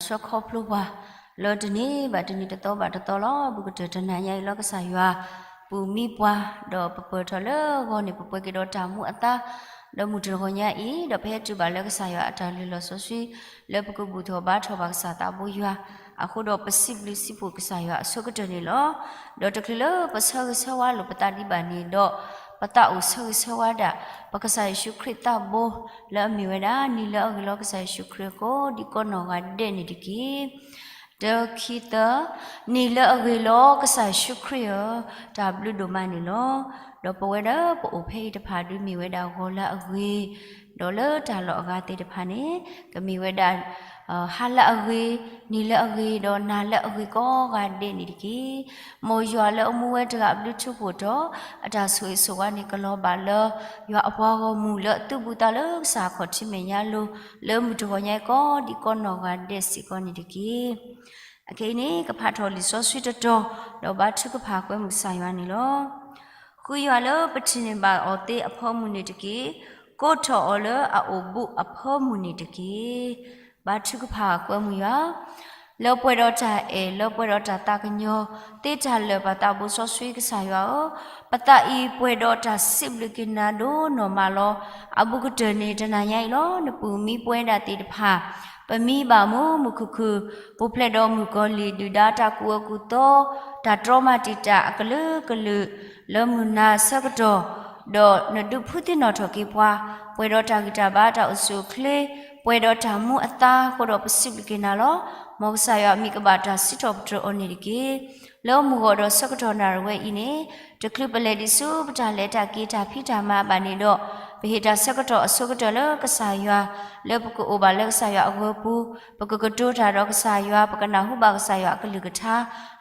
ဒီးပကဘၣ်ဆိၣ်ဂ့ၤဆိၣ်ဝါလၢကစၢ်ယွၤကဆီၣ်ခီဖျိပှၤ လၢတနံၤဘၣ်တနံၤတသီဘၣ်တသီလီၤ. ဘူးကတၢၢ်တနၤညါအံၤလီၤ ကစၢ်ယွၤပူၤမံပှၤ, ဒီးပပၢၢ်ထီၣ်လၢအဂီၢ်န့ၣ် ပပှဲၤက့ၤဒီးတၢ်မူအသါ, ဒီးမုၢ်တဂီၤညါအံၤ ဒီးပဟဲတုၤဘၣ်လၢကစၢ်ယွၤအတၢ်လုၢ်လီၢ်စီဆှံ လၢပကဘူၣ်ထီၣ်ဘါထီၣ်ဘၣ်ကစၢ်သးဘိယွၤ, အဃိဒီးပစံးဘျုးစံးဖှိၣ်ကစၢ်ယွၤအဆိကတၢၢ်န့ၣ်လီၤ. ဒီးတချုးလၢပဆၢဂ့ၤဆၢဝါလိာ်ပသးဒံးဘၣ်န့ၣ်ဒီး, ပသးအိၣ်ဆၢဂ့ၤဆၢဝါဒၣ် ပကစၢ်ယ့ၣ်ၡူးခရံာ်သးဘိ လၢအမ့ၢ်ဝဲဒၣ် နံၤလၢအဂ့ၤလီၤ ကစၢ်ယ့ၣ်ၡူးခရံာ်အဃိ ဒ်ကိးနီၢ်ဂၤဒဲးန့ၣ်တက့ၢ်. တခံသၢ, နံၤလၢအဂ့ၤလီၤ ကစၢ်ယ့ၣ်ၡူးခရံာ်ဧၢ, တၢ်ဘျုးဒိၣ်မးန့ၣ်လီၤ. ဒီးပဝဲဒၣ်ပအိၣ်ဖဲအံၤတဖၣ်ဒုးမ့ၢ်ဝဲဒၣ်ဂီၤလၢအဂ့ၤ, ဒီးလၢတၢ်လီၢ်အဂၤသ့ၣ်တဖၣ်န့ၣ် ကမ့ၢ်ဝဲဒၣ် ဟါလၢအဂ့ၤ, နံၤလၢအဂ့ၤ, ဒီးနၤလၢအဂ့ၤကိးဂၤဒဲးန့ၣ်တက့ၢ်. မ်ယွၤလၢအမူဝဲတဂၤအဘျုးထူဖှိၣ်ဒီး အတၢ်ဆိၣ်ဂ့ၤဆိၣ်ဝါန့ၣ် ကလီၤဘၣ်လၢ ယွၤအပှၤဂီၢ်မုၢ်လၢအသုးဘူးသးလၢကစၢ်ခီၣ်ထံးမဲာ်ညါလိၤ လၢမုၢ်တဂီၤညါအံၤကိး ဒ်ကိးနီၢ်ဂၤဒဲးစ့ၢ်ကီးန့ၣ်တက့ၢ်. အခဲအံၤန့ၣ် ကဖးထီၣ်လံာ်စီဆှံတတီၤ, ဒီးဘါထုကဖၣ်ကွဲမုာ်ကစၢ်ယွၤန့ၣ်လီၤ. ဃုယွၤလၢပထံၣ်န့ၢ်ဘၣ်အီၤသ့အဖၢမုၢ်န့ၣ်တက့ၢ်. ကိးထီၣ်အီၤလၢအအိၣ်ဘူးအဖၢမုၢ်န့ၣ်တက့ၢ်. ဘါထုကဖၣ်ကွဲမုာ်ယွၤ လၢပှဲၤဒီးတၢ်အဲၣ်, လၢပှဲၤဒီးတၢ်သးကညီၤ, သ့တၢ်လၢာ်ပသးဘိစီဆှံကစၢ်ယွၤဧၢ, ပသးအံၤပှဲၤဒီးတၢ်စံးဘျုးက့ၤနၤဒိၣ်နီၢ်မးလီၤ. အဘူးကတၢၢ်န့ၣ် တနၤညါအံၤလီၤ နပူၤမံပှဲၤဒၣ်သ့ၣ်တဖၣ်, ပမံဘၣ်မူမုၢ်ခုၣ်ခုၣ်, ပူၤဖျဲးဒီးမုၢ်ကီၤလံၢ် ဒုၣ်ဒါတၢ်ကူၣ်အၢကူၣ်သီ, တၢ်တြီမၤတံာ်တာ်အကလုာ်ကလုာ် လၢမုၢ်နၤဆၢကတီၢ်, ဒီးနဒုးဖှူသံနီၣ်ထီၣ်က့ၤပှၤ, ပှဲၤဒီးတၢ်ဂံၢ်တၢ်ဘါ တၢ်အိၣ်ဆူၣ်အိၣ်ချ့, ပှဲၤဒီးတၢ်မူအသါအဃိဒီး ပစံးဘျုးက့ၤနၤလီၤ. မ်ကစၢ်ယွၤအမံၤကဘၣ်တၢ်စံးထီၣ်ပတြၢၤအီၤန့ၣ်တက့ၢ်. လၢမုၢ်ဂီၤဒီးဆၢကတီၢ်နၣ်ရံၣ်ဝဲအံၤန့ၣ်, တချုးပလဲၤဒံးဆူပတၢ်လဲၤတၢ်က့ၤတၢ်ဖံးတၢ်မၤဘၣ်န့ၣ်ဒီး, ပဟ့ၣ်တၢ်ဆၢကတီၢ်အဆိကတၢၢ်လၢကစၢ်ယွၤ, လၢပကအိၣ်ဘၣ်လၢကစၢ်ယွၤအဂၢၤပူၤ, ပကကတိၤတၢ်ဒီးကစၢ်ယွၤ, ပကနၢ်ဟူဘၣ်ကစၢ်ယွၤအကလုၢ်ကထါ,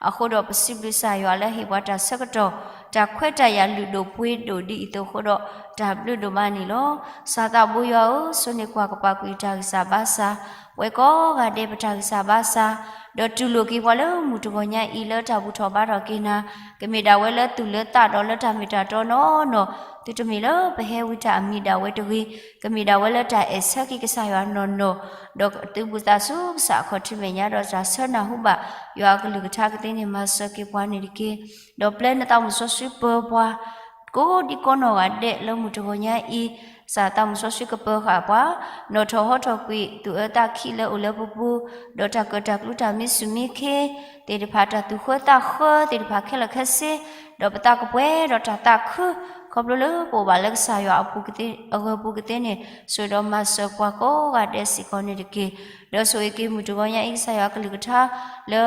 အဃိဒီးပစံးဘျုးကစၢ်ယွၤလၢဟ့ၣ်ပှၤတၢ်ဆၢကတီၢ်, တၢ်ခွဲးတၢ်ယာ်လုၢ်ဒိၣ်ပှ့ၤဒိၣ်ဒ်အံၤအသိးအဃိဒီး, တၢ်ဘျုးဒိၣ်မးန့ၣ်လီၤ. ကစၢ်သးဘိယွၤဧၢ, ဆိၣ်န့ၢ်ကွၢ်ကပၤကွံာ်တၢ်ဂံၢ်စၢ်ဘါစၢ်, ပဝဲကိးဂၤဒဲးပတၢ်ဂံၢ်စၢ်ဘါစၢ်, ဒီးတူၢ်လိာ်က့ၤပှၤလၢမုၢ်တဂီၤညါအံၤလၢတၢ်ဘူၣ်ထီၣ်ဘါထီၣ်က့ၤနၤ, ကမ့ၢ်ဒၣ်ဝဲလၢသူၣ်လၢသးဒီးလၢတၢ်မ့ၢ်တၢ်တီနီၢ်နီၢ်, သုတမ့ၢ်လၢပဟဲဝံတၢ်အမံၤဒၣ်ဝဲတဂ့ၤ, ကမ့ၢ်ဒၣ်ဝဲလၢတၢ်အဲၣ်ဆၢက့ၤကစၢ်ယွၤနီၢ်နီၢ်, ဒီးသုးဘူးသးဆူကစၢ်အခီၣ်ထံးမဲာ်ညါဒီးတၢ်ဆၢနၢ်ဟူဘၣ်, ယွၤအကလုၢ်ကထါကသ့န့ၣ် မၤစၢၤက့ၤပှၤန့ၣ်တက့ၢ်. ဒီးပျဲနသးမုၣ်စီဆှံပၢၤပှၤ ကိးဒံကိးနီၢ်ဂၤဒဲးလၢမုၢ်တဂီၤညါအံၤ, ကစၢ်သးမုၣ်စီဆှံကပၢၤဃာ်ပှၤ, နီၣ်ထီၣ်ဟီထီၣ်ကွံာ် သူၣ်အၢသးခံလၢအိၣ်လၢပပူၤ, ဒီးတၢ်ကၢၣ်တၢ်ကျူတၢ်မံဆူၣ်မံခ့သ့ၣ်တဖၣ်, တၢ်သူၣ်ဃၢသးဃၢသ့ၣ်တဖၣ်ခဲလၢာ်ခဲဆ့, ဒီးပသးကပှဲၤဒီးတၢ်သးခု, ခီဖျိလၢပအိၣ်ဘၣ်လၢကစၢ်ယွၤအပူၤကသ့, အဂၢၤပူၤကသ့န့ၣ်, ဆိၣ်ဒီးမၤစၢၤပှၤကိးဂၤဒဲးစ့ၢ်ကီးန့ၣ်တက့ၢ်. ဒီးဆိၣ်ဂ့ၤက့ၤမုၢ်တဂီၤညါအံၤ ကစၢ်ယွၤအကလုၢ်ကထါ လၢ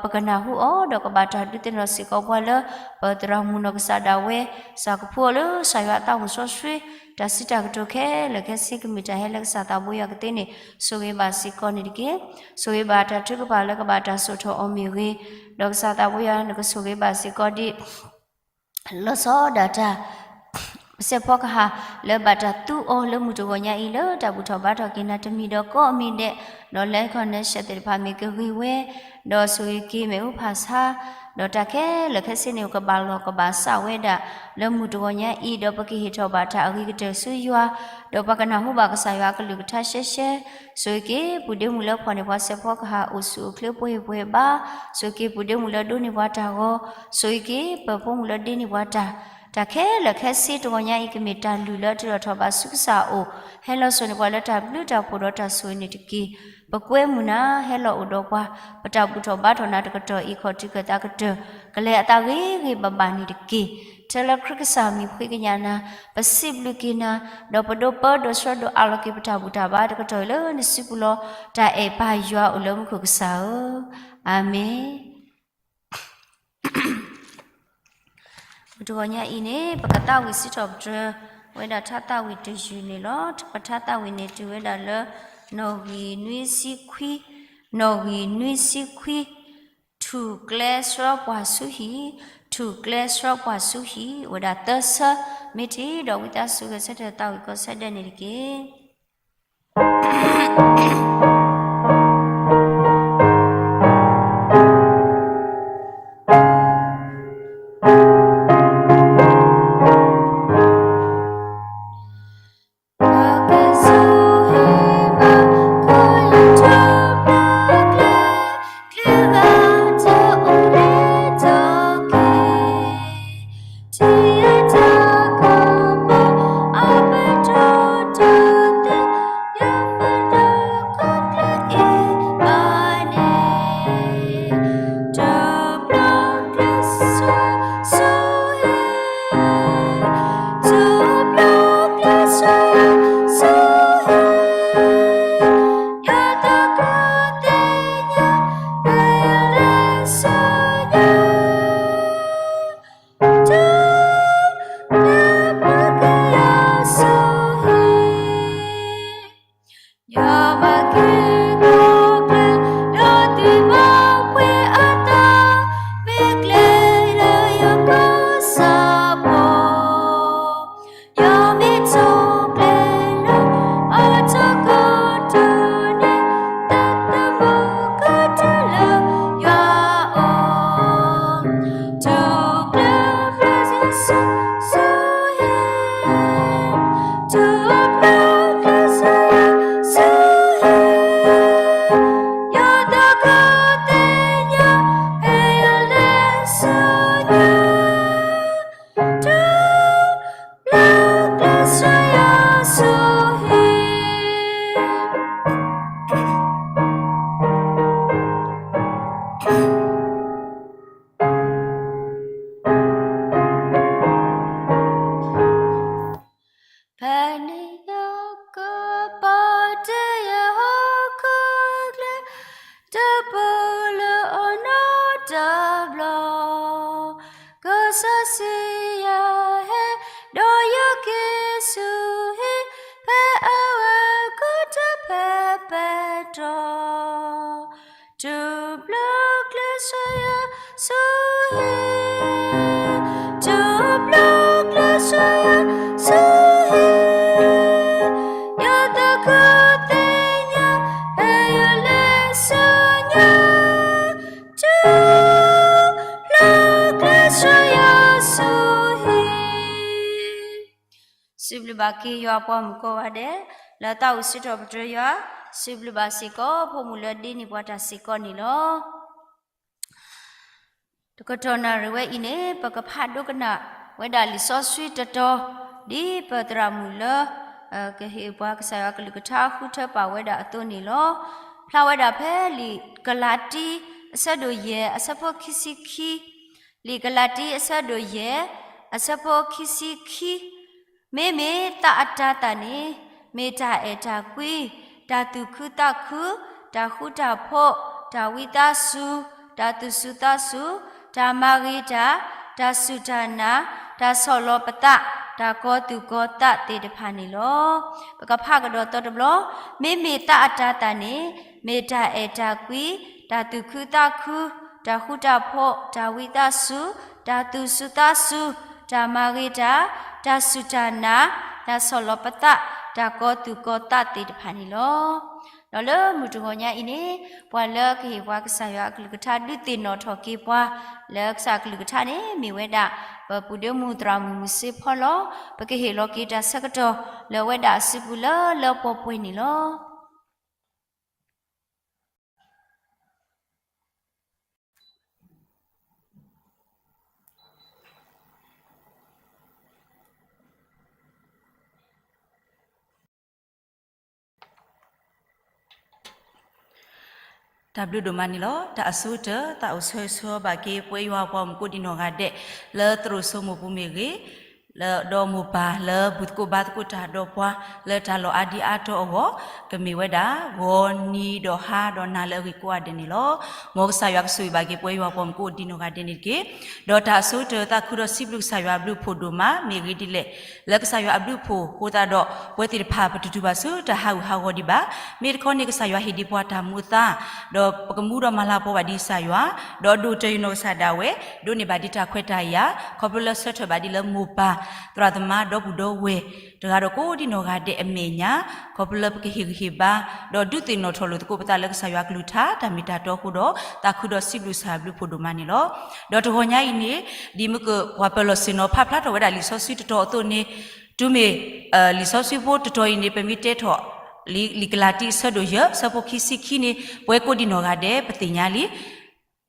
ပကနၢ်ဟူအီၤ, ဒီးကဘၣ်တၢ်ဒုးသ့ၣ်နီၣ်စ့ၢ်ကီးပှၤလၢ ပသရၣ်မုၣ်နီၢ်ကစၢ်ဒၣ်ဝဲ, ကစၢ်ကဖှူအီၤလၢကစၢ်ယွၤအသးမုၣ်စီဆှံ, တၢ်စံးတၢ်ကတိၤခဲလၢာ်ခဲဆ့ ကမ့ၢ်တၢ်ဟဲလၢကစၢ်သးဘိယွၤကသ့န့ၣ်, ဆိၣ်ဂ့ၤဘၣ်စ့ၢ်ကီးန့ၣ်တက့ၢ်. ဆိၣ်ဂ့ၤဘၣ်တၢ်ထုကဖၣ်လၢကဘၣ်တၢ်စိာ်ထီၣ်အီၤမ့ၢ်ဂ့ၤ, ဒီးကစၢ်သးဘိယွၤနကဆိၣ်ဂ့ၤဘၣ်စ့ၢ်ကီးဒ် လီၤဆီဒၣ်တၢ် ပစဲးဖီကဟၣ် လၢဘၣ်တၢ်သူအီၤလၢမုၢ်တဂီၤညါအံၤ လၢတၢ်ဘူၣ်ထီၣ်ဘါထီၣ်က့ၤနၤတမံၤဒီးကိးမံၤဒဲး, ဒီးလၢကီၢ်နဲၣ်ရှဲးသ့ၣ်တဖၣ်မ့ၢ်ကဂ့ၤဝဲ, ဒီးဆိၣ်ဂ့ၤက့ၤမ့ၣ်အူဖးဆါ, ဒီးတၢ်ခဲလၢာ်ခဲဆ့န့ၣ် ကဘၣ်လီၢ်ကဘၣ်စးဝဲဒၣ် လၢမုၢ်တဂီၤညါအံၤ, ဒီးပကဟ့ၣ်ထီၣ်ဘၣ်တၢ်အဂ့ၤကတၢၢ်ဆူယွၤ, ဒီးပှၤကနၢ်ဟူဘၣ်ကစၢ်ယွၤအကလုၢ်ကထါရှဲရှဲ, ဆိၣ်ဂ့ၤက့ၤ ပုၢ်ဒ့မုၣ်လၢဖှီၣ်န့ၢ်ပှၤစဲးဖီကဟၣ် အိၣ်ဆူၣ်အိၣ်ချ့ပှဲၤပှဲၤဘါ, ဆိၣ်ဂ့ၤက့ၤ ပုၢ်ဒ့မုၣ်လၢဒိးန့ၢ်ပှၤတၢ်ဂီၤ, ဆိၣ်ဂ့ၤက့ၤ ပၢၤဖိမုၣ်လၢဒ့န့ၢ်ပှၤတၢ်, တၢ်ခဲလၢာ်ခဲဆ့တဂီၤညါအံၤ ကမ့ၢ်တၢ်လုၢ်လၢအထုးထီၣ်ထီၣ်ဘးဆူကစၢ်အအိၣ်, ဟဲလီၤစိာ်န့ၢ်ပှၤလၢတၢ်ဘျုးတၢ်ဖှိၣ်ဒီးတၢ်ဆိၣ်ဂ့ၤန့ၣ်တက့ၢ်. ပကွဲမုာ်နၤ ဟဲလီၤအိၣ်ဒီးပှၤ, ပတၢ်ဘူၣ်ထီၣ်ဘါထီၣ်နၤတကတီၢ်အံၤ ခီၣ်ထံးကၢၢ်သးကတၢၢ် ကလဲၤအသးဂ့ၤဂ့ၤဘၣ်ဘၣ်န့ၣ်တက့ၢ်. ထဲလၢခရံာ်ကစၢ်မံၤဖှံကညးနၤ, ပစံးဘျုးက့ၤနၤ, ဒီးပဒိးပၢဒိးဆှၢဒိးအးလီၤက့ၤပတၢ်ဘူၣ်တၢ်ဘါတကတီၢ်အံၤလၢနစုပူၤလီၤ. တၢ်အဲၣ်ပၢ်ယွၤအိၣ်လၢမူခိၣ်ကစၢ်ဧၢ, အၤမ့ၣ်. မုၢ်တဂီၤညါအံၤန့ၣ် ပကသးဝံၣ်စံးထီၣ်ပတြၢၤဝဲဒၣ်ထါသးဝံၣ်တယုၢ်န့ၣ်လီၤ. ပထါသးဝံၣ်န့ၣ်တုၤဝဲဒၣ်လၢ နီၣ်ဂံၢ်နွံဆံခွံ, နီၣ်ဂံၢ်နွံဆံခွံ, ထူၣ်ကျဲဆှၢပှၤဆူဟံၣ်, ထူၣ်ကျဲဆှၢပှၤဆူဟံၣ်, အိၣ်ဝဲဒၣ်သၢဆၢ, မ့ၢ်ထံၣ်ဒီးဝံသးစူၤဂဲၤဆၢထၢၣ်သးဝံၣ်ကီၢ်ဆၢဒဲးန့ၣ်တက့ၢ်. ဆိၣ်ဂ့ၤ, ထူဘျုးကျဲးစၢးယွၤ ဆိၣ်ဂ့ၤ, ယွၤသးခုသ့ၣ်ညါ ဖဲယလဲၤဆူညါ, ထူဘျုးကျဲးစၢးယွၤ ဆိၣ်ဂ့ၤ. ဖဲန့ၣ်ယကပာ်တ့ၢ်ယဟီၣ်ခိၣ်ချၢ တပူၤလၢအနီတဘျီ, ကစၢ်စံးယၤဟဲ ဒီးယက့ၤဆူဟံၣ် ဖဲအဝဲကတၢၢ်ဖဲပဲတြီ ထူဘျုးကျဲးစၢးယွၤ ဆိၣ်ဂ့ၤ, ထူဘျုးကျဲးစၢးယွၤ ဆိၣ်ဂ့ၤ, ယွၤသးခုသ့ၣ်ညါ ဖဲယလဲၤဆူညါ, ထူဘျုးကျဲးစၢးယွၤ ဆိၣ်ဂ့ၤ. စံးဘျုးဘၣ်က့ၤယွၤပှၤမုၣ်ကိးဂၤဒဲး လၢတၢ်အိၣ်စံးထီၣ်ပတြၢၤယွၤ, စံးဘျုးဘၣ်စ့ၢ်ကီး ဖိမုၣ်လၢဒ်န့ၣ်ပှၤတၢ်စ့ၢ်ကီးန့ၣ်လီၤ. တကတီၢ်နၣ်ရံၣ်ဝဲအံၤန့ၣ် ပကဖးဒိကနၣ်ဝဲဒၣ်လံာ်စီဆှံတတီၤ ဒ်ပသရၣ်မုၣ်လၢ ကဟ့ၣ်ပှၤကစၢ်ယွၤကလုၢ်ကထါဃုထၢပာ်ဝဲဒၣ်အသိးန့ၣ်လီၤ. ဖျါဝဲဒၣ်ဖဲလံာ်ကလၤတံ အဆၢဒိၣ်ယဲၢ် အဆၢဖိခံဆံခံ, လံာ်ကလၤတံ အဆၢဒိၣ်ယဲၢ် အဆၢဖိခံဆံခံ, မ့မ့ၢ်သးအတၤသၣ်န့ၣ် မ့ၢ်တၢ်အဲၣ်တၢ်ကွံ, တၢ်သူၣ်ခုသးခု, တၢ်ဃူတၢ်ဖိး, တၢ်ဝံသးစူၤ, တၢ်သူၣ်စူၤသးစူၤ, တၢ်မၤဂ့ၤတၢ်, တၢ်စူၢ်တၢ်နာ်, တၢ်ဆီၣ်လီၤပသး, တၢ်ကီၤသူၣ်ကီၤသးသ့ၣ်တဖၣ်န့ၣ်လီၤ. ပကဖးကဒီးသီတဘျီ, မ့မ့ၢ်သးအတၤသၣ်န့ၣ် မ့ၢ်တၢ်အဲၣ်တၢ်ကွံ, တၢ်သူၣ်ခုသးခု, တၢ်ဃူတၢ်ဖိး, တၢ်ဝံသးစူၤ, တၢ်သူၣ်စူၤသးစူၤ, တၢ်မၤဂ့ၤတၢ်, တၢ်စူၢ်တၢ်နာ်, တၢ်ဆီၣ်လီၤပသး, တၢ်ကီၤသူၣ်ကီၤသးသ့ၣ်တဖၣ်န့ၣ်လီၤ. ဒီးလၢမုၢ်တဂီၤညါအံၤန့ၣ် ပှၤလၢကဟ့ၣ်ပှၤကစၢ်ယွၤအကလုၢ်ကထါဒုးသ့ၣ်နီၣ်ထီၣ်က့ၤပှၤ လၢကစၢ်အကလုၢ်ကထါန့ၣ် မ့ၢ်ဝဲဒၣ် ပပုၢ်ဒ့မုၣ်သရၣ်မုၣ်မုၢ်စ့ဖီလီၤ. ပကဟ့ၣ်လီၤက့ၤတၢ်ဆၢကတီၢ်လၢအဝဲဒၣ်အစုပူၤလၢလၢပှဲၤပှဲၤန့ၣ်လီၤ. တၢ်ဘျုးဒိၣ်မးန့ၣ်လီၤ. တၢ်အဆိကတၢၢ် သးအိၣ်ဆၢဂ့ၤဆၢဝါဘၣ်က့ၤ ပဝဲယွၤပှၤမုၣ်ကိးဒံနီၢ်ဂၤဒဲး လၢသရိာ်စိမိၢ်ပူၤမ့ၢ်ဂ့ၤ, လၢဒီးမိၢ်ပၢ်လၢဘူၣ်သကိးဘါသကိးတၢ်ဒီးပှၤ လၢတၢ်လီၢ်အါဒံအါတီၤအဂီၢ်, ကမ့ၢ်ဝဲဒၣ် ဂီၤနံၤဒီးဟါဒီးနၤလၢအဂ့ၤကိးဂၤဒဲးန့ၣ်လီၤ. မ်ကစၢ်ယွၤကဆိၣ်ဂ့ၤဘၣ်က့ၤ ပဝဲယွၤပှၤမုၣ်ကိးဒံနီၢ်ဂၤဒဲးန့ၣ်တက့ၢ်. ဒီးတၢ်အဆိကတၢၢ် သးခုဒီးစံးဘျုးကစၢ်ယွၤအဘျုးအဖှိၣ်ဒိၣ်မး မ့ၢ်ဂ့ၤဒ်လဲၣ် လၢကစၢ်ယွၤအဘျုးအဖှိၣ်အဃိသတးဒီး ပဝဲသ့ၣ်တဖၣ်ပတတုၤဘၣ်ဆူတၢ်ဟးဂူာ်ဟးဂီၤဒံးဘၣ်. မ့ၢ်တခီန့ၣ် ကစၢ်ယွၤဟ့ၣ်ဒံးပှၤတၢ်မူအသါ, ဒီးပကမူဒီးမၤလၤကပီၤဘၣ်ဒံးကစၢ်ယွၤ, ဒီးဒိၣ်တၢၢ်ယနီၢ်ကစၢ်ဒၣ်ဝဲ, ဒိးန့ၢ်ဘၣ်ဒံးတၢ်ခွဲးတၢ်ယာ်, ခီဖျိလၢဆၢထၢၣ်ဘၣ်ဒံးလၢမိၢ်ပၢ်, သရၣ်သမါ ဒီပုၢ်ဒီဝဲၢ် တဂၤဒီးကိးဒံနီၢ်ဂၤဒဲးအမဲာ်ညါ, ခီဖျိလၢပကဟ့ၣ်ဂံၢ်ဟ့ၣ်ဘါ, ဒီးဒုးသ့ၣ်နီၣ်ထီၣ်လိာ်သကိးပသးလၢကစၢ်ယွၤကလုၢ်ကထါ တၢ်မ့ၢ်တၢ်တီအဃိဒီး သးခုဒီးစံးဘျုးကစၢ်ယွၤအဘျုးအဖှိၣ်ဒိၣ်မးန့ၣ်လီၤ. ဒီးတဂီၤညါအံၤန့ၣ် ဒ်မ့ၢ်ကပှၤပၢၤလီၢ်ဆ့ၣ်နီၤဖးဖျါထီၣ်ဝဲဒၣ်လံာ်စီဆှံတတီၤအသိးန့ၣ်, တုၤမ့ၢ် လံာ်စီဆှံဖိတတီၤအံၤန့ၣ် ပမ့ၢ်တဲထီၣ် လံာ်ကလၤတံအဆၢဒိၣ်ယဲၢ် အဆၢဖိခံဆံခံန့ၣ် ပဝဲကိးဒံနီၢ်ဂၤဒဲး ပသ့ၣ်ညါလံ.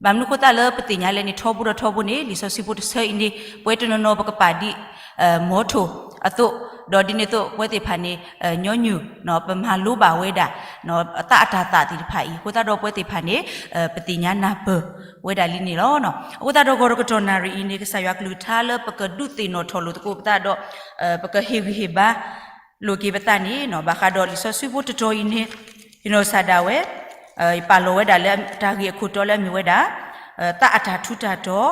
ဘၣ်မနုၤအဃိသတးလၢပသ့ၣ်ညါလဲၣ်န့ၣ် ထီဘိဒီးထီဘိန့ၣ် လံာ်စီဆှံဖိတဆၢအံၤန့ၣ် ပဝဲတနီၤနီၤပကပာ်ဒံး မီထိၣ်အသိး, ဒီးဒ်န့ၣ်အသိး ပဝဲသ့ၣ်တဖၣ်န့ၣ် ညီနုၢ် ပမၤလိဘၣ်ဝဲဒၣ် သးအတၤသၣ်သ့ၣ်တဖၣ်အံၤ အဃိသတးဒီးပဝဲသ့ၣ်တဖၣ်န့ၣ် ပသ့ၣ်ညါနၢ်ပၢၢ်ဝဲဒၣ်လံန့ၣ်လီၤ. အဃိသတးဒီးဂီၤတကတီၢ်နၣ်ရံၣ်အံၤန့ၣ် ကစၢ်ယွၤကလုၢ်ကထါလၢပကဒုးသ့ၣ်နီၣ်ထီၣ်လိာ်သကိးပသးဒီး ပကဟ့ၣ်ဂံၢ်ဟ့ၣ်ဘါ လိာ်က့ၤပသးန့ၣ် ဘၣ်ဃးဒီးလံာ်စီဆှံဖိတတီၤအံၤန့ၣ် ယနီၢ်ကစၢ်ဒၣ်ဝဲ ယပာ်လီၤဝဲဒၣ်လၢတၢ်ဂ့ၢ်အခိၣ်တီလၢအမ့ၢ်ဝဲဒၣ် သးအတၢ်ထူးတၢ်တီၤ,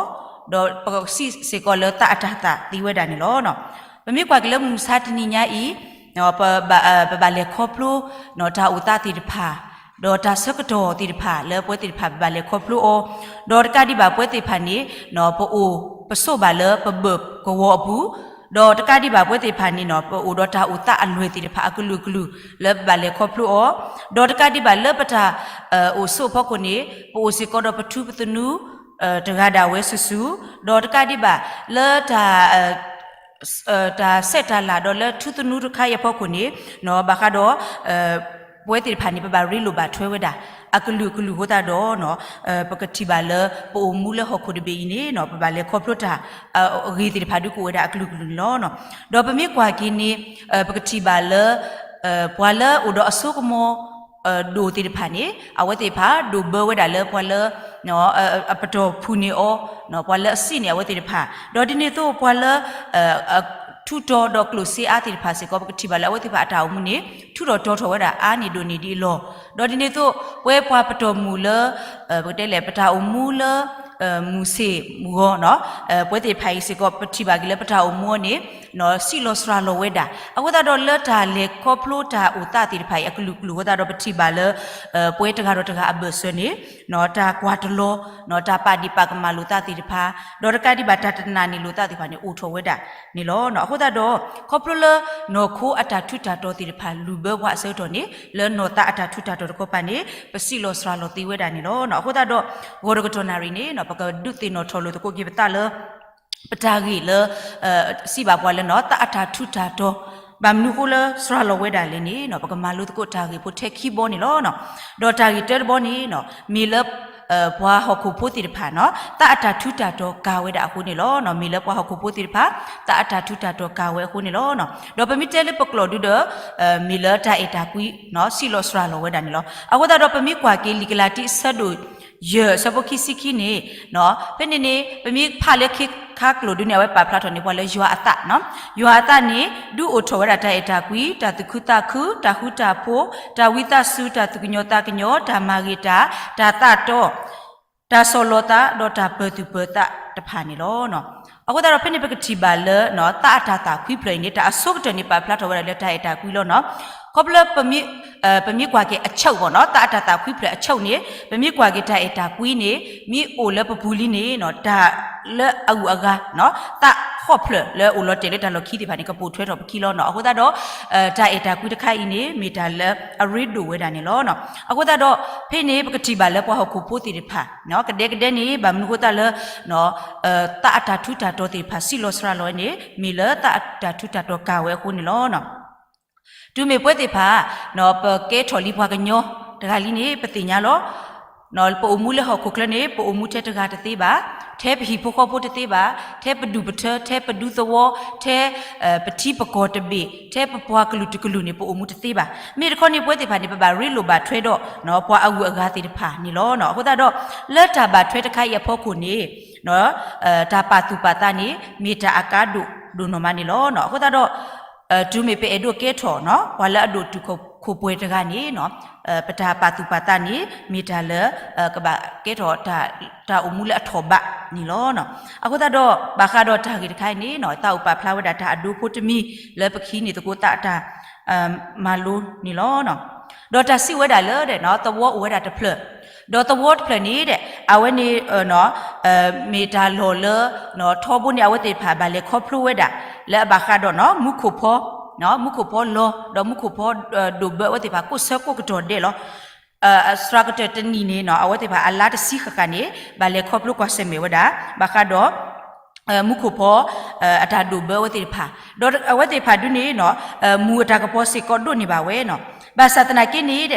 ဒီးပကစံးစ့ၢ်ကီးလၢသးအတၤသၣ်သ့ဝဲဒၣ်န့ၣ်လီၤ. ပမ့ၢ်ကွၢ်က့ၤလၢမုၢ်မဆါတနံၤညါအံၤ ပဘၣ်လဲၤခီဖျိ တၢ်အိၣ်သးသ့ၣ်တဖၣ် ဒီးတၢ်ဆၢကတီၢ်သ့ၣ်တဖၣ် လၢပဝဲသ့ၣ်တဖၣ်ပဘၣ်လဲၤခီဖျိအီၤ, ဒီးတကးဒံးဘၣ်ပဝဲသ့ၣ်တဖၣ်န့ၣ် ပအိၣ်ပဆိးဘၣ်လၢပဘၢၣ်ကဝီၤအပူၤ, ဒီးတကးဒံးဘၣ်ပဝဲသ့ၣ်တဖၣ်န့ၣ် ပအိၣ်ဒီးတၢ်အိၣ်သးအလွဲၢ်သ့ၣ်တဖၣ် အကလုာ်ကလုာ်လၢပဘၣ်လဲၤခီဖျိအီၤ, ဒီးတကးဒံးဘၣ်လၢပတၢ်အိၣ်ဆိးအဖီခိၣ်န့ၣ် ပအိၣ်စ့ၢ်ကီးဒီးပထူပသနူ တဂၤဒၣ်ဝဲစုာ်စုာ်, ဒီးတကးဒံးဘၣ်လၢတၢ် တၢ်ဆဲးတၢ်လၤဒီးလၢထူသနူတခါအံၤအဖီခိၣ်န့ၣ် ဘၣ်ဃးဒီး ပဝဲသ့ၣ်တဖၣ်န့ၣ် ပဘၣ်ရ့လိာ်ဘၣ်ထွဲဝဲဒၣ် အကလုာ်ကလုာ်အဃိသတးဒီး ပကထံၣ်ဘၣ်လၢပအိၣ်မူလၢဟီၣ်ခိၣ်တဘ့ၣ်အံၤန့ၣ် ပဘၣ်လဲၤခီဖျိတၢ် အဂ့ၤသ့ၣ်တဖၣ်ဒုးကအိၣ်ဝဲဒၣ်အကလုာ်ကလုာ်န့ၣ်လီၤ. ဒီးပမ့ၢ်ကွၢ်က့ၤန့ၣ် ပကထံၣ်ဘၣ်လၢ ပှၤလၢအိၣ်ဒီးအစိကမီၤ ဒိၣ်သ့ၣ်တဖၣ်န့ၣ် အဝဲသ့ၣ်တဖၣ်ဒိၣ်ဘၢဝဲဒၣ်လၢပှၤလၢ အပတီၢ်ဖုၣ်န့ၢ်အီၤ ပှၤလၢအစံးန့ၢ်အဝဲသ့ၣ်တဖၣ် ဒီးဒ်န့ၣ်အသိးပှၤလၢ ထူးတီၤဒီးကျိၣ်စ့အါသ့ၣ်တဖၣ်စ့ၢ်ကီး ပကထံၣ်ဘၣ်လၢအဝဲသ့ၣ်တဖၣ်အတၢ်အိၣ်မူန့ၣ် ထူးထီၣ်တီၤထီၣ်ဝဲဒၣ်အါန့ၢ်ဒိၣ်န့ၢ်ဒ်အလီၢ်, ဒီးဒ်န့ၣ်အသိး ပဝဲပှၤပတီၢ်မုၢ်လၢ ပကတဲလဲၣ် ပတၢ်အိၣ်မူလၢ မုၢ်ဆ့ၣ်မုၢ်ဂီၤန့ၣ် ပဝဲသ့ၣ်တဖၣ်အံၤစ့ၢ်ကီး ပထံၣ်ဘၣ်က့ၤလၢပတၢ်အိၣ်မူအီၤန့ၣ် စံးလီၤစှၤလီၤဝဲဒၣ် အဃိသတးဒီးလၢတၢ်လဲၤခီဖျိတၢ်အိၣ်သးသ့ၣ်တဖၣ်အံၤ အကလုာ်ကလုာ်အဃိသတးဒီး ပထံၣ်ဘၣ်လၢ ပဝဲတဂၤဒီးတဂၤအဘၢၣ်စၢၤန့ၣ် တၢ်ကွၢ်တလီၤ တၢ်ပာ်ဒံးပာ်ကမၣ်လိာ်သးသ့ၣ်တဖၣ် ဒီးတကးဒံးဘၣ်တၢ်တနာ်န့ၢ်လိာ်သးသ့ၣ်တဖၣ်န့ၣ် အိၣ်ထီၣ်ဝဲဒၣ်န့ၣ်လီၤ. အဃိသတးဒီး ခီဖျိလၢနီၢ်ခိအတၢ်ထူးတၢ်တီၤသ့ၣ်တဖၣ် လုၢ်ဘၢပှၤအဆၢကတီၢ်န့ၣ် လၢနီၢ်သးအတၢ်ထူးတၢ်တီၤတခီပၤန့ၣ် ပစံးလီၤစှၤလီၤသ့ဝဲဒၣ်န့ၣ်လီၤ. အဃိသတးဒီး ဂီၤတကတီၢ်နၣ်ရံၣ်န့ၣ် ပကဒုးသ့ၣ်နီၣ်ထီၣ်လိာ်သကိးက့ၤပသးလၢ ပတၢ်ဂ့ၢ်လၢ စံးဘၣ်ပှၤလၢနီၢ်သးအတၢ်ထူးတၢ်တီၤ ဘၣ်မနုၤအဃိလၢစှၤလီၤဝဲဒၣ်လဲၣ်န့ၣ် ပကမၤလိသကိးတၢ်ဂ့ၢ်ဖိထဲခံဘီန့ၣ်လီၤ. ဒီးတၢ်ဂ့ၢ်တၢတဘီန့ၣ် မ့ၢ်လၢ ပှၤဟီၣ်ခိၣ်ဖိသ့ၣ်တဖၣ်န့ၣ် သးအတၢ်ထူးတၢ်တီၤကၤဝဲဒၣ်အဃိန့ၣ်လီၤ. မ့ၢ်လၢပှၤဟီၣ်ခိၣ်ဖိသ့ၣ်တဖၣ် သးအတၢ်ထူးတၢ်တီၤကၤဝဲအဃိန့ၣ်လီၤ. ဒီးပမ့ၢ်တဲလၢပကျိာ်ဒုဒီး မ့ၢ်လၢတၢ်အဲၣ်တၢ်ကွံ စံးလီၤစှၤလီၤဝဲဒၣ်န့ၣ်လီၤ. အဃိသတးဒီးပမ့ၢ်ကွၢ်က့ၤလံာ်ကလၤတံ အဆၢဒိၣ်ယဲၢ် အဆၢဖိခံဆံခံန့ၣ် ဖဲန့ၣ်န့ၣ် ပမ့ၢ်ဖးလၢခ့ခါကျိာ်ဒုန့ၣ် အဝဲပာ်ဖျါထီၣ်န့ၢ်ပှၤလၢယွၤအသးန့ၣ် ယွၤအသးန့ၣ် ဒုးအိၣ်ထီၣ်ဝဲဒၣ်တၢ်အဲၣ်တၢ်ကွံ တၢ်သူၣ်ခုသးခု တၢ်ဃူတၢ်ဖိး တၢ်ဝံသးစူၤ တၢ်သူၣ်ကညီၤသးကညီၤ တၢ်မၤဂ့ၤတၢ် တၢ်သးတီ တၢ်ဆီၣ်လီၤသး ဒီးတၢ်ပၢၤသူၣ်ပၢၤသးတဖၣ်န့ၣ်လီၤ. အဃိသတးဒီးဖဲန့ၣ်ပကထံၣ်ဘၣ်လၢ သးအတၢ်သးခွံဖျၢၣ်အံၤန့ၣ် တၢ်အဆိကတၢၢ်န့ၣ် ပာ်ဖျါထီၣ်ဝဲဒၣ်လၢတၢ်အဲၣ်တၢ်ကွံလီၤန့ၣ်. ခီဖျိလၢ ပမ့ၢ်ကွၢ်က့ၤအဆၢက့ၤန့ၣ် သးအတၢ်သးခွံဖျၢၣ်အဆၢန့ၣ် ပမ့ၢ်ကွၢ်က့ၤတၢ်အဲၣ်တၢ်ကွံန့ၣ် မ့ၢ်အိၣ်လၢပပူၤလံန့ၣ် တၢ်လၢအဂုၤအဂၤ သးဃီၣ်ဖျၢၣ်လၢအိၣ်လီၤတဲာ်လၢတၢ်လီၢ်ခံသ့ၣ်တဖၣ်န့ၣ် ကပိာ်ထွဲထီၣ်ပခံလီၤန့ၣ်. အဃိသတးဒီး တၢ်အဲၣ်တၢ်ကွံတခါအံၤန့ၣ် မ့ၢ်တၢ်လၢအရ့ဒိၣ်ဝဲဒၣ်န့ၣ်လီၤ. အဃိသတးဒီး ဖဲန့ၣ်ပကထံၣ်ဘၣ်လၢပှၤဟီၣ်ခိၣ်ဖိသ့ၣ်တဖၣ် ကဒဲကဒဲန့ၣ် ဘၣ်မနုၤအဃိသတးလၢ သးအတၢ်ထူးတၢ်တီၤသ့ၣ်တဖၣ် စံးလီၤစှၤလီၤန့ၣ် မ့ၢ်လၢသးအတၢ်ထူးတၢ်တီၤကၤဝဲအဃိန့ၣ်လီၤ. တုၤမ့ၢ်ပဝဲသ့ၣ်တဖၣ် ပကဲထီၣ်လံပှၤကညီတဂၤလံန့ၣ် ပသ့ၣ်ညါလီၤ. ပအိၣ်မူလၢဟီၣ်ခိၣ်ချၢန့ၣ် ပအိၣ်မူထဲတဂၤတသ့ဘၣ်, ထဲပဟံၣ်ဖိဃီဖိတသ့ဘၣ်, ထဲပဒူၣ်ပထၢ ထဲပဒူသဝီ ထဲ ပထံပကီၢ်တဘ့ၣ် ထဲပပှၤကလုာ်တကလုာ်န့ၣ် ပအိၣ်မူတသ့ဘၣ်. မ့ၢ်တခီန့ၣ် ပဝဲသ့ၣ်တဖၣ်န့ၣ် ပဘၣ်ရ့လိာ်ဘၣ်ထွဲဒီး ပှၤအဂုၤအဂၤသ့ၣ်တဖၣ်န့ၣ်လီၤ. အဃိသတးဒီး လၢတၢ်ဘၣ်ထွဲတခါအံၤအဖီခိၣ်န့ၣ် တၢ်ပာ်သူၣ်ပာ်သးန့ၣ် မ့ၢ်တၢ်အကါဒိၣ်ဒိၣ်နီၢ်မးန့ၣ်လီၤ. အဃိသတးဒီး တုၤမ့ၢ်ပအဲၣ်ဒိးကဲထီၣ် ပှၤလၢအဒိၣ်တုာ်ခိၣ်ပှဲၤတဂၤန့ၣ် ပတၢ်ပာ်သူၣ်ပာ်သးန့ၣ် မ့ၢ်တၢ်လၢ ကဘၣ်ကဲထီၣ် တၢ်အိၣ်မူလၢအထီၣ်ဘးန့ၣ်လီၤ. အဃိသတးဒီး ဘၣ်ဃးဒီးတၢ်ဂ့ၢ်တခါအံၤန့ၣ် သးအိၣ်ပာ်ဖျါဝဲဒၣ်တၢ်အဒိဖိတမံၤ လၢပကဟံးန့ၢ်သကိးသးတၢ် မၤလိန့ၣ်လီၤ. ဒီးတၢ်စံးဝဲဒၣ်လၢ သဝီအိၣ်ဝဲဒၣ်တဖျၢၣ်, ဒီးသဝီတဖျၢၣ်န့ၣ် အဝဲန့ၣ် မ့ၢ်တၢ်လီၢ်လၢ ထီဘိန့ၣ် အဝဲသ့ၣ်တဖၣ်ဘၣ်လဲၤခီဖျိဝဲဒၣ် လၢအဘၣ်ဃးဒီး မူခိၣ်ဖီ မူခိၣ်ဖီလီၤ ဒီးမူခိၣ်ဖီ ဒိၣ်ဘၢအဝဲသ့ၣ်တဖၣ်ကိးဆၢကိးကတီၢ်ဒဲးလီၤ. စှၤကတၢၢ်တနံၣ်န့ၣ် အဝဲသ့ၣ်တဖၣ်အလါတဆံဃၣ်ဃၣ်န့ၣ် ဘၣ်လဲၤခီဖျိကွၢ်ဆၢၣ်မဲာ်ဝဲဒၣ် ဘၣ်ဃးဒီး မူခိၣ်ဖီ အတၢ်ဒိၣ်ဘၢအဝဲသ့ၣ်တဖၣ်, ဒီးအဝဲသ့ၣ်တဖၣ်ဒုန့ၣ် မူအတၢ်ကပီၤစ့ၢ်ကီးဒိးန့ၢ်ဘၣ်ဝဲန့ၣ်. ဘၣ်ဆၣ်သနာ်က့န့ၣ်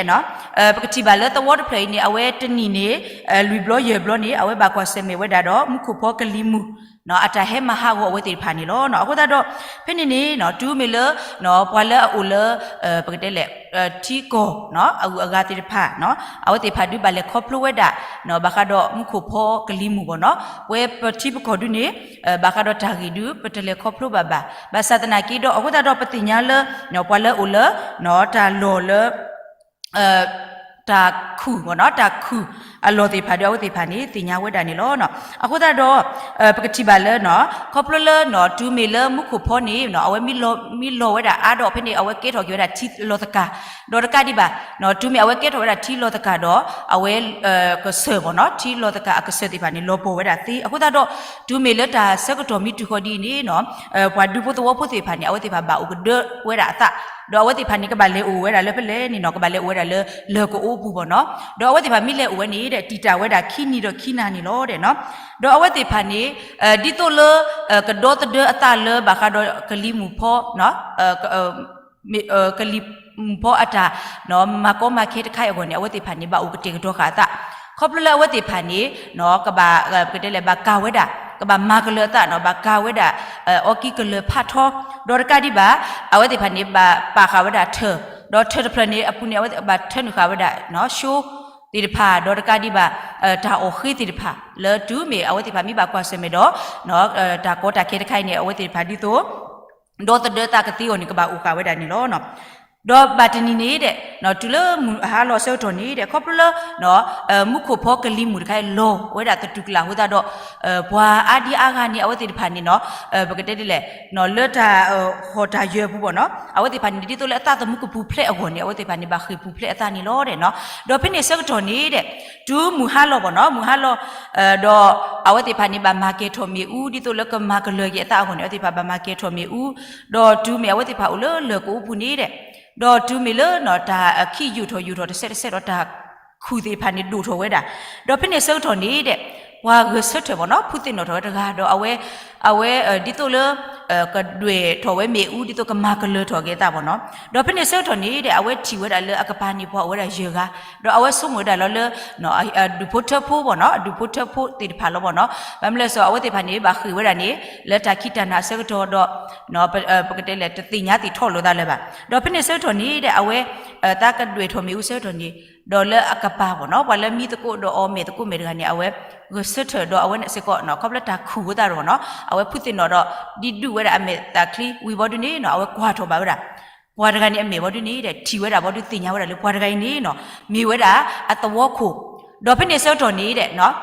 ပကထံၣ်ဘၣ်လၢသဝီတဖျၢၣ်အံၤန့ၣ် အဝဲတနံၣ်န့ၣ် လွံၢ်ဘျီယဲၢ်ဘျီန့ၣ် အဝဲဘၣ်ကွၢ်ဆၢၣ်မဲာ်ဝဲဒၣ်ဒီး မူခိၣ်ဖီကလံၤမုၢ် အတၢ်ဟဲမၤဟးဂီၤအဝဲသ့ၣ်တဖၣ်န့ၣ်လီၤ. အဃိသတးဒီး ဖဲန့ၣ်န့ၣ် တုၤမ့ၢ်လၢ ပှၤလၢအအိၣ်လၢ ပကတဲလဲၣ် ထံကီၢ် အဂုၤအဂၤသ့ၣ်တဖၣ် အဝဲသ့ၣ်တဖၣ်ဒုးဘၣ်လဲၤခီဖျိဝဲဒၣ် ဘၣ်ဃးဒီးမူခိၣ်ဖီကလံၤမုၢ်ဘၣ်န့ၣ်. ပဝဲပထံပကီၢ်ဒုန့ၣ် ဘၣ်ဃးဒီးတၢ်ဂ့ၢ်ဒု ပတလဲၤခီဖျိဘၣ်ဘၣ်. ဘၣ်ဆၣ်သနာ်က့ဒီး အဃိသတးဒီးပသ့ၣ်ညါလၢ ပှၤလၢအအိၣ်လၢ တၢ်လီၢ်လၢ တၢ်ခုၣ် တၢ်ခုၣ်အလီၢ်သ့ၣ်တဖၣ်ဒီး အဝဲသ့ၣ်တဖၣ်န့ၣ် သ့ၣ်ညါဝဲဒၣ်န့ၣ်လီၤ. အဃိသတးဒီး ပကထံၣ်ဘၣ်လၢ ခီဖျိလၢ တုၤမ့ၢ်လၢမူခိၣ်ဖီန့ၣ် အဝဲမ့ၢ်လီၤဝဲဒၣ်အါဒီး ဖဲန့ၣ် အဝဲကဲထီၣ်က့ၤဝဲဒၣ်ထံလီၤသကၤ ဒီးတကးဒံးဘၣ် တုၤမ့ၢ်အဝဲကဲထီၣ်ဝဲဒၣ်ထံလီၤသကၤဒီး အဝဲ ကစၢၢ်ဘၣ်န့ၣ် ထံလီၤသကၤအကစၢၢ်သ့ၣ်တဖၣ်န့ၣ် လီၤပှီၢ်ဝဲဒၣ်သ့. အဃိသတးဒီး တုၤမ့ၢ်လၢတၢ်ဆၢကတီၢ်မ့ၢ်တုၤဃီၤဒ်အံၤန့ၣ် ပှၤဒူဖိသဝီဖိသ့ၣ်တဖၣ်န့ၣ် အဝဲသ့ၣ်တဖၣ်ဘၣ်အိၣ်ကဒၢဝဲဒၣ်အသး ဒီးအဝဲသ့ၣ်တဖၣ်န့ၣ် ကဘၣ်လဲၤအိၣ်ဝဲဒၣ်လၢဖဲလဲၣ်န့ၣ်န့ၣ် ကဘၣ်လဲၤအိၣ်ဝဲဒၣ်လၢ လၢၢ်ကအိပူၤဘၣ်န့ၣ်. ဒီးအဝဲသ့ၣ်တဖၣ်မ့ၢ်လဲၤအိၣ်ဝဲန့ၣ် ဒီးအဝဲသ့ၣ်တဖၣ်န့ၣ် တံာ်တာ်ဝဲဒၣ်ခံနံၤဒီးခံနၤန့ၣ်လီၤဒီးနီၤ. ဒီးအဝဲသ့ၣ်တဖၣ်န့ၣ် ဒ်သိးလၢ ကဒီသဒၢအသးလၢဘၣ်ဃးဒီးကလံၤမုၢ်ဖီ ကလံၤမုၢ်ဖီအတၢ် မၤကီမၤခဲတခါအံၤအဂီၢ်န့ၣ် အဝဲသ့ၣ်တဖၣ်န့ၣ် ဘၣ်အိၣ်ကတဲာ်ကတီၤဃာ်အသး ခီဖျိလၢအဝဲသ့ၣ်တဖၣ်န့ၣ် ကဘၣ် ပကတဲလဲၣ် ဘၣ်ကၤဝဲဒၣ် ကဘၣ်မၤကလၢၤအသးနီၤ ဘၣ်ကၤဝဲဒၣ် အီကံကလၢၤဖးထီ ဒီးတကးဒံးဘၣ် အဝဲသ့ၣ်တဖၣ်န့ၣ် ဘၣ်ပာ်ဃာ်ဝဲဒၣ်ထၢၣ် ဒီးထၢၣ်တဖျၢၣ်န့ၣ် အပူၤန့ၣ် အဝဲသ့ၣ်ဘၣ်ထၢနုာ်ဃာ်ဝဲဒၣ် ရှိသ့ၣ်တဖၣ် ဒီးတကးဒံးဘၣ် တၢ်အီၣ်ဃ့သ့ၣ်တဖၣ် လၢတုၤမ့ၢ်အဝဲသ့ၣ်တဖၣ်မ့ၢ်ဘၣ်ကွၢ်ဆၢၣ်မဲာ်ဒီး တၢ်ကီတၢ်ခဲတခါအံၤန့ၣ် အဝဲသ့ၣ်တဖၣ်ဒ်သိး ဒီသဒၢသးကသ့အဂီၢ်န့ၣ် ကဘၣ်အိၣ်ဃာ်ဝဲဒၣ်န့ၣ်လီၤ. ဒီးဘၣ်တနံၤန့ၣ်ဒီး တုၤလၢမုၢ်ဟါလီၤအဆၢကတီၢ်န့ၣ်ဒီး ခီဖျိလၢ မူခိၣ်ဖီကလံၤမုၢ်တခါအံၤလီၤဝဲဒၣ်သတူၢ်ကလာ်အဃိသတးဒီး ပှၤအါဒံအါဂၤန့ၣ် အဝဲသ့ၣ်တဖၣ်န့ၣ်နီၤ ပကတဲဒ်လဲၣ် လၢတၢ်ဟီၣ်တၢ်ယၢၤအပူၤဘၣ်နီၤ အဝဲသ့ၣ်တဖၣ်န့ၣ် ဒ်သိးလၢအသးသမူကပူၤဖျဲးအဂီၢ်န့ၣ် အဝဲသ့ၣ်တဖၣ်န့ၣ် ဘၣ်ဃ့ၢ်ပူၤဖျဲးအသးန့ၣ်လီၤဒီးနီၤ. ဒီးဖဲန့ၣ်အဆၢကတီၢ်န့ၣ်ဒီး တုၤမုၢ်ဟါလီၤဘၣ်နီၤ မုၢ်ဟါလီၤ ဒီးအဝဲသ့ၣ်တဖၣ်န့ၣ် ဘၣ်မၤကဲၤထီၣ်မ့ၣ်အူ ဒ်သိးလၢကမၤကလၢၤက့ၤအသးအဂီၢ်န့ၣ် အဝဲသ့ၣ်တဖၣ်ဘၣ်မၤကဲၤထီၣ်မ့ၣ်အူ ဒီးတုၤမ့ၢ်အဝဲသ့ၣ်တဖၣ်အိၣ်လၢလၢၢ်ကအိပူၤန့ၣ်ဒီး ဒီးတုၤမ့ၢ်လၢနီၤ တၢ်အခံးယိာ်ထီၣ်ယိာ်ထီၣ်တစဲးတစဲးဒီးတၢ်ခူၣ်သ့ၣ်တဖၣ်န့ၣ်ဒိၣ်ထီၣ်ဝဲဒၣ် ဒီးဖဲန့ၣ်အဆၢကတီၢ်န့ၣ်ဒီး ပှၤဂဲၤဆၢထၢၣ်ဘၣ်နီၤ ဖုသ့ၣ်နီၣ်ထီၣ်ဝဲတဂၤ ဒီးအဝဲ အဝဲ ဒ်သိးလၢ ကဒွဲၣ်ထီၣ်ဝဲမ့ၣ်အူ ဒ်သိးကမၤကလၢၤထီၣ်က့ၤအသးဘၣ်နီၤ. ဒီးဖဲန့ၣ်အဆၢကတီၢ်န့ၣ်ဒီး အဝဲထံၣ်ဝဲဒၣ်လၢအကပၤန့ၣ် ပှၤအိၣ်ဝဲဒၣ်ယဲၢ်ဂၤ ဒီးအဝဲဆိကမိၣ်ဝဲဒၣ်လီၤလၢ အဒူၣ်ဖိထၢဖိဘၣ်နီၤ အဒူၣ်ဖိထၢဖိသ့ၣ်တဖၣ်လီၤဘၣ်နီၤ. ဘၣ်မနုၤလဲၣ်စီၤ အဝဲသ့ၣ်တဖၣ်န့ၣ် ဘၣ်ဃ့ၢ်ဝဲဒၣ်န့ၣ် လၢတၢ်ခံးတၢ်နၤအဆၢကတီၢ်ဒီး ပကတဲလဲၣ် တသ့ၣ်ညါသ့ၣ်ထီၣ်လိာ်သးလၢၤဘၣ်. ဒီးဖဲန့ၣ်အဆၢကတီၢ်န့ၣ်ဒီး အဝဲ သးကဒွဲၣ်ထီၣ်မ့ၣ်အူအဆၢကတီၢ်န့ၣ် ဒီးလၢအကပၤဘၣ်နီၤ ပှၤလၢမံသကိးဒီးအီၣ်မ့ၤသကိးမဲာ်တဂၤန့ၣ် အဝဲဂဲၤဆၢထၢၣ်ဒီးအဝဲန့ၣ်စ့ၢ်ကီး ခီဖျိတၢ်ခူၣ်ဝဲသးဒီးဘၣ်နီၤ အဝဲဖုသ့ၣ်နီၣ်ဒီး ဒ်ဒုးဝဲဒၣ်အမဲာ်သၣ်ချံဝံၤဘီဒုန့ၣ်နီၤ အဝဲကွၢ်ထီၣ်ဘၣ်ဝဲဒၣ် ပှၤတဂၤန့ၣ်အမဲာ်ဘီဒုန့ၣ်ဒီး ထံၣ်ဝဲဒၣ်ဘီဒုသ့ၣ်ညါဝဲဒၣ်လၢပှၤတဂၤအံၤန့ၣ်နီၤ မ့ၢ်ဝဲဒၣ်အသဝီခိၣ် ဒီးဖဲန့ၣ်အဆၢကတီၢ်န့ၣ်ဒီး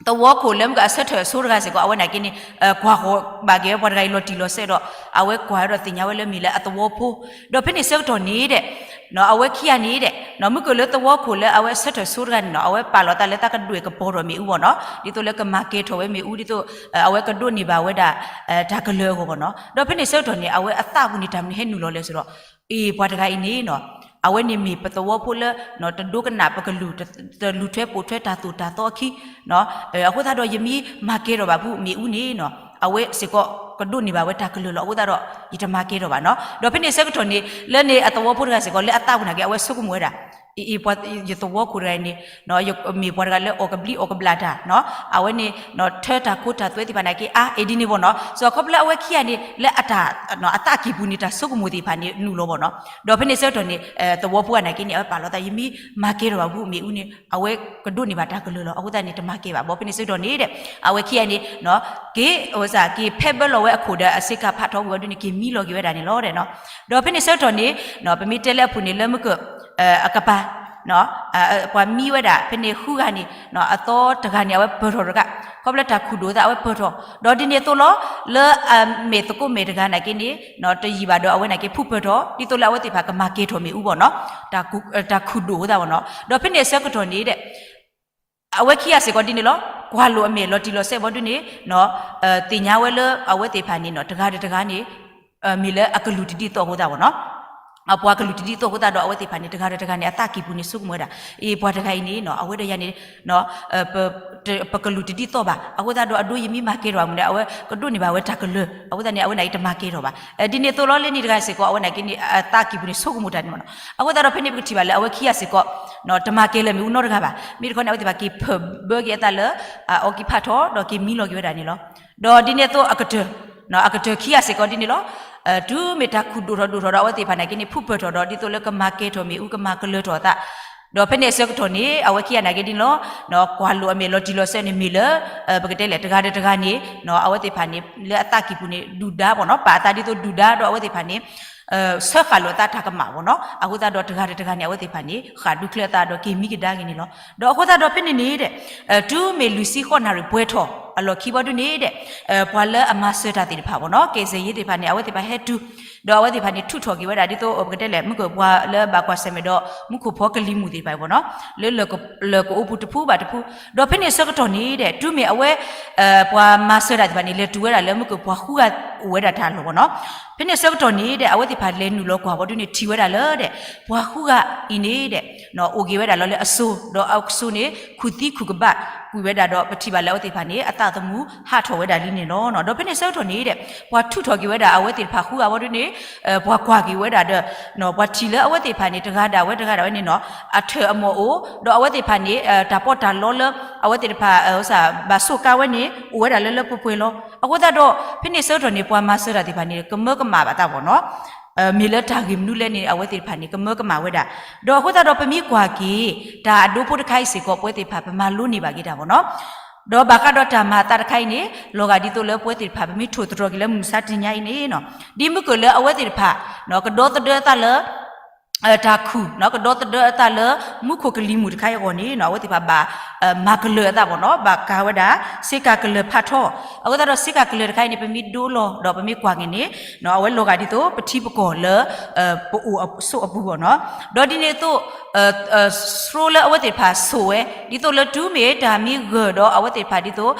သဝီခိၣ်လၢမ့ၢ်ကအဆၢထၢၣ်အဆိတဂၤစ့ၢ်ကီး အဝဲန့ၣ်က့န့ၣ် ကွၢ်ဃီၤဘၣ်က့ၤဝဲပှၤတဂၤအံၤလီၤတံၢ်လီၤဆဲးဒီး အဝဲကွၢ်ဝဲဒီးသ့ၣ်ညါဝဲလၢမ့ၢ်လၢအသဝီဖိ ဒီးဖဲန့ၣ်အဆၢကတီၢ်န့ၣ်ဒီး အဝဲခံဂၤန့ၣ်ဒီး မ့ၢ်ကလၢသဝီခိၣ်လၢအဝဲအဆၢထၢၣ်ဆိတဂၤန့ၣ်နီၤ အဝဲပာ်လီၤသးလၢသးကဒွဲၣ်ကပီၤထီၣ်မ့ၣ်အူဘၣ်နီၤ ဒ်သိးလၢကမၤကဲၤထီၣ်ဝဲမ့ၣ်အူ ဒ်သိးအဝဲကဒိးန့ၢ်ဘၣ်ဝဲဒၣ် တၢ်ကလၢၤအဂီၢ်ဘၣ်နီၤ. ဒီးဖဲန့ၣ်အဆၢကတီၢ်န့ၣ် အဝဲအသးပူၤန့ၣ် တၢ်မနုၤဟဲနုာ်လီၤလဲၣ်ဆိုတော့ အ့ ပှၤတဂၤအံၤန့ၣ်နီၤ အဝဲန့ၣ်မ့ၢ်ပသဝီဖိလၢ တဒိကနၣ်ပကလုၢ် တလူၤထွဲပိာ်ထွဲတၢ်သိၣ်တၢ်သီအခံ အဃိသတးဒီးယမ့ၢ်မၤကဲၤထီၣ်ဘၣ်ဖုမ့ၣ်အူန့ၣ်နီၤ အဝဲစ့ၢ်ကီးကဒိးန့ၢ်ဘၣ်ဝဲတၢ်ကလၢၤလီၤ. အဃိသတးဒီး ယတမၤကဲၤထီၣ်ဘၣ်နီၤ. ဒီးဖဲန့ၣ်အဆၢကတီၢ်န့ၣ် လၢန့ၣ်အသဝီဖိတဂၤစ့ၢ်ကီး လၢအသးပူၤနာ်က့ အဝဲဆိကမိၣ်ဝဲဒၣ် အ့ ယသဝီခိၣ်တဂၤအံၤန့ၣ် မ့ၢ်ပှၤတဂၤလၢအီၣ်ကဘျံးအီၣ်ကဘျၣ်တၢ်နီၤ အဝဲန့ၣ် ထၢတၢ်ခိတၢ်သွဲသ့ၣ်တဖၣ်နာ်က့ အါ အ့ဒ်န့ၣ်ဘၣ်နီၤ. စီၤခီဖျိအဝဲခံဂၤန့ၣ် လၢအတၢ် အသးကံၢ်ပူၤန့ၣ် တၢ်ဆိကမိၣ်သ့ၣ်တဖၣ်န့ၣ်နုာ်လီၤဘၣ်နီၤ. ဒီးဖဲန့ၣ်အဆၢကတီၢ်န့ၣ် သဝီဖိနာ်က့န့ၣ် အဝဲပာ်လီၤသး ယမ့ၢ်မၤကဲၤထီၣ်ဘၣ်ဖုမ့ၣ်အူန့ၣ် အဝဲကဒိးန့ၢ်ဘၣ်တၢ်ကလၢၤလီၤ. အဃိသတးန့ၣ် တမၤကဲၤဘၣ်ဘၣ်. ဖဲန့ၣ်အဆၢကတီၢ်န့ၣ်ဒီး အဝဲခံဂၤန့ၣ် က့ၤ က့ၤဖဲဘၢလီၤဝဲအခိၣ်ဒီးအဆ့ကၤဖးထီဝံၤအီၤဒုန့ၣ် က့ၤမံလီၤက့ၤဝဲဒၣ်န့ၣ်လီၤ. ဒီးဖဲန့ၣ်အဆၢကတီၢ်န့ၣ် ပမ့ၢ်တဲလၢအပူၤန့ၣ် လၢမုၢ်ကၢၢ် အကပၤ ပှၤမံဝဲဒၣ် ဖဲန့ၣ်ဃုဂၤန့ၣ် အသီတဂၤန့ၣ် အဝဲပၢၢ်ထီၣ်တဂၤ ခီဖျိတၢ်ခူၣ်ဒိၣ်သး အဝဲပၢၢ်ထီၣ် ဒီးဒ်န့ၣ်အသိးလီၤ လၢအမဲာ်သကိးမဲာ်တဂၤနာ်က့န့ၣ် တယံာ်ဘၣ်ဒီးအဝဲနာ်က့ဖုပၢၢ်ထီၣ် ဒ်သိးလၢအဝဲသ့ၣ်တဖၣ်ကမၤကဲၤထီၣ်မ့ၣ်အူဘၣ်နီၤ တၢ်ခူၣ်ဒိၣ်သးဘၣ်နီၤ. ဒီးဖဲန့ၣ်အဆၢကတီၢ်န့ၣ်ဒီး အဝဲခံဂၤစ့ၢ်ကီးဒ်န့ၣ်လီၤ ကွၢ်လိာ်အမဲာ်လီၤတံၢ်လီၤဆဲးဘီဒုန့ၣ် သ့ၣ်ညါဝဲလၢအဝဲသ့ၣ်တဖၣ်န့ၣ် တဂၤဒီးတဂၤန့ၣ် မ့ၢ်လၢအကလုၢ်တဒ်သိးအဃိသတးဘၣ်နီၤ အပှၤကလုၢ်တဒ်သိးအဃိသတးဒီး အဝဲသ့ၣ်တဖၣ်န့ၣ် တဂၤဒီးတဂၤန့ၣ် အသးကံၢ်ပူၤန့ၣ် ဆိကမိၣ်ဝဲဒၣ် အ့ ပှၤတဂၤအံၤန့ၣ် အဝဲဒီးယၤန့ၣ် ပကလုၢ်တဒ်သိးဘၣ် အဃိသတးဒီးအဒိယမ့ၢ်မၤကဲၤထီၣ်ဘၣ်မနုၤ အဝဲကဒိးန့ၢ်ဘၣ်ဝဲတၢ်ကလၢၤ အဃိသတးန့ၣ် အဝဲန့ၣ်အံၤတမၤကဲၤထီၣ်ဘၣ်. ဒ်န့ၣ်အသိးလီၤ လၢန့ၣ်တဂၤစ့ၢ်ကီး အဝဲနာ်က့န့ၣ် အသးကံၢ်ပူၤန့ၣ် ဆိကမိၣ်တၢ်န့ၣ်မနီၤ. အဃိသတးဒီးဖဲန့ၣ်ပကထံၣ်ဘၣ်လၢအဝဲခံဂၤစ့ၢ်ကီး တမၤကဲၤလၢၤမ့ၣ်အူနီတဂၤဘၣ်. မ့ၢ်တခီန့ၣ် အဝဲသ့ၣ်တဖၣ်က့ၤဖၢၣ်ဘၢက့ၤအသးလၢ အီကံဖးထီ ဒီးက့ၤမံလီၤက့ၤဝဲဒၣ်န့ၣ်လီၤ. ဒီးဒ်န့ၣ်အသိးအကတၢၢ် အကတၢၢ်ခံဂၤစ့ၢ်ကီးဒ်န့ၣ်လီၤ. တုၤမ့ၢ်တၢ်ခူၣ်ဒိၣ်ထီၣ်ဒိၣ်ထီၣ်ဒီးအဝဲသ့ၣ်တဖၣ်နာ်က့န့ၣ် ဖုပၢၢ်ထီၣ်ဒီး ဒ်သိးလၢကမၤကဲၤထီၣ်မ့ၣ်အူ ကမၤကလၢၤထီၣ်အသး ဒီးဖဲန့ၣ်အဆၢကတီၢ်န့ၣ် အဝဲခံဂၤနာ်က့ဒ်န့ၣ်လီၤ. ကွၢ်လိာ်အမဲာ်လီၤတံၢ်လီၤဆဲးန့ၣ်မ့ၢ်လၢ ပကတဲလဲၣ် တဂၤဒီးတဂၤန့ၣ် အဝဲသ့ၣ်တဖၣ်န့ၣ် လၢအသးကံၢ်ပူၤန့ၣ် ဒုၣ်ဒါဘၣ်နီၤ ပာ်အသးဒ်သိးဒုၣ်ဒါ ဒီးအဝဲသ့ၣ်တဖၣ်န့ၣ် ဆၢဃာ်လိာ်အသးတၢ်ကမၣ်ဘၣ်နီၤ. အဃိသတးဒီးတဂၤဒီးတဂၤန့ၣ် အဝဲသ့ၣ်တဖၣ်န့ၣ် ဃၣ်ဒူချၢအသးဒီးက့ၤမံကဒါက့ၤန့ၣ်လီၤ. ဒီးအဃိသတးဒီးဖဲန့ၣ်န့ၣ်ဒီး တုၤမ့ၢ်လွံၢ်ဆံဃိးနၣ်ရံၣ်ပှဲၤထီၣ်အလီၢ်ခံဘီဒုန့ၣ်ဒီး ပှၤလၢအမၤစၢၤတၢ်သ့ၣ်တဖၣ်ဘၣ်နီၤ ကယ်ဆယ်ရေးသ့ၣ်တဖၣ်န့ၣ် အဝဲသ့ၣ်တဖၣ်ဟဲတုၤ ဒီးအဝဲသ့ၣ်တဖၣ်န့ၣ် ထုးထီၣ်က့ၤဝဲဒၣ်ဒ်သိး ပကတဲလဲၣ် မုၢ်ကၢၢ်ပှၤလၢဘၣ်ကွၢ်ဆၢၣ်မဲာ်ဒီး မူခိၣ်ဖီကလံၤမူၣ်သ့ၣ်တဖၣ်အံၤဘၣ်နီၤ, လၢလၢၢ်ကအိပူၤတဖုဘၣ်တဖု, ဒီးဖဲန့ၣ်ဆၢကတီၢ်န့ၣ်ဒီး တုၤမ့ၢ်အဝဲ ပှၤမၤစၢၤတၢ်သ့ၣ်တဖၣ်န့ၣ် လဲၤတုၤဝဲဒၣ်လၢမုၢ်ကၢၢ်ပှၤဃုဂၤအိၣ်ဝဲဒၣ်တၢ်လီၢ်ဘၣ်နီၤ. ဖဲန့ၣ်ဆၢကတီၢ်န့ၣ်ဒီး အဝဲသ့ၣ်တဖၣ်လဲၤနုာ်လီၤကွၢ်ဝံၤဒုန့ၣ် ထံၣ်ဝဲဒၣ်လၢဒီး ပှၤဃုဂၤအံၤန့ၣ်ဒီး အိၣ်က့ၤဝဲဒၣ်လီၤလၢအစိၤ, ဒီးအစိၤန့ၣ် ခူၣ်သံခူၣ်ကဘၣ်ကွံာ်ဝဲဒၣ်ဒီး ပထံၣ်ဘၣ်လၢအဝဲသ့ၣ်တဖၣ်န့ၣ် အသးသမူဟးထီၣ်ဝဲဒၣ်လံန့ၣ်လီၤ. ဒီးဖဲန့ၣ်ဆၢကတီၢ်န့ၣ်ဒီး ပှၤထုးထီၣ်က့ၤဝဲဒၣ်အဝဲသ့ၣ်တဖၣ်ဃုဂၤဝံၤဒုန့ၣ် ပှၤကွၢ်က့ၤဝဲဒၣ်ဒီး ပှၤထံၣ်လၢအဝဲသ့ၣ်တဖၣ်န့ၣ် တဂၤဒၣ်ဝဲတဂၤဒၣ်ဝဲန့ၣ်နီၤ အထၢၣ်အမီၢ်အိၣ်, ဒီးအဝဲသ့ၣ်တဖၣ်န့ၣ် တၢ်ပီးတၢ်လီလၢ အဝဲသ့ၣ်တဖၣ် ဘၣ်ဆိးကါဝဲန့ၣ် အိၣ်ဝဲဒၣ်လၢလၢပှဲၤပှဲၤလီၤ. အဃိသတးဒီး ဖဲန့ၣ်ဆၢကတီၢ်န့ၣ် ပှၤမၤစၢၤတၢ်သ့ၣ်တဖၣ်န့ၣ် ကမၢကမၣ်ဘၣ်သးဘၣ်နီၤ. မ့ၢ်လၢတၢ်ဂ့ၢ်မနုၤလဲၣ်န့ၣ် အဝဲသ့ၣ်တဖၣ်န့ၣ် ကမၢကမၣ်ဝဲဒၣ်. ဒီးအဃိသတးဒီးပမ့ၢ်ကွၢ်က့ၤ တၢ်အဒိဖိတခါအံၤစ့ၢ်ကီး ပဝဲသ့ၣ်တဖၣ် ပမၤလိန့ၢ်ဘၣ်က့ၤတၢ်ဘၣ်နီၤ. ဒီးဘၣ်ဃးဒီးတၢ်မၤအသးတခါအံၤန့ၣ် လီၤဂာ်ဒ်သိးလၢပဝဲသ့ၣ်တဖၣ် ပမ့ၢ်ထိၣ်သတြီၤက့ၤလၢမုၢ်မဆါတနံၤညါအံၤန့ၣ်နီၤ, ဒ်မုၢ်ကၢၢ်လၢအဝဲသ့ၣ်တဖၣ် ကဒီသဒၢအသးလၢ တၢ်ခူၣ် ကဒီသဒၢအသးလၢ မူခိၣ်ကလံၤမူၣ်တခါအံၤအဂီၢ်န့ၣ်နီၤ အဝဲသ့ၣ်တဖၣ်ဘၣ် မၤကလၢၤအသးဘၣ်နီၤ, ဘၣ်ကၤဝဲဒၣ် စ့ကၤကလၢၤဖးထီ, အဃိသတးဒီးစ့ကၤကလၢၤတခါအံၤန့ၣ် ပမ့ၢ်ဒိလီၤ ဒီးပမ့ၢ်ကွၢ်က့ၤန့ၣ် အဝဲလီၤဂာ်ဒ်သိး ပထံပကီၢ်လၢ ပအိၣ်အစိအပူၤဘၣ်နီၤ, ဒီးဒ်န့ၣ်အသိး ဆှိလၢအဝဲသ့ၣ်တဖၣ်ဆိၣ်ဝဲ ဒ်သိးလၢတုၤမ့ၢ်တၢ်မ့ၢ်ဂၢၢ်ဒီးအဝဲသ့ၣ်တဖၣ်ဒ်သိး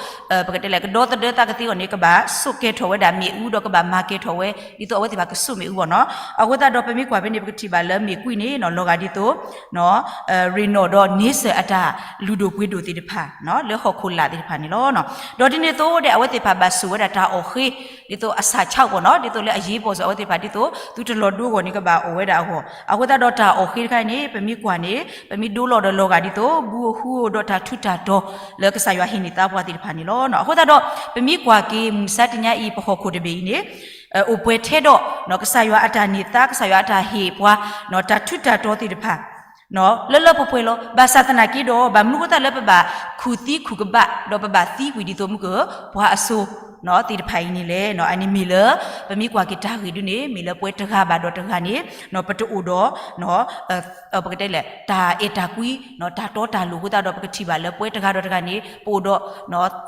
ပကတဲလဲၣ် ကဒီသဒၢသးကသ့အဂီၢ်န့ၣ် ကဘၣ်ဆိၣ်ကဲထီၣ်ဝဲဒၣ်မ့ၣ်အူ ဒီးကဘၣ်မၤကဲထီၣ်ဝဲ ဒ်သိးအဝဲသ့ၣ်တဖၣ်ကဆိၣ်မ့ၣ်အူဘၣ်နီၤ. အဃိသတးဒီးပမ့ၢ်ကွၢ်ဖဲန့ၣ် ပကထံၣ်ဘၣ်လၢမ့ၣ်ကွံာ်န့ၣ်နီၤ လီၤဂာ်ဒ်သိး ရ့ၣ်နီၣ်ဒီးန့ဆၢၣ်အတၢ်လုၢ်ဒိၣ်ပှ့ၤဒိၣ်သ့ၣ်တဖၣ် လၢဟီၣ်ခိၣ်လာ်သ့ၣ်တဖၣ်န့ၣ်လီၤ. ဒီးဒ်န့ၣ်အသိးဒီး အဝဲသ့ၣ်တဖၣ်ဘၣ်ဆိၣ်ဝဲဒၣ်တၢ်အီၣ်ဃ့ ဒ်သိးအဆၣ်ဆါဘၣ်နီၤ, ဒ်သိးလၢအရေးပေါ် အဝဲသ့ၣ်တဖၣ်ဒ်သိး သုတလီၤဒိအဂီၢ်န့ၣ် ကဘၣ်အီၣ်ဝဲဒၣ်အဂီၢ်, အဃိသတးဒီးတၢ်အီၣ်ဃ့တခါအံၤန့ၣ် ပမ့ၢ်ကွၢ်န့ၣ် ပမ့ၢ်ဒိလီၤဒီးလီၤဂာ်ဒ်သိး ဘူၣ်အဟူအိၣ်ဒီးတၢ်ထူးတၢ်တီၤ လၢကစၢ်ယွၤဟ့ၣ်န့ၢ်သါပှၤသ့ၣ်တဖၣ်န့ၣ်လီၤ. အဃိသတးဒီး ပမ့ၢ်ကွၢ်က့ၤ မုၢ်မဆါတနံၤညါအံၤ ပဟီၣ်ခိၣ်တဘ့ၣ်အံၤန့ၣ် အိၣ်ပှဲၤထဲဒီး ကစၢ်ယွၤအတၢ်န့ၢ်သါ ကစၢ်ယွၤအတၢ်ဟ့ၣ်ပှၤ တၢ်ထူးတၢ်တီၤသ့ၣ်တဖၣ် လၢလၢပှဲၤပှဲၤလီၤ. ဘၣ်ဆၣ်သနာ်က့ဒီး ဘၣ်မနုၤအဃိသတးလၢပဘၣ်ခူၣ်သံခူၣ်ကဘၣ် ဒီးပဘၣ်သံကွံာ်ဒ်သိးမုၢ်ကၢၢ် ပှၤအစိၤသ့ၣ်တဖၣ်အံၤန့ၣ်လဲၣ်. အန့ၣ်မ့ၢ်လၢ ပမ့ၢ်ကွၢ်က့ၤတၢ်ဂ့ၢ်ဒုန့ၣ် မ့ၢ်လၢပဝဲတဂၤဘၣ်ဒီးတဂၤန့ၣ် ပတအိၣ်ဒီး ပကတဲလဲၣ် တၢ်အဲၣ်တၢ်ကွံ တၢ်တီတၢ်လိၤအဃိသတးဒီး ပကထံၣ်ဘၣ်လၢပဝဲတဂၤဒီးတဂၤန့ၣ် ပအိၣ်ဒီး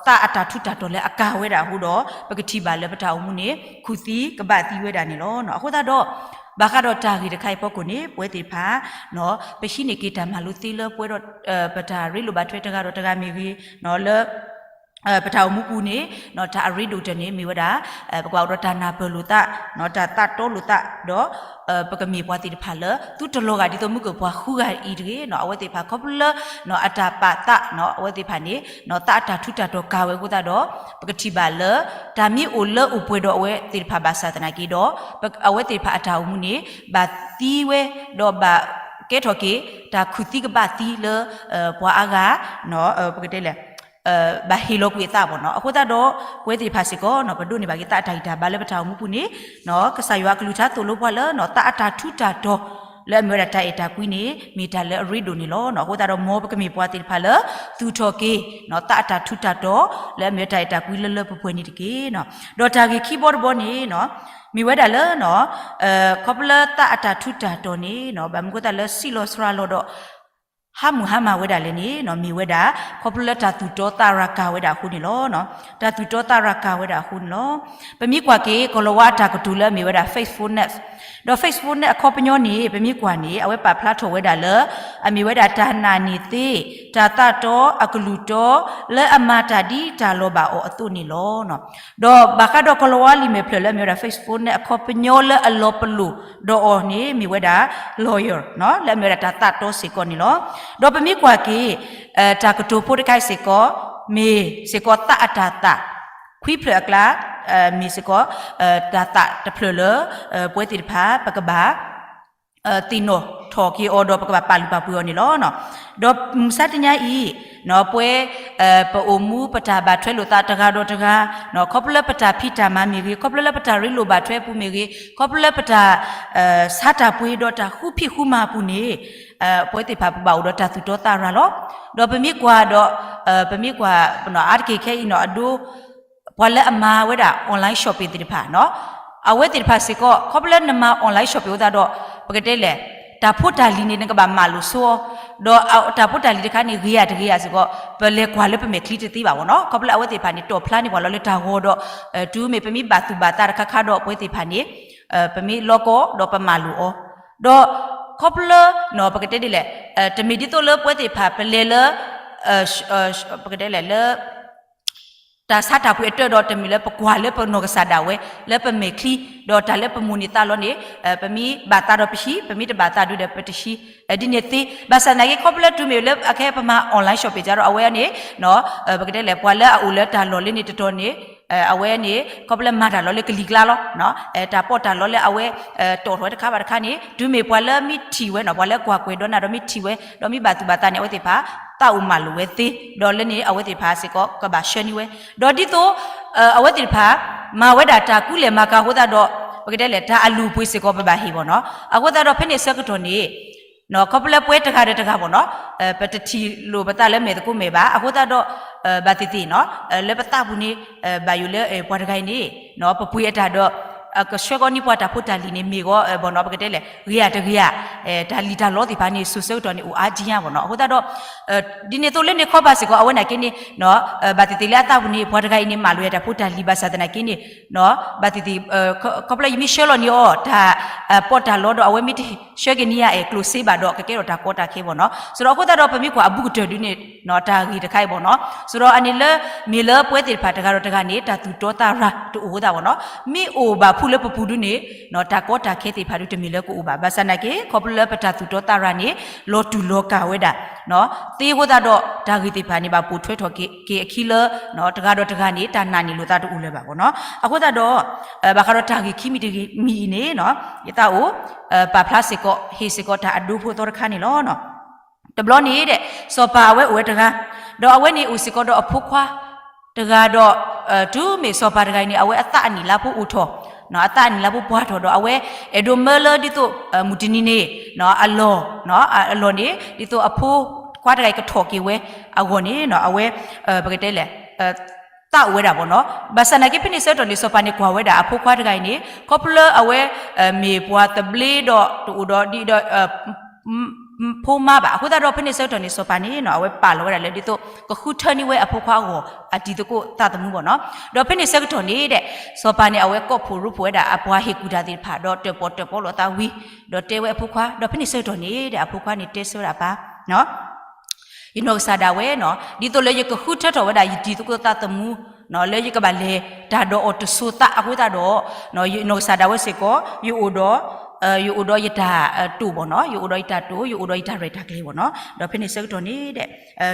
သးအတၢ်ထူးတၢ်တီၤလၢအကါဝဲဒၣ်အဃိဒီး ပကထံၣ်ဘၣ်လၢပတၢ်အိၣ်မူန့ၣ် ခူၣ်သံကဘၣ်သံဝဲဒၣ်န့ၣ်လီၤ. အဃိသတးဒီး ဘၣ်ဃးဒီးတၢ်ဂ့ၢ်တခါအံၤအဖီခိၣ်န့ၣ် ပဝဲသ့ၣ်တဖၣ် ပဟံးန့ၢ်က့ၤတၢ်မၤလိသ့လၢပဝဲဒီး ပတၢ်ရ့လိာ်ဘၣ်ထွဲတဂၤဒီးတဂၤမ့ၢ်ဂ့ၤ လၢ ပတၢ်အိၣ်မူပူၤန့ၣ် တၢ်အရ့ဒိၣ်ကတၢၢ်န့ၣ် မ့ၢ်ဝဲဒၣ် ပကဘၣ်အိၣ်ဒီးတၢ်နၢ်ပၢၢ်လိာ်သး တၢ်သးတီလိာ်သး ဒီး ပကမ့ၢ်ပှၤသ့ၣ်တဖၣ်လၢ သုတလီၤဂာ်ဒ်သိးမုၢ်ကၢၢ်ပှၤဃုဂၤအံၤတဂ့ၤ အဝဲသ့ၣ်တဖၣ်ခီဖျိလၢ အတၢ်ပာ်သး အဝဲသ့ၣ်တဖၣ်န့ၣ် သးအတၢ်ထူးတၢ်တီၤကါဝဲအဃိသတးဒီး ပကထံၣ်ဘၣ်လၢ တၢ်မ့ၢ်အိၣ်လၢအိၣ်ပှဲၤဒီးအဝဲသ့ၣ်တဖၣ်ဘၣ်ဆၣ်သနာ်က့ဒီး အဝဲသ့ၣ်တဖၣ်အတၢ်အိၣ်မူန့ၣ် ဘၣ်သံဝဲ ဒီးဘၣ်ကဲထီၣ်က့ၤ တၢ်ခူၣ်သံကဘၣ်သံလၢ ပှၤအါဂၤ ပကတဲလဲၣ် ဘၣ်ဟ့ၣ်လီၤကွံာ်အသးဘၣ်နီၤ. အဃိသတးဒီး ပဝဲသ့ၣ်တဖၣ်စ့ၢ်ကီး ပဒိးန့ၢ်ဘၣ်က့ၤသးအတၢ်ဂံၢ်တၢ်ဘါလၢပတၢ်အိၣ်မူပူၤန့ၣ် ကစၢ်ယွၤအကလုၢ်ကထါသိၣ်လိပှၤလၢ သးအတၢ်ထူးတၢ်တီၤ လၢအမ့ၢ်ဝဲဒၣ်တၢ်အဲၣ်တၢ်ကွံန့ၣ် မ့ၢ်တၢ်လၢအရ့ဒိၣ်န့ၣ်လီၤ. အဃိသတးဒီး မ်ပကမ့ၢ်ပှၤသ့ၣ်တဖၣ်လၢ သူၣ်ထီၣ်က့ၤ သးအတၢ်ထူးတၢ်တီၤ လၢအမ့ၢ်ဝဲတၢ်အဲၣ်တၢ်ကွံလၢလၢပှဲၤပှဲၤန့ၣ်တက့ၢ်. ဒီးတၢ်ဂ့ၢ်ခံဘီတဘီန့ၣ် မ့ၢ်ဝဲဒၣ်လၢ ခီဖျိလၢသးအတၢ်ထူးတၢ်တီၤန့ၣ် ဘၣ်မနုၤအဃိသတးလၢစံးလီၤစှၤလီၤဒီး ဟါမုၢ်ဟါမၢ်ဝဲဒၣ်လဲၣ်န့ၣ် မ့ၢ်ဝဲဒၣ် ခီဖျိလၢတၢ်သူၣ်တီသးရၤကၤဝဲဒၣ်အဃိန့ၣ်လီၤ. တၢ်သူၣ်တီသးရၤကၤဝဲဒၣ်အဃိန့ၣ်လီၤ. ပမ့ၢ်ကွၢ်က့ၤ ကီၤလၤဝါအတၢ်ကတိၤလၢအမ့ၢ်ဝဲဒၣ် faithfulness ဒီး faithfulness အခီပညီန့ၣ် ပမ့ၢ်ကွၢ်န့ၣ် အဝဲပာ်ဖျါထီၣ်ဝဲဒၣ်လၢ အမ့ၢ်ဝဲဒၣ်တၢ်နာ်န့ၢ်သ့, တၢ်သးတီ, အကလုၢ်တီ, လၢအမၤတၢ်ဒ်တၢ်လီၤဘၣ်အီၤအသိးန့ၣ်လီၤ. ဒီးဘၣ်ဃးဒီးကီၤလၤဝါလံာ်မဲာ်ဖျၢၣ်လၢအမ့ၢ်ဝဲဒၣ် faithfulness အခီပညီလၢအလီၤပလိာ်ဒီးအီၤန့ၣ် မ့ၢ်ဝဲဒၣ် loyal လၢအမ့ၢ်ဝဲဒၣ်တၢ်သးတီစ့ၢ်ကီးန့ၣ်လီၤ. ဒီးပမ့ၢ်ကွၢ်က့ၤ တၢ်ကတိၤဖိတခါအံၤစ့ၢ်ကီး မ့ၢ်စ့ၢ်ကီးသးအတၢ်သး ခွံဖျၢၣ်အကျါ မ့ၢ်စ့ၢ်ကီး တၢ်သးတဖျၢၣ်လၢ ပဝဲသ့ၣ်တဖၣ် ပကဘၣ် သ့ၣ်နီၣ်ထီၣ်က့ၤအီၤဒီး ပကဘၣ်ပာ်လုၢ်ပာ်ပှ့ၤအီၤန့ၣ်လီၤ. ဒီးမုၢ်မဆါတနံၤအံၤ ပဝဲ ပအိၣ်မူပတၢ်ဘၣ်ထွဲလိာ်သးတဂၤဒီးတဂၤ ခီဖျိလၢပတၢ်ဖံးတၢ်မၤမ့ၢ်ဂ့ၤ, ခီဖျိလၢပတၢ်ရ့လိာ်ဘၣ်ထွဲအပူၤမ့ၢ်ဂ့ၤ, ခီဖျိလၢပတၢ် ဆါတၢ်ပှ့ၤဒီးတၢ်ဃုဖံးဃုမၤအပူၤန့ၣ် ပဝဲသ့ၣ်တဖၣ်ပဘၣ်အိၣ်ဒီးတၢ်သူၣ်တီသးရၤလီၤ. ဒီးပမ့ၢ်ကွၢ်ဒီး ပမ့ၢ်ကွၢ် အါတက့ၢ်ခဲအံၤနီၤ အဒိ ပှၤလၢအမၤဝဲဒၣ် online shopping သ့ၣ်တဖၣ်နီၤ, အဝဲသ့ၣ်တဖၣ်စ့ၢ်ကီး ခီဖျိလၢနမၤ online shopping အဃိသတးဒီး ပကတဲလဲၣ် တၢ်ဖိတၢ်လံၤန့ၣ် နကဘၣ်မၤလိာ်ဆိအီၤ, ဒီးတၢ်ဖိတၢ်လံၤတခါန့ၣ် ဂ့ၤဧါတဂ့ၤဧါစ့ၢ်ကီး ပလဲၤကွၢ်လၢပမဲာ်ချံတသ့ဘၣ်ဘၣ်နီၤ. ခီဖျိလၢအဝဲသ့ၣ်တဖၣ်န့ၣ် တီၣ်ဖျါန့ၢ်ပှၤလီၤလၢတၢ်ဂီၤဒီး တုၤမ့ၢ်ပမ့ၢ်ဘၣ်သူၣ်ဘၣ်သးတခါခါဒီး ပဝဲသ့ၣ်တဖၣ်န့ၣ် ပမ့ၢ်လီကီဒီးပမၤလိာ်အီၤ, ဒီးခီဖျိလၢ ပကတဲဒ်လဲၣ် တမ့ၢ်ဒ်သိးလၢပဝဲသ့ၣ်တဖၣ်ပလဲၤလၢ ပကတဲလဲၣ်လၢ တၢ်ဆါတၢ်ပှ့ၤအတၢၢ်ဒီး တမ့ၢ်လၢပကွၢ်လၢပနီၢ်ကစၢ်ဒၣ်ဝဲ လၢပမဲာ်ချံ ဒီးတၢ်လၢပမိၢ်န့ၢ်သးလီၤန့ၣ် ပမ့ၢ်ဘၣ်သးဒီးပဟံး ပမ့ၢ်တဘၣ်သးဒုဒီးပတဟံး ဒ်န့ၣ်သ့. ဘၣ်ဆၣ်သနာ်က့ ခီဖျိလၢတုၤမ့ၢ်လၢအခဲပမၤ online shopping စ့ၢ်ဒီး အဝဲန့ၣ် ပကတဲလဲၣ် ပှၤလၢအအိၣ်လၢတၢ်လီၢ်လၢန့ၣ်တတီၤန့ၣ် အဝဲန့ၣ် ခီဖျိလၢမၤတၢ်လီၤလၢကလံၤကျါလီၤ. တၢ်ပီးတၢ်လီလၢအဝဲ တီၣ်ထီၣ်ဝဲတခါဘၣ်တခါန့ၣ် တုၤမ့ၢ်ပှၤလၢမ့ၢ်ထံၣ်ဝဲနီၤ ပှၤလၢကွၢ်ကွဲၢ်ဒီးနၤဒီးမ့ၢ်ထံၣ်ဝဲ ဒီးမ့ၢ်ဘၣ်သူၣ်ဘၣ်သးန့ၣ် အဝဲသ့ၣ်တဖၣ် သးအိၣ်မၤလိာ်ဝဲသ့ ဒီးလၢန့ၣ် အဝဲသ့ၣ်တဖၣ်စ့ၢ်ကီး ကဘၣ်ဆှၢန့ၢ်ဝဲ ဒီးဒ်သိး အဝဲသ့ၣ်တဖၣ် မၤဝဲဒၣ်တၢ်ကူလဲၢ်မၤကၤအဃိသတးဒီး ပကတဲလဲၣ် တၢ်အလုၢ်အပှ့ၤစ့ၢ်ကီးပဘၣ်ဟ့ၣ်ဘၣ်နီၤ. အဃိသတးဒီးဖဲန့ၣ်ဆၢကတီၢ်န့ၣ် ခီဖျိလၢပဝဲတဂၤဒီးတဂၤဘၣ်နီၤ ပတထံၣ်လိာ်ပသးလၢမဲာ်သကိးမဲာ်ဘၣ် အဃိသတးဒီး ဘၣ်သ့ၣ်သ့ၣ်နီၤ လၢပသးပူၤန့ၣ် ဘၣ်ယိၣ်လၢပှၤတဂၤအံၤန့ၣ် ပပှ့ၤအတၢ်ဒီး ကဆှၢကီးန့ၢ်ပှၤတၢ်ဖိတၢ်လံၤန့ၣ် မ့ၢ်ဂီၤဘၣ်နီၤ ပကတဲလဲၣ် ဂ့ၤဧါတဂ့ၤဧါ တၢ်လံၣ်တၢ်လီသ့ၣ်တဖၣ်န့ၣ် စိၤဆၢကတီၢ်န့ၣ် အိၣ်အါကံညါဘၣ်နီၤ. အဃိသတးဒီး ဒ်န့ၣ်အသိးလၢန့ၣ်ခီပၤစ့ၢ်ကီး အဝဲန့ၣ်က့န့ၣ် ဘၣ်သ့ၣ်သ့ၣ်လၢအသးပူၤန့ၣ် ပှၤတဂၤအံၤန့ၣ် မၤလိာ်ယၤတၢ်ဖိတၢ်လံၤဘၣ်ဆၣ်သနာ်က့န့ၣ် ဘၣ်သ့ၣ်သ့ၣ် ခီဖျိယမ့ၢ်ဆှၢလီၤန့ၢ်အီၤ တၢ်ပီးတၢ်လီဒီး အဝဲမ့ၢ်တဆှၢက့ၤန့ၢ်ယၤအဲၣ်ကျိၣ်စ့ဘၣ်ဒီး ကကဲထီၣ်တၢ်ကီတၢ်ခဲဘၣ်နီၤ. စးဒီးအဃိသတးဒီး ပမ့ၢ်ကွၢ်အဘူးကတၢၢ်ဒုန့ၣ် တၢ်ဂ့ၢ်တခါအံၤဘၣ်နီၤ. စးဒီးအန့ၣ်လၢ မ့ၢ်လၢပဝဲသ့ၣ်တဖၣ်တဂၤဒီးတဂၤန့ၣ် တၢ်သူၣ်တီသးရၤတအိၣ်အဃိသတးဘၣ်နီၤ. မ့ၢ်အိၣ်ဘၣ်ဖုလၢပပူၤဒုန့ၣ် တၢ်ကီတၢ်ခဲသ့ၣ်တဖၣ်ဒုတမ့ၢ်လၢကအိၣ်ဘၣ်. ဘၣ်ဆၣ်သနာ်က့ ခီဖျိလၢပတၢ်သူၣ်တီသးရၤန့ၣ် လီၤတူၢ်လီၤကာ်ဝဲဒၣ် သ့အဃိသတးဒီး တၢ်ဂ့ၢ်သ့ၣ်တဖၣ်န့ၣ် ဘၣ်ပိာ်ထွဲထီၣ်က့ၤအခံလၢ တဂၤဒီးတဂၤန့ၣ် တၢ်နာ်န့ၢ်လိာ်သးတအိၣ်လၢၤဘၣ်ဘၣ်နီၤ. အဃိသတးဒီး ဘၣ်ဃးဒီးတၢ်ဂ့ၢ်ခံမံၤတမံၤအံၤန့ၣ် ယသးအိၣ် ပာ်ဖျါစ့ၢ်ကီး ဟ့ၣ်စ့ၢ်ကီးတၢ်အဒိဖိသီတခါန့ၣ်လီၤ. တဘျီန့ၣ်ဒီး စီၤပၤအဝဲအိၣ်ဝဲတဂၤ, ဒီးအဝဲန့ၣ်အိၣ်စ့ၢ်ကီးဒီးအဖိခွါတဂၤဒီး တုၤမ့ၢ်စီၤပၤတဂၤအံၤန့ၣ် အဝဲအသးအနံၣ်လါဖိအိၣ်ထီၣ်, အသးအနံၣ်လါဖိပှၢ်ထီၣ်ဒီး အဝဲအဲၣ်ဒိးမၢလၢဒ်သိး မုၢ်တနံၤန့ၣ် အလီၢ်, အလီၢ်န့ၣ် ဒ်သိးအဖိခွါတဂၤအံၤကထီၣ်က့ၤဝဲအဂီၢ်န့ၣ် အဝဲ ပကတဲလဲၣ် သးအိၣ်ဝဲဒၣ်ဘၣ်နီၤ. ဘၣ်ဆၣ်သနာ်က့ ဖဲန့ၣ်ဆၢကတီၢ်န့ၣ် စီၤပၤန့ၣ်ကွၢ်ဝဲဒၣ်အဖိခွါတဂၤအံၤန့ၣ် ခီဖျိလၢအဝဲ မ့ၢ်ပှၤသဘျ့ဒီး တအိၣ်ဒီးဒ်ဒီး ဖိမါဘၣ်. အဃိသတးဒီး ဖဲန့ၣ်ဆၢကတီၢ်န့ၣ် စီၤပၤန့ၣ် အဝဲပာ်လီၤဝဲဒၣ်လၢဒ်သိး ကဃုထၢန့ၢ်ဝဲအဖိခွါအဂီၢ် အတံၤသကိးသးသမူဘၣ်နီၤ. ဒီးဖဲန့ၣ်ဆၢကတီၢ်န့ၣ်ဒီး စီၤပၤန့ၣ် အဝဲကိးဖှိၣ်ရိဖှိၣ်ဝဲဒၣ်အပှၤဟ့ၣ်ကူၣ်တၢ်သ့ၣ်တဖၣ် ဒီးတၢၣ်ပီၣ်တၢၣ်ပီလိာ်သးဝံၤ ဒီးတဲဝဲအဖိခွါ, ဒီးဖဲန့ၣ်ဆၢကတီၢ်န့ၣ်ဒီး အဖိခွါန့ၣ်တဲဆၢဝဲဒၣ်ပၢ် ယနီၢ်ကစၢ်ဒၣ်ဝဲနီၤ ဒ်သိးလၢယကဃုထၢထီၣ်ဝဲဒၣ်ယတံၤသကိးသးသမူ လၢယကဘၣ်လဲၤတၢ်ဒီးအီၤတစိၤသးအဃိသတးဒီး ယနီၢ်ကစၢ်ဒၣ်ဝဲစ့ၢ်ကီး ယအိၣ်ဒီး ယအိၣ်ဒီးယတၢ်တိာ်ဘၣ်နီၤ, ယအိၣ်ဒီးယတၢ်တိာ်, ယအိၣ်ဒီးယတၢ်ရဲၣ်တၢ်ကျဲၤဘၣ်နီၤ. ဒီးဖဲန့ၣ်ဆၢကတီၢ်န့ၣ်ဒီး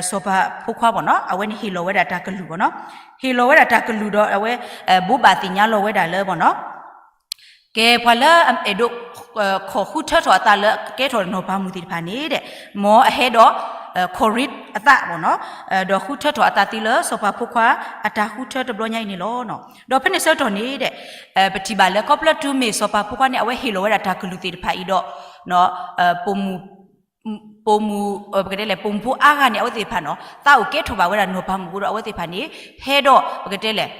စီၤပၤဖိခွါဘၣ်နီၤ အဝဲန့ၣ်ဟ့ၣ်လီၤဝဲဒၣ်တၢ်ကလုၢ်ဘၣ်နီၤ. ဟ့ၣ်လီၤဝဲဒၣ်တၢ်ကလုၢ်ဒီးအဝဲ ဘိးဘၣ်သ့ၣ်ညါလီၤဝဲဒၣ်လၢဘၣ်နီၤ ကဲပှၤလၢအအဲၣ်ဒိး ခိးဃုထၢထီၣ်အသးလၢကကဲထီၣ်နီၢ်ပၤမုၣ်သ့ၣ်တဖၣ်န့ၣ်ဒီး မ်အဟဲဒီး ခိးရ့အသးဘၣ်နီၤ, ဒီးဃုထၢထီၣ်အသးသ့လၢစီၤပၤဖိခွါအတၢ်ဃုထၢတဘျီညါအံၤန့ၣ်လီၤ. ဒီးဖဲန့ၣ်ဆၢကတီၢ်န့ၣ်ဒီး ပထံၣ်ဘၣ်လၢခီဖျိတုၤမ့ၢ်စီၤပၤဖိခွါန့ၣ် အဝဲဟ့ၣ်လီၤဝဲဒၣ်တၢ်ကလုၢ်သ့ၣ်တဖၣ်အံၤဒီး ပိာ်မုၣ် ပိာ်မုၣ် ပကတဲလဲၣ် ပိာ်မုၣ်ဖိအါဂၤန့ၣ် အဝဲသ့ၣ်တဖၣ်နီၤ သးအိၣ်ကဲထီၣ်ဘၣ်ဝဲဒၣ်နီၢ်ပၤမုၣ်အဃိဒီး အဝဲသ့ၣ်တဖၣ်န့ၣ် ဟဲဒီး ပကတဲလဲၣ်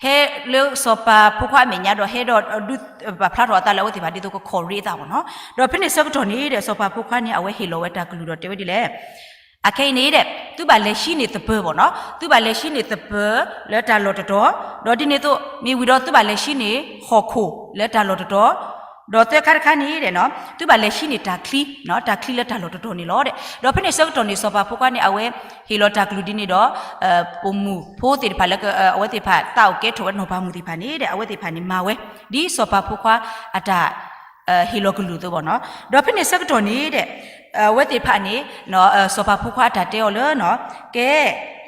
ဟဲလၢစီၤပၤဖိခွါအမဲာ်ညါဒီး ဟဲဒီးဒုးပာ်ဖျါထီၣ်အသးလၢအဝဲသ့ၣ်တဖၣ်ဒ်သိးကခိးရ့အသးဘၣ်နီၤ. ဒီးဖဲန့ၣ်ဆၢကတီၢ်န့ၣ်ဒီး စီၤပၤဖိခွါန့ၣ် အဝဲဟ့ၣ်လီၤဝဲတၢ်ကလုၢ်ဒီးတဲဝဲဒ်လဲၣ် အခဲအံၤန့ၣ်ဒီး သုဘၣ်လဲၤဟံးန့ၢ်သပၢၤဘၣ်နီၤ, သုဘၣ်လဲၤဟံးန့ၢ်သပၢၤလၢတၢ်လီၢ်တတီၤ, ဒီးဒ်န့ၣ်အသိး မ့ၢ်ဝံၤဒီးသုဘၣ်လဲၤဟံးန့ၢ်ဟီၣ်ခိၣ်လၢတၢ်လီၢ်တတီၤ, ဒီးသၢခါတခါန့ၣ်ဒီး သုဘၣ်လဲၤဟံးန့ၢ်တၢ်ချံ, တၢ်ချံလၢတၢ်လီၢ်တတီၤန့ၣ်လီၤ. ဒီးဖဲန့ၣ်ဆၢကတီၢ်န့ၣ် စီၤပၤဖိခွါန့ၣ် အဝဲဟ့ၣ်လီၤတၢ်ကလုၢ်ဒ်န့ၣ်ဒီး ပိာ်မုၣ်ဖိသ့ၣ်တဖၣ်လၢ အဝဲသ့ၣ်တဖၣ်သးအိၣ်ကဲထီၣ်ဝဲနီၢ်ပၤမုၣ်သ့ၣ်တဖၣ်န့ၣ်ဒီး အဝဲသ့ၣ်တဖၣ်န့ၣ်မၤဝဲ ဒ်စီၤပၤဖိခွါအတၢ် ဟ့ၣ်လီၤကလုၢ်အသိးဘၣ်နီၤ. ဒီးဖဲန့ၣ်ဆၢကတီၢ်န့ၣ်ဒီး အဝဲသ့ၣ်တဖၣ်န့ၣ် စီၤပၤဖိခွါအတၢ်တဲအီၤလၢ ကဲ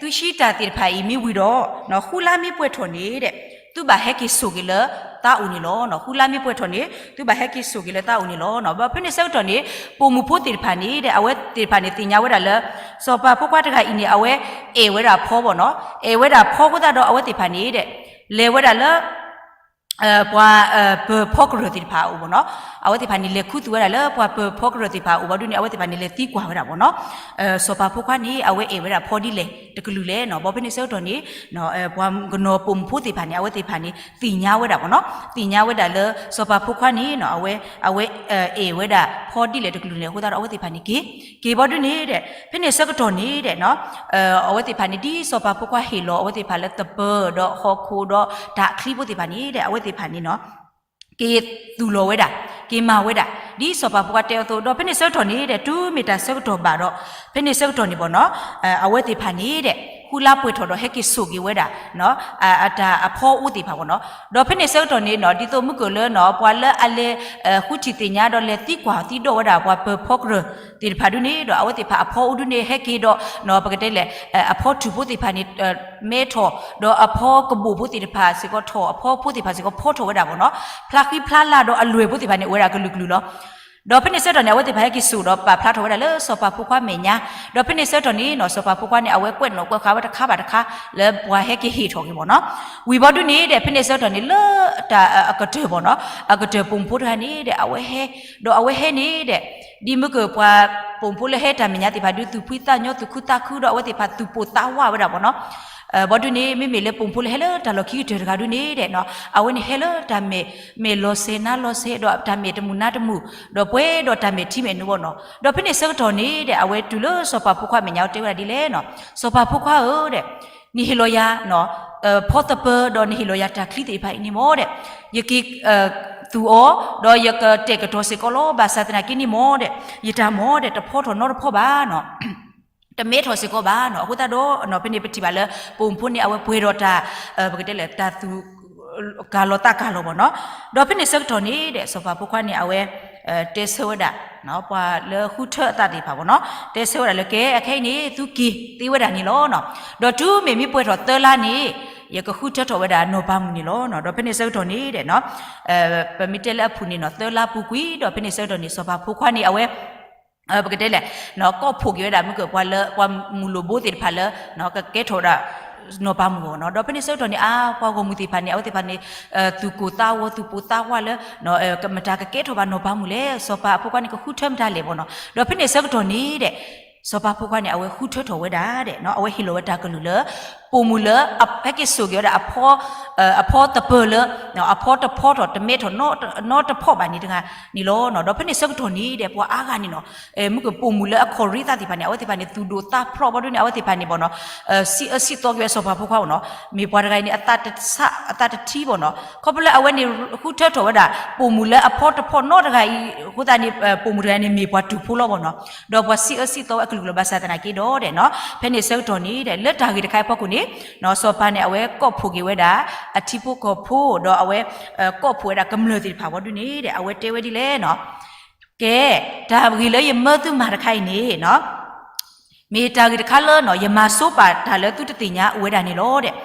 သုဟံးတၢ်သ့ၣ်တဖၣ်အံၤမ့ၢ်ဝံၤဒီး ဃုလါမ့ၢ်ပှဲၤထီၣ်န့ၣ်ဒီး သုဘၣ်ဟဲက့ၤစိာ်က့ၤလၢသးအိၣ်န့ၣ်လီၤ. ဃုလါမ့ၢ်ပှဲၤထီၣ်န့ၣ် သုဘၣ်ဟဲက့ၤစိာ်က့ၤလၢသးအိၣ်န့ၣ်လီၤ. ဒီးဖဲန့ၣ်ဆၢကတီၢ်န့ၣ် ပိာ်မုၣ်ဖိသ့ၣ်တဖၣ်န့ၣ်ဒီး အဝဲသ့ၣ်တဖၣ်န့ၣ်သ့ၣ်ညါဝဲဒၣ်လၢ စီၤပၤဖိခွါတဂၤအံၤန့ၣ် အဝဲအဲၣ်ဝဲဒၣ်ဖီဘၣ်နီၤ. အဲၣ်ဝဲဒၣ်ဖီအဃိသတးဒီး အဝဲသ့ၣ်တဖၣ်န့ၣ်ဒီး လဲၤဝဲဒၣ်လၢ ပှၤပၢၤဖီကရၢၢ်သ့ၣ်တဖၣ်အအိၣ်ဘၣ်နီၤ, အဝဲသ့ၣ်တဖၣ်န့ၣ် လဲၤခူသူၣ်ဝဲဒၣ်လၢပှၤပၢၤဖီကရၢၢ်သ့ၣ်တဖၣ်အအိၣ်ဘၣ်ဒုန့ၣ် အဝဲသ့ၣ်တဖၣ်န့ၣ် လဲၤသံကွၢ်ဝဲဒၣ်ဘၣ်နီၤ. စီၤပၤဖိခွါန့ၣ် အဝဲအဲၣ်ဝဲဒၣ်ဖီဒ်လဲၣ်တကလုာ်လဲၣ်နီၤ. ဘၣ်ဆၣ်ဖဲန့ၣ်ဆၢကတီၢ်န့ၣ် ပှၤကနီၤပိာ်မုၣ်ဖိသ့ၣ်တဖၣ်န့ၣ် အဝဲသ့ၣ်တဖၣ်န့ၣ် သ့ၣ်ညါဝဲဒၣ်ဘၣ်နီၤ, သ့ၣ်ညါဝဲဒၣ်လၢ စီၤပၤဖိခွါန့ၣ် အဝဲ အဝဲအဲၣ်ဝဲဒၣ်ဖီဒ်လဲၣ်တကလုာ်လဲၣ်အဃိသတးဒီး အဝဲသ့ၣ်တဖၣ်န့ၣ်က့ၤ, က့ၤဘၣ်ဒုန့ၣ်ဒီး ဖဲန့ၣ်ဆၢကတီၢ်န့ၣ်ဒီး အဝဲသ့ၣ်တဖၣ်န့ၣ် ဒ်စီၤပၤဖိခွါဟ့ၣ်လီၤ အဝဲသ့ၣ်တဖၣ်လၢသပၢၤဒီးဟီၣ်ခိၣ်ဒီး တၢ်ချံဖိသ့ၣ်တဖၣ်န့ၣ်ဒီး အဝဲသ့ၣ်တဖၣ်န့ၣ်နီၤ က့ၤသူၣ်လီၤဝဲဒၣ်, က့ၤမၤဝဲဒၣ် ဒ်စီၤပၤဖိခွါတဲအသိး, ဒီးဖဲန့ၣ်ဆၢကတီၢ်န့ၣ်ဒီး တုၤမ့ၢ်တၢ်ဆၢကတီၢ်ဘၣ်ဒီး ဖဲန့ၣ်ဆၢကတီၢ်န့ၣ်ဘၣ်နီၤ အဝဲသ့ၣ်တဖၣ်န့ၣ်ဒီး ဃုလါပှဲၤထီၣ်ဒီး ဟဲက့ၤစိာ်က့ၤဝဲဒၣ် အတၢ်အဖီအိၣ်သ့ၣ်တဖၣ်ဘၣ်နီၤ. ဒီးဖဲန့ၣ်ဆၢကတီၢ်န့ၣ်နီၤ ဒ်သိးမုၢ်ကၢၢ်လၢနီၤ ပှၤလၢအလဲၤ ဃုထံၣ်သ့ၣ်ညါဒီး လဲၤသံကွၢ်သံဒိးဝဲဒၣ် ပှၤပၢၤဖီကရၢၢ်သ့ၣ်တဖၣ်ဒုန့ၣ်ဒီး အဝဲသ့ၣ်တဖၣ်အဖီအိၣ်ဒုန့ၣ် ဟဲက့ၤဒီးနီၤ ပကတဲလဲၣ် အဖီထူၣ်ဖိသ့ၣ်တဖၣ်န့ၣ် မဲထီၣ်, ဒီးအဖီကဘိၣ်ဖိသ့ၣ်တဖၣ်စ့ၢ်ကီးထီၣ်, အဖီဖိသ့ၣ်တဖၣ်စ့ၢ်ကီးဖီထီၣ်ဝဲဒၣ်ဘၣ်နီၤ. ဖျါဃံဖျါလၤဒီးအလွဲၢ်ဖိသ့ၣ်တဖၣ်န့ၣ် အိၣ်ဝဲဒၣ်ကလုာ်ကလုာ်လီၤ. ဒီးဖဲန့ၣ်ဆၢကတီၢ်န့ၣ် အဝဲသ့ၣ်တဖၣ်ဟဲက့ၤစိာ်ဒီးပာ်ဖျါထီၣ်ဝဲဒၣ်လၢစီၤပၤဖိခွါမဲာ်ညါ, ဒီးဖဲန့ၣ်ဆၢကတီၢ်န့ၣ်နီၤ စီၤပၤဖိခွါန့ၣ် အဝဲကွဲးနီၣ်ကွဲးဃာ်ဝဲတခါဘၣ်တခါ လၢပှၤဟဲက့ၤဟ့ၣ်ထီၣ်က့ၤဘၣ်နီၤ. ဝံၤဘၣ်ဒုန့ၣ်ဒီး ဖဲန့ၣ်ဆၢကတီၢ်န့ၣ် လၢတၢ်အကတၢၢ်ဘၣ်နီၤ အကတၢၢ်ပိာ်မုၣ်ဖိတဂၤန့ၣ်ဒီး အဝဲဟဲ, ဒီးအဝဲဟဲန့ၣ်ဒီး ဒ်မုၢ်ကၢၢ်ပှၤပိာ်မုၣ်ဖိလၢဟဲတၢ်မဲာ်ညါသ့ၣ်တဖၣ်ဒု သူၣ်ဖှံသးညီ သူၣ်ခုသးခုဒီး အဝဲသ့ၣ်တဖၣ်သူၣ်ပိာ်သးဝးဝဲဒၣ်ဘၣ်နီၤ. ဘၣ်ဒုန့ၣ် မ့မ့ၢ်လၢပိာ်မုၣ်ဖိလၢဟဲလၢတၢ်လီၢ်ခံကတၢၢ်တဂၤဒုန့ၣ်ဒီး အဝဲန့ၣ်ဟဲလၢတၢ်မဲာ်, မဲာ်လီၤစဲၤနါလီၤစဲၤ ဒီးတၢ်မဲာ်တမုာ်နါတမုာ်, ဒီးပှဲၤဒီးတၢ်မဲာ်ထံမဲာ်နိဘၣ်နီၤ. ဒီးဖဲန့ၣ်ဆၢကတီၢ်န့ၣ်ဒီး အဝဲတုၤလၢစီၤပၤဖိခွါမဲာ်ညါ အဝဲတဲဝဲဒၣ်ဒ်လဲၣ်နီၤ, စီၤပၤဖိခွါဧၢဒီး နဟ့ၣ်လီၤယၤ ဖီသပၢၤ ဒီးနဟ့ၣ်လီၤယၤတၢ်ချံသ့ၣ်တဖၣ်အံၤန့ၣ်မ့ၢ်ဒီး ယက့ၤသူၣ်အီၤ ဒီးယကတဲာ်ကတီၤစ့ၢ်ကီးလီၤ. ဘၣ်ဆၣ်သနာ်က့န့ၣ်မ့ၢ်ဒီး ယတၢ်မ့ၢ်ဒီး တဖီထီၣ်နီတဖီဘၣ်နီၤ, တမဲထီၣ်စ့ၢ်ကီးဘၣ်နီၤ. အဃိသတးဒီး ဖဲန့ၣ်ပထံၣ်ဘၣ်လၢ ပိာ်မုၣ်ဖိန့ၣ် အဝဲပှဲၤဒီးတၢ် ပကတဲလဲၣ် တၢ်သူၣ် ကၤလီၤသးကၤလီၤဘၣ်နီၤ. ဒီးဖဲန့ၣ်ဆၢကတီၢ်န့ၣ်ဒီး စီၤပၤဖိခွါန့ၣ် အဝဲ တဲဆၢဝဲဒၣ် ပှၤလၢဃုထၢအသးသ့ၣ်တဖၣ်ဘၣ်နီၤ, တဲဆၢဝဲဒၣ်လၢ ကဲ အခဲအံၤန့ၣ် သုက့ၤသ့ဝဲဒၣ်န့ၣ်လီၤ. ဒီးတုၤမ့ၢ်မ့ၢ်ပှဲၤထီၣ်သၢလါန့ၣ် ယကဃုထၢထီၣ်ဝဲဒၣ်နီၢ်ပၤမုၣ်န့ၣ်လီၤ. ဒီးဖဲန့ၣ်ဆၢကတီၢ်န့ၣ်ဒီး ပမ့ၢ်တဲလၢအဖုၣ်န့ၣ်နီၤ သၢလါပူၤကွံာ် ဒီးဖဲန့ၣ်ဆၢကတီၢ်န့ၣ် စီၤပၤဖိခွါန့ၣ် အဝဲ ပကတဲလဲၣ် ကိးဖှိၣ်က့ၤဝဲဒၣ် မုၢ်ကၢၢ်ပှၤလၢ ပှၤမုၢ်လိၣ်ဘိသ့ၣ်တဖၣ်လၢ ကကဲထီၣ်ဝဲဒၣ် နီၢ်ပၤမုၣ်အဂီၢ်နီၤ. ဒီးဖဲန့ၣ်ဆၢကတီၢ်န့ၣ် အါ ပှၤဂီၢ်မုၢ်သ့ၣ်တဖၣ်န့ၣ် အဝဲသ့ၣ်တဖၣ်န့ၣ် သူၣ်ကိၢ်သးဂီၤ သူၣ်ပိာ်သးဝးလၢ မတၤကကဲထီၣ်ဘၣ်နီၢ်ပၤမုၣ်လဲၣ်, စီၤပၤအဖိခွါန့ၣ် ကဃုထၢမတၤလဲၣ်ဘၣ်နီၤ. ဒီးဖဲန့ၣ်ဆၢကတီၢ်န့ၣ်ဒီး စီၤပၤဖိခွါန့ၣ် အဝဲဃုထၢထီၣ်ဝဲဒၣ်ဒီး အဝဲဟ့ၣ်လီၤဝဲတၢ်ကလုၢ်လၢ ပိာ်မုၣ်လၢ ဟဲက့ၤစိာ်က့ၤဝဲဒၣ် အဖီသပၢၤလၢ အဖီတဖီထီၣ် တမဲထီၣ်နီတဖီဘၣ်န့ၣ်တဂၤန့ၣ်လီၤ. ဒီးဖဲန့ၣ်ဆၢကတီၢ်န့ၣ်ဒီး ပှၤအါဂၤန့ၣ်နီၤ မုၢ်ကၢၢ်ပိာ်မုၣ်လၢအခီၣ်ရ့သးသ့ၣ်တဖၣ်န့ၣ် အဝဲသ့ၣ်တဖၣ်န့ၣ် သူၣ်ဒိၣ်သးဖျိးဘၣ်ဒုန့ၣ် အဝဲသ့ၣ်တဖၣ်န့ၣ်ဘၣ်နီၤ စံးအၢစံးသီက့ၤဝဲစီၤပၤဖိခွါဘၣ်နီၤ. မ့ၢ်ပှၤတဂၤအံၤန့ၣ် အသးတဆး အသးတထံဘၣ်နီၤ. ခီဖျိလၢအဝဲန့ၣ် ဃုထၢထီၣ်ဝဲဒၣ် ပိာ်မုၣ်လၢအဖီတဖီနီတဂၤအံၤ အဃိသတးန့ၣ် ပိာ်မုၣ်တဂၤန့ၣ် မ့ၢ်ပှၤတူၢ်ဖိလီၤဘၣ်နီၤ. ဒီးပှၤစံးအၢစံးသီဝဲအကလုာ်ကလုာ်ဘၣ်ဆၣ်သနာ်က့ဒီးနီၤ ဖဲန့ၣ်ဆၢကတီၢ်န့ၣ်ဒီး လၢတၢ်ဂ့ၢ်တခါအံၤအဖီခိၣ်န့ၣ် စီၤပၤန့ၣ် အဝဲကိးဖှိၣ်က့ၤဝဲဒၣ် အထံဖိကီၢ်ဖိ ဒီးအဝဲ ကိးဖှိၣ်ဝဲဒၣ်ကမျၢၢ်သ့ၣ်တဖၣ်ဝံၤဒုန့ၣ်ဒီး အဝဲတဲဝဲဒ်လဲၣ်နီၤ ကဲ တၢ်ဂ့ၢ်လၢယမၢသုမၤတခါအံၤန့ၣ်နီၤ မ့ၢ်တၢ်ဂ့ၢ်တခါလၢနီၤ ယမၤဆိပာ်တၢ်လၢသုတသ့ၣ်ညါအိၣ်ဝဲဒၣ်န့ၣ်လီၤဒီး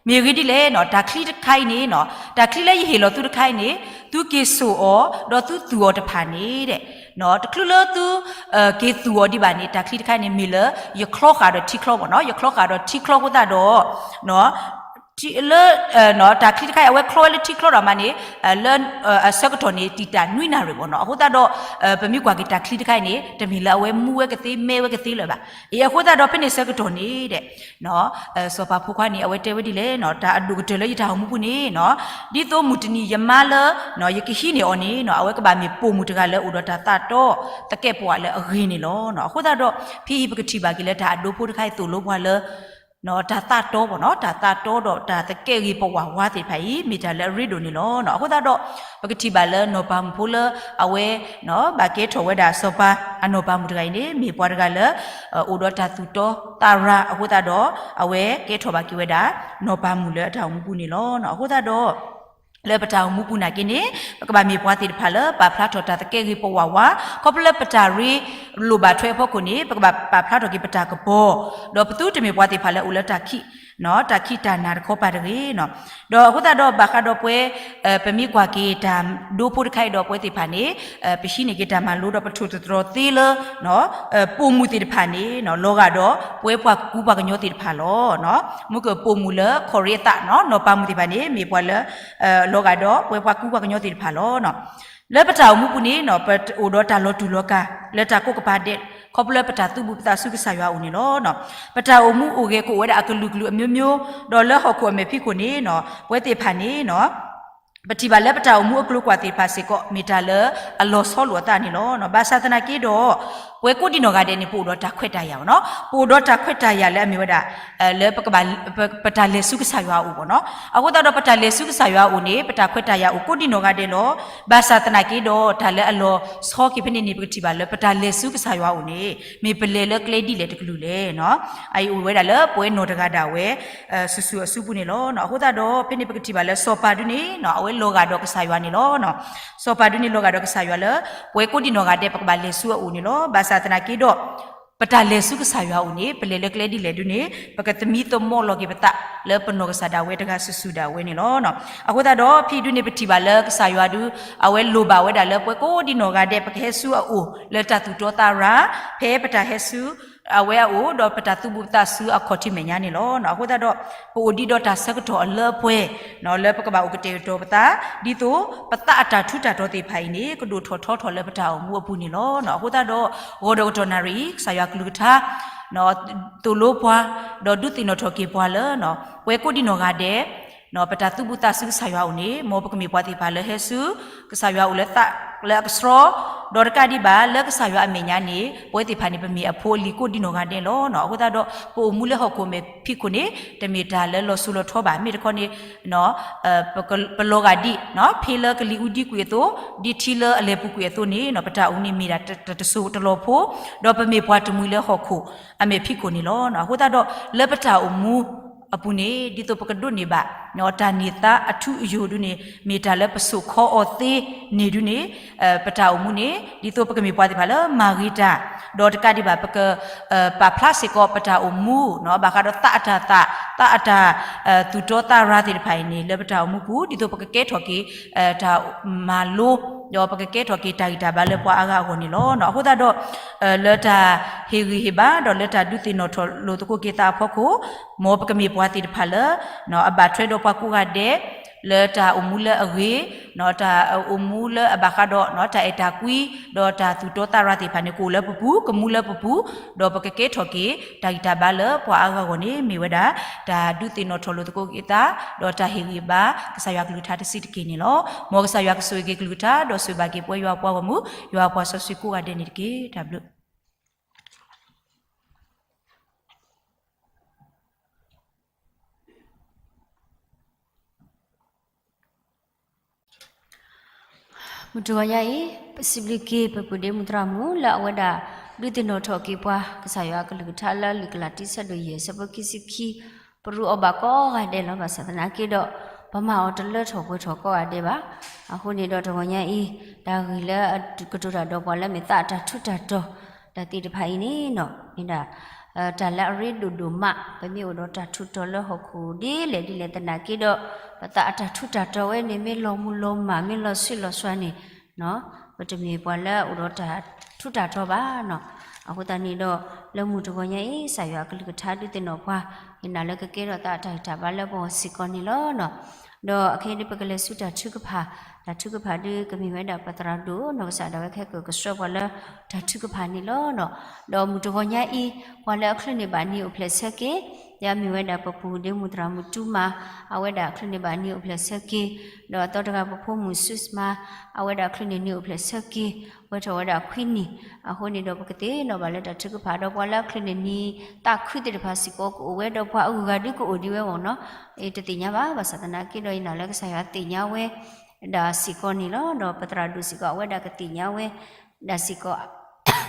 မ့ၢ်ဂ့ၢ်ဒ်လဲၣ်နီၤ တၢ်ချံတခါအံၤန့ၣ်နီၤ တၢ်ချံလၢယဟ့ၣ်လီၤသုတခါအံၤန့ၣ် သုက့ၤစိာ်အီၤ ဒီးသုသူၣ်အီၤတဖၣ်န့ၣ်ဒီး တချုးလၢသု က့ၤသူၣ်အီၤဒံးဘၣ်န့ၣ် တၢ်ချံတခါအံၤန့ၣ် မ့ၢ်လၢယချီဃာ်ဒီးထံချီဘၣ်နီၤ ယချီဃာ်ဒီးထံချီအဃိသတးဒီး လၢ တၢ်ချံတခါအံၤ အဝဲချီဝဲလၢထံချီဒီးမးန့ၣ် လၢ အဆၢကတီၢ်န့ၣ် တံာ်တာ်နွံနၣ်ရံၣ်ဘၣ်နီၤ. အဃိသတးဒီး ပမ့ၢ်ကွၢ်က့ၤတၢ်ချံတခါအံၤန့ၣ် တမ့ၢ်လၢအဝဲမူဝဲကသ့ မဲဝဲကသ့လၢၤဘၣ်. အဃိသတးဒီး ဖဲန့ၣ်ဆၢကတီၢ်န့ၣ်ဒီး စီၤပၤဖိခွါန့ၣ် အဝဲတဲဝဲဒ်လဲၣ်နီၤ တၢ်အဒိၣ်ကတၢၢ်လၢယတၢ်အိၣ်မူပူၤန့ၣ်နီၤ ဒ်သိးမုၢ်တနံၤယမါလၢ ယကဟံးန့ၢ်အီၤန့ၣ်နီၤ အဝဲကဘၣ်မ့ၢ်ပိာ်မုၣ်တဂၤလၢအိၣ်ဒီးတၢ်သးတီ သကဲာ်ပဝးလၢအဂ့ၤန့ၣ်လီၤ. အဃိသတးဒီး ဖဲအံၤပကထံၣ်ဘၣ်က့ၤလၢတၢ်အဒိဖိတခါအံၤသိၣ်လိပှၤလၢ တၢ်သးတီဘၣ်နီၤ တၢ်သးတီဒီးတၢ်သကဲာ်ဂ့ၤပဝးဝါသ့ၣ်တဖၣ်အံၤ မ့ၢ်တၢ်လၢအရ့ဒိၣ်န့ၣ်လီၤ. အဃိသတးဒီး ပကထံၣ်ဘၣ်လၢနီၢ်ပၤမုၣ်ဖိလၢအဝဲ ဘၣ်ကဲထီၣ်ဝဲဒၣ်စီၤပၤအနီၢ်ပၤမုၣ်တဂၤအံၤန့ၣ် မ့ၢ်ပှၤတဂၤလၢ အိၣ်ဒီးတၢ်သူၣ်တီသးရၤအဃိသတးဒီး အဝဲကဲထီၣ်ဘၣ်က့ၤဝဲဒၣ် နီၢ်ပၤမုၣ်လၢအတၢ်အိၣ်မူပူၤန့ၣ်လီၤ. အဃိသတးဒီး လၢပတၢ်အိၣ်မူပူၤနာ်က့န့ၣ် ပကဘၣ်မ့ၢ်ပှၤသ့ၣ်တဖၣ်လၢပာ်ဖျါထီၣ်တၢ်သကဲာ်ဂ့ၤပဝးဝါ, ခီဖျိလၢပတၢ်ရ့လိာ်ဘၣ်ထွဲအဖီခိၣ်န့ၣ် ပကဘၣ်ပာ်ဖျါထီၣ်က့ၤပတၢ်ကပီၤ, ဒီးပသုတမ့ၢ်ပှၤသ့ၣ်တဖၣ်လၢအိၣ်လၢတၢ်ခံး တၢ်ခံးတၢ်နၤတခီပၤတဂ့ၤနီၤ. ဒီးအဃိသတးဒီးဘၣ်ဃးဒီးပဝဲ ပမ့ၢ်ကွၢ်က့ၤတၢ်ဒိဖိတခါအံၤဒီးပဝဲသ့ၣ်တဖၣ်န့ၣ် ပဟံးန့ၢ်က့ၤတၢ်မၤလိဒီးပထိၣ်သတြီၤသ့လၢ ပိာ်မုၣ်သ့ၣ်တဖၣ်န့ၣ် လီၤဂာ်ဒီးပဝဲပှၤကူပှၤကညီသ့ၣ်တဖၣ်လီၤ. မ့ၢ်ကပိာ်မုၣ်လၢခီၣ်ရ့အသးနီၤ နီၢ်ပၤမုၣ်သ့ၣ်တဖၣ်န့ၣ် မ့ၢ်ပှၤလၢ လီၤဂာ်ဒီးပဝဲပှၤကူပှၤကညီသ့ၣ်တဖၣ်လီၤ. လၢပတၢ်အိၣ်မူပူၤန့ၣ် ပအိၣ်ဒီးတၢ်လီၤတူၢ်လီၤကာ် လၢတၢ်ကိးကပၤဒဲး ခီဖျိလၢပတၢ်သူၣ်ဘုၣ်ပသးဆူကစၢ်ယွၤအအိၣ်န့ၣ်လီၤ. ပတၢ်အိၣ်မူအိၣ်ဂဲၤကအိၣ်ဝဲဒၣ်အကလုာ်ကလုာ်အမျိုးမျိုး ဒီးလၢဟီၣ်ခိၣ်အမဲာ်ဖံးခိၣ်န့ၣ် ပဝဲသ့ၣ်တဖၣ်န့ၣ် ပထံၣ်ဘၣ်လၢပတၢ်အိၣ်မူအကျိၤကွၢ်သ့ၣ်တဖၣ်စ့ၢ်ကီး မ့ၢ်တၢ်လၢအလီၤဆီလိာ်အသးန့ၣ်လီၤ. ဘၣ်ဆၣ်သနာ်က့ဒီး ပဝဲကိးဒံနီၢ်ဂၤဒဲးန့ၣ် ပအိၣ်ဒီးတၢ်ခွဲးတၢ်ယာ်ဘၣ်နီၤ ပအိၣ်ဒီးတၢ်ခွဲးတၢ်ယာ်လၢအမ့ၢ်ဝဲဒၣ် လၢ ပတၢ်လဲၤဆူကစၢ်ယွၤအအိၣ်ဘၣ်နီၤ. အဃိသတးဒီးပတၢ်လဲၤဆူကစၢ်ယွၤအအိၣ်န့ၣ် ပတၢ်ခွဲးတၢ်ယာ်အိၣ်ကိးဒံနီၢ်ဂၤဒဲးလီၤ. ဘၣ်ဆၣ်သနာ်က့ဒီး တၢ်လၢအလီၤဆီက့ၤဖဲန့ၣ်န့ၣ် ပကထံၣ်ဘၣ်လၢပတၢ်လဲၤဆူကစၢ်ယွၤအအိၣ်န့ၣ် မ့ၢ်ပလဲၤလၢကျဲဒ်လဲၣ်တကလုာ်လဲၣ်နီၤ. အအံၤအိၣ်ဝဲဒၣ်လၢပဝဲနီၢ်တဂၤဒၣ်ဝဲ စုာ်စုာ်အစုပူၤန့ၣ်လီၤ. အဃိသတးဒီး ဖဲန့ၣ်ပကထံၣ်ဘၣ်လၢစီၤပၤဒုန့ၣ် အဝဲလီၤဂာ်ဒီးကစၢ်ယွၤန့ၣ်လီၤ. စီၤပၤဒုန့ၣ်လီၤဂာ်ဒီးကစၢ်ယွၤလၢ ပဝဲကိးဒံနီၢ်ဂၤဒဲး ပကဘၣ်လဲၤဆူအအိၣ်န့ၣ်လီၤ. ဘၣ်ဆၣ်သနာ်က့ဒီး ပတၢ်လဲၤဆူကစၢ်ယွၤအအိၣ်န့ၣ် ပလဲၤလၢကျဲဒ်လဲၣ်ဒုန့ၣ် ပကသမံသမိးလီၤက့ၤပသးလၢပနီၢ်ကစၢ်ဒၣ်ဝဲတဂၤစုာ်စုာ်ဒၣ်ဝဲန့ၣ်လီၤ. အဃိသတးဒီး ဖဲဒုန့ၣ် ပထံၣ်ဘၣ်လၢကစၢ်ယွၤဒု အဝဲလိၣ်ဘၣ်ဝဲဒၣ်လၢပဝဲကိးဒံနီၢ်ဂၤဒဲး ပကဟဲဆူအအိၣ်လၢတၢ်သူၣ်တီသးရၤ ဖဲပတၢ်ဟဲဆူ အဝဲအအိၣ် ဒီးပတၢ်သူၣ်ဘုၣ်သးဆူအခီၣ်ထံးမဲာ်ညါန့ၣ်လီၤ. အဃိသတးဒီး ပအိၣ်ဒံးဒီးတၢ်ဆၢကတီၢ်အလၢအပှဲၤ လၢပကဘၣ်အိၣ်ကတဲာ်ကတီၤပသး ဒ်သိးပသးအတၢ်ထူးတၢ်တီၤသ့ၣ်တဖၣ်အံၤန့ၣ် ကဒိၣ်ထီၣ်ထီထီၣ်လၢပတၢ်အိၣ်မူအပူၤန့ၣ်လီၤ. အဃိသတးဒီး ဂီၤဒီးကတီၢ်နၣ်ရံၣ်အံၤ ကစၢ်ယွၤကလုၢ်ကထါ သိၣ်လိပှၤ ဒီးဒုးသ့ၣ်နီၣ်ထီၣ်က့ၤပှၤလၢ ပဝဲကိးဒံနီၢ်ဂၤဒဲး ပတၢ်သူၣ်ဘုၣ်သးဆူကစၢ်ယွၤအအိၣ်န့ၣ် မ်ပကမ့ၢ်ပှၤသ့ၣ်တဖၣ်လၢဟဲဆူ ကစၢ်ယွၤအအိၣ်လၢသးလၢအကဆှီ ဒီးတကးဒံးဘၣ် လၢကစၢ်ယွၤအမဲာ်ညါန့ၣ် ပဝဲသ့ၣ်တဖၣ်န့ၣ် ပမ့ၢ်အဖိအလံၤကိးဒံနီၢ်ဂၤဒဲးလီၤ. အဃိသတးဒီး ပအိၣ်မူလၢဟီၣ်ခိၣ်မဲာ်ဖံးခိၣ်န့ၣ် တမ့ၢ်တၢ်လၢလီၤစိၤလီၤထီဘၣ်. မ့ၢ်တခီန့ၣ် ပလီၤဂာ်ဒ် ဖ့လၢကလံၤအူဒံကွံာ်အသိး ဒ်ထံလၢအလဲၤပူၤကွံာ်အသိးန့ၣ် ပတၢ်အိၣ်မူန့ၣ်မ့ၢ်ဒၣ်တစိၤတလီၤဖိ ဒီးပမ့ၢ်ပှၤတမှံၤလၢဟီၣ်ခိၣ်အမဲာ်ဖံးခိၣ်န့ၣ်လီၤ. အဃိသတးဒီး လၢပတၢ်အိၣ်မူအပူၤန့ၣ် ဒ်သိးပကဒိးန့ၢ်ဘၣ် တၢ်န့ၢ်သါအထူအယိာ်ဒုန့ၣ် မ့ၢ်တၢ်လၢပစိာ်ခီအီၤသ့န့ၣ်ဒုန့ၣ် ပတၢ်အိၣ်မူန့ၣ် ဒ်သိးပကမ့ၢ်ပှၤသ့ၣ်တဖၣ်လၢမၤဂ့ၤတၢ် ဒီးတကးဒံးဘၣ် ပက ပာ်ဖျါစ့ၢ်ကီးပတၢ်အိၣ်မူ ဘၣ်ဃးဒီးသးအတၢ်သး သးအတၢ် သူၣ်တီသးရၤသ့ၣ်တဖၣ်အံၤန့ၣ် လၢပတၢ်အိၣ်မူပူၤ ဒ်သိးပကကဲထီၣ်က့ၤ တၢ်မၤလိ ဒီးပကကဲထီၣ်က့ၤတၢ်ဂံၢ်တၢ်ဘါလၢပှၤအါဂၤအဂီၢ်န့ၣ်လီၤ. အဃိသတးဒီး လၢတၢ်ဟ့ၣ်ဂံၢ်ဟ့ၣ်ဘါ ဒီးလၢတၢ်ဒုးသ့ၣ်နီၣ်ထီၣ်လိာ်သကိးက့ၤသးအဖီခိၣ် မ်ပကမ့ၢ်ပှၤသ့ၣ်တဖၣ်လၢ အဘၣ်ထွဲဒီးပှၤကိးဂၤဒဲး လၢတၢ်အိၣ်မူလၢအဂ့ၤ တၢ်အိၣ်မူလၢအဘၣ်ဃးဒီး တၢ်အဲၣ်တၢ်ကွံ ဒီးတၢ်သူၣ်တီသးရၤသ့ၣ်တဖၣ်န့ၣ် ကအိၣ်လၢပပူၤ ကမူလၢပပူၤ ဒီးပကကဲထီၣ်က့ၤ တၢ်ဂံၢ်တၢ်ဘါလၢပှၤအါဂၤအဂီၢ်န့ၣ် မ့ၢ်ဝဲဒၣ် တၢ်ဒုးသ့ၣ်နီၣ်ထီၣ်လိာ်သကိးက့ၤသး ဒီးတၢ်ဟ့ၣ်ဂံၢ်ဘါ ကစၢ်ယွၤကလုၢ်ကထါတဆံးတက့ၢ်န့ၣ်လီၤ. မ်ကစၢ်ယွၤကဆိၣ်ဂ့ၤက့ၤကလုၢ်ကထါ ဒီးဆိၣ်ဂ့ၤဘၣ်က့ၤပဝဲယွၤအပှၤဂီၢ်မုၢ် ယွၤအပှၤစီဆှံကိးဂၤဒဲးန့ၣ်တက့ၢ်. တၢ်ဘျုး မုၢ်တဂီၤညါအံၤ ပစံးဘျုးက့ၤ ပပုၢ်ဒ့မုၣ်သရၣ်မုၣ် လၢအဝဲဒၣ် ဒုးသ့ၣ်နီၣ်ထီၣ်က့ၤပှၤ ကစၢ်ယွၤအကလုၢ်ကထါလၢလံာ်ကလၤတံ ဆၢဒိၣ်ယဲၢ် ဆၢဖိခံဆံခံ ပရူးအီၤဘၣ်ကိးဂၤဒဲးလီၤ. ဘၣ်ဆၣ်သနာ်က့ဒီး ပမၤအီၤတလၢထီၣ်ပှဲၤထီၣ်ကိးဂၤဒဲးဘၣ်. အဃိန့ၣ်ဒီးတဂီၤညါအံၤ တၢ်ဂ့ၢ်လၢအကတိၤတၢ်ဒီးပှၤလၢမ့ၢ်သးအတၢ်ထူးတၢ်တီၤ တၢ်သ့ၣ်တဖၣ်အံၤန့ၣ် မ့ၢ်ဒၣ် တၢ်လၢအရ့ဒိၣ်ဒိၣ်မး ပမ့ၢ်အိၣ်ဒီးတၢ်ထူးတီၤလၢဟီၣ်ခိၣ်ဒ်လဲၣ်ဒ်လဲၣ်သနာ်က့ဒီး ပသးအတၢ်ထူးတၢ်တီၤဝဲန့ၣ် မ့ၢ်လီၤမုၢ်လီၤမၢ် မ့ၢ်လီၤဆှံလီၤစှၤန့ၣ် ပတမ့ၢ်ပှၤလၢအအိၣ်ဒီးတၢ်ထူးတၢ်တီၤဘၣ်နီၤ. အဃိသတးန့ၣ်ဒီး လၢမုၢ်တဂီၤညါအံၤ ကစၢ်ယွၤအကလုၢ်ကထါဒုးသ့ၣ်နီၣ်ပှၤ ယနာ်လၢကကဲထီၣ်သးအတၢ်ဂံၢ်တၢ်ဘါလၢပဂီၢ်စ့ၢ်ကီးန့ၣ်လီၤ. ဒီးအခဲအံၤဒ်ပကလဲၤဆူတၢ်ထုကဖၣ်, တၢ်ထုကဖၣ်ဒ်ကမ့ၢ်ဝဲဒၣ်ပသရၣ်ဒိၣ် နီၢ်ကစၢ်ဒၣ်ဝဲခဲကၢၢ်ကဆှၢပှၤလၢတၢ်ထုကဖၣ်န့ၣ်လီၤ. ဒီးမုၢ်တဂီၤညါအံၤ ပှၤလၢအချုးန့ၢ်ဘၣ်နံၤအိၣ်ဖျဲၣ်ဆၢက့ၤ, လၢအမ့ၢ်ဝဲဒၣ်ပပုၢ်ဒ့မုၣ်သရၣ်မုၣ်တူမၤ အဝဲဒၣ်ချုးန့ၢ်ဘၣ်နံၤအိၣ်ဖျဲၣ်ဆၢက့ၤ, ဒီးအသီတဂၤပဖိမုၣ်ဆူၣ်မၤ အဝဲဒၣ်ချုးန့ၢ်နံၤအိၣ်ဖျဲၣ်ဆၢက့ၤ, ဝဲထီၣ်ဝဲဒၣ်ခွံနံၣ်, အဃိန့ၣ်ဒီးပကသ့ၣ်နီၣ်ဘၣ်လၢတၢ်ထုကဖၣ်ဒီးပှၤလၢအချုးန့ၢ်နံၤသးခုသ့ၣ်တဖၣ်စ့ၢ်ကီးကအိၣ်ဝဲ ဒီးပှၤအဂုၤအဂၤဒုးကအိၣ်ဒံးဝဲအဂီၢ်နီၤ, တသ့ၣ်ညါဘၣ်, ဘၣ်ဆၣ်သနာ်က့ဒီးယနာ်လၢကစၢ်ယွၤသ့ၣ်ညါဝဲဒၣ်စ့ၢ်ကီးန့ၣ်လီၤ. ဒီးပသရၣ်ဒိၣ်စ့ၢ်ကီး အဝဲဒၣ်ကသ့ၣ်ညါဝဲဒၣ်စ့ၢ်ကီး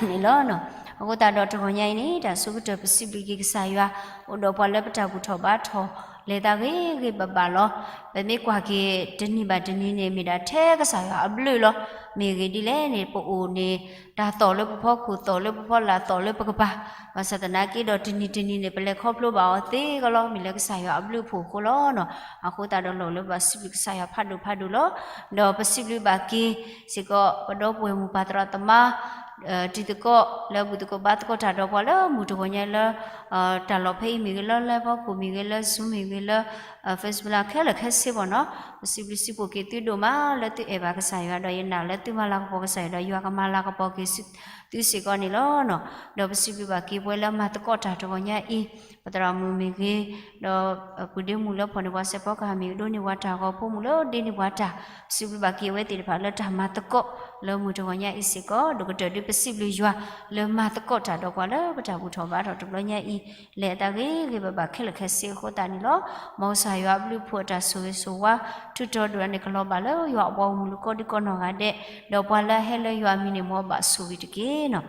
န့ၣ်လီၤ. အဃိသတးဒီးတဂီၤညါအံၤန့ၣ် တၢ်ဆိကတၢၢ်ပစံးဘျုးက့ၤကစၢ်ယွၤ အိၣ်ဒီးပှၤလၢပတၢ်ဘူၣ်ထီၣ်ဘါထီၣ် လဲၤတၢ်ဂ့ၤဂ့ၤဘၣ်ဘၣ်လီၤ. ပမ့ၢ်ကွၢ်က့ၤတနံၤဘၣ်တနံၤန့ၣ် မ့ၢ်ဒၣ်ထဲကစၢ်ယွၤအဘျုးလီၤ. မ့ၢ်ဂ့ၢ်ဒ်လဲၣ်န့ၣ် ပအိၣ်န့ၣ် တၢ်သီၣ်လၢပဖီခိၣ် သီၣ်လၢပဖီလာ် သီၣ်လၢပကပၤ, ဘၣ်ဆၣ်သနာ်က့ဒီး တနံၤတနံၤန့ၣ် ပလဲၤခီဖျိဘၣ်အီၤသ့ကလီၤ မ့ၢ်လၢကစၢ်ယွၤအဘျုးအဖှိၣ်အဃိလီၤနီၤ. အဃိသတးဒီးလီၢ်လၢပစံးဘျုးကစၢ်ယွၤဖးဒိၣ်ဖးဒိၣ်လီၤ. ဒီးပစံးဘျုးဘၣ်က့ၤစ့ၢ်ကီး ပဒီပုၢ်ဝဲၢ်မုၣ်ပၢ်သရၣ်သမါ တံၤသကိးလၢဘူၣ်သကိးဘါသကိးတၢ်ဒီးပှၤလၢမုၢ်တဂီၤညါလၢ တၢ်လီၢ်ဖဲအံၤမ့ၢ်ဂ့ၤ လၢလၢဖီခိၣ်မ့ၢ်ဂ့ၤ လၢ Zoom မ့ၢ်ဂ့ၤ လၢ Facebook လၢခဲလၢာ်ခဲဆ့ဘၣ်နီၤ, ပစံးဘျုးစံးဖှိၣ်က့ၤသုဒိၣ်မးလၢသုအဲၣ်ဘၣ်ကစၢ်ယွၤ ဒီးယနာ်လၢသုမၤလၤကပီၤကစၢ်ယွၤ ဒီးယွၤကမၤလၤကပီၤက့ၤသုစ့ၢ်ကီးန့ၣ်လီၤ. ဒီးပစံးဘျုးဘၣ်က့ၤပဝဲလၢမၤသကိးတၢ်တဂီၤညါအံၤ ပသရၣ်မုၣ်မ့ၢ်ဂ့ၤ ဒီးပုၢ်ဒ့မုၣ်လၢဖီၣ်န့ၢ်ပှၤစဲးဖီကဟၣ်မ့ၢ်ဂ့ၤ ဒိးန့ၢ်ပှၤတၢ်ဂီၤ ဖိမုၣ်လၢဒ့န့ၢ်ပှၤတၢ်, ပစံးဘျုးဘၣ်က့ၤအဝဲသ့ၣ်တဖၣ်လၢတၢ်မၤသကိးလၢမုၢ်တဂီၤညါအံၤစ့ၢ်ကီး ဒိၣ်ကတၢၢ်ဒုးပစံးဘျုးယွၤလၢမၤသကိးတၢ်ဒီးပှၤလၢပတၢ်ဘူၣ်ထီၣ်ဘါထီၣ်တဘျီညါအံၤ လဲၤအသးဂ့ၤဂ့ၤဘၣ်ဘၣ်ခဲလၢာ်ခဲဆ့အဃိသတးန့ၣ်လီၤ. မ်ကစၢ်ယွၤအဘျုးအဖှိၣ်အတၢ်ဆိၣ်ဂ့ၤဆိၣ်ဝါ ထုးထီၣ်ဒိၣ်န့ၣ်ကလီၤဘၣ်လၢယွၤအပှၤဂီၢ်မုၢ်လူၤကိးဒံကိးနီၢ်ဂၤဒဲး, ဒီးပှၤလၢအဟဲလၢယွၤအမံၤန့ၣ် မ်အဘၣ်ဆိၣ်ဂ့ၤတက့ၢ်နီၤ.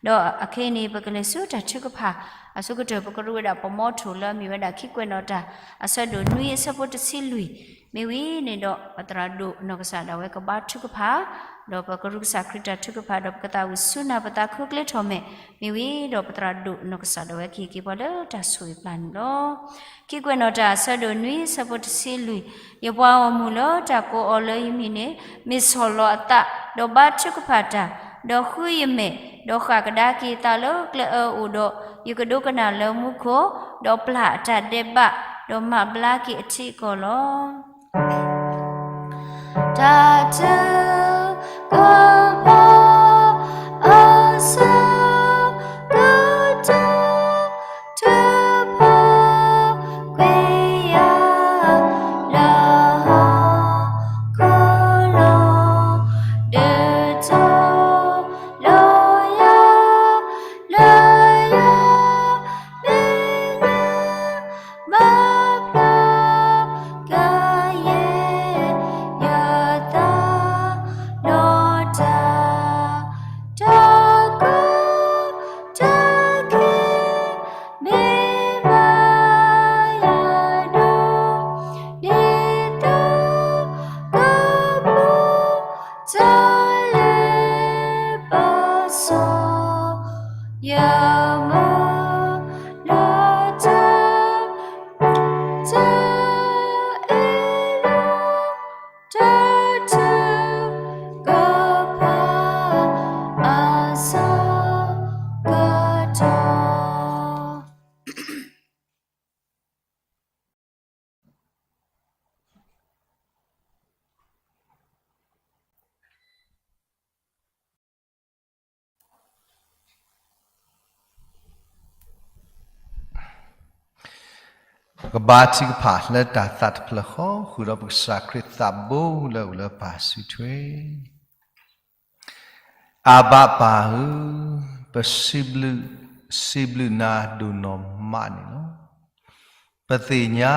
ဒီးအခဲအံၤန့ၣ် ပကလဲၤဆူတၢ်ထုကဖၣ် အဆိကတၢၢ် ပကရူၢ်ဝဲဒၣ်ပမီထိၣ်လၢအမ့ၢ်ဝဲဒၣ်ခံကွဲးနီၣ်တၢ် အဆၢဒိၣ်နွံအဆၢဖိတဆံလွံၢ်, မ့ၢ်ဝံၤန့ၣ်ဒီး ပသရၣ်ဒိၣ်နီၢ်ကစၢ်ဒၣ်ဝဲကဘါထုကဖၣ်, ဒီးပကရူၢ်ကစၢ်ခရံာ်တၢ်ထုကဖၣ် ဒီးပကသးဝံၣ်ဆူနၢ်ပသးခုကျဲထီၣ်မဲာ်, မ့ၢ်ဝံၤဒီးပသရၣ်ဒိၣ်နီၢ်ကစၢ်ဒၣ်ဝဲကဟ့ၣ်က့ၤပှၤလၢတၢ်ဆိၣ်ဂ့ၤပျၢ်န့ၣ်လီၤ. ခံကွဲးနီၣ်တၢ်အဆၢဒိၣ်နွံအဆၢဖိတဆံလွံၢ်, ယပှၤဂီၢ်မုၢ်လၢတၢ်ကိးအီၤလၢယမံၤန့ၣ် မ့ၢ်ဆီၣ်လီၤအသး, ဒီးဘါထုကဖၣ်တၢ်, ဒီးဃုယမဲာ်, ဒီးဃၣ်ကဒါက့ၤအသးလၢကျဲအၢအိၣ်ဒီး, ယကဒိကနၣ်လၢမူခိၣ်, ဒီးပျၢ်အတၢ်ဒဲးဘး, ဒီးမၤဘျါက့ၤအထံအကီၢ်လီၤ. တၢ်ထုကဖၣ် အဆၢကတီၢ် ထုကဖၣ် ကွံာ်ယၤ လၢဟီၣ်ခိၣ်လီၤ, ဒုးထီၣ်လီၤယၤ လၢယၤ မ့ၢ်ညါ မၤဘျါကယဲၢ်ယသး ဒီးတၢ် တၢ်ကီတၢ်ခဲ မ့ၢ်ဘၣ်ယၤဒီး ဒ်သိးကပီၤ တၢ်လၢပစီ ယမၤလၢတၢ် တၢ်အ့ၣ်လိာ် တၢ်ထုကဖၣ် အဆၢကတီၢ်. ပကဘါထုကဖၣ်လၢတၢ်သးတဖျၢၣ်ဃီ ဃုာ်ဒီးပကစၢ်ခရံာ်သးဘိလၢအအိၣ်လၢပၢ်စုထွဲ. အၤဘၤပၢ်ဧၢ, ပစံးဘျုး စံးဘျုးနၤဒိၣ်နီၢ်မးန့ၣ်လီၤ. ပသ့ၣ်ညါ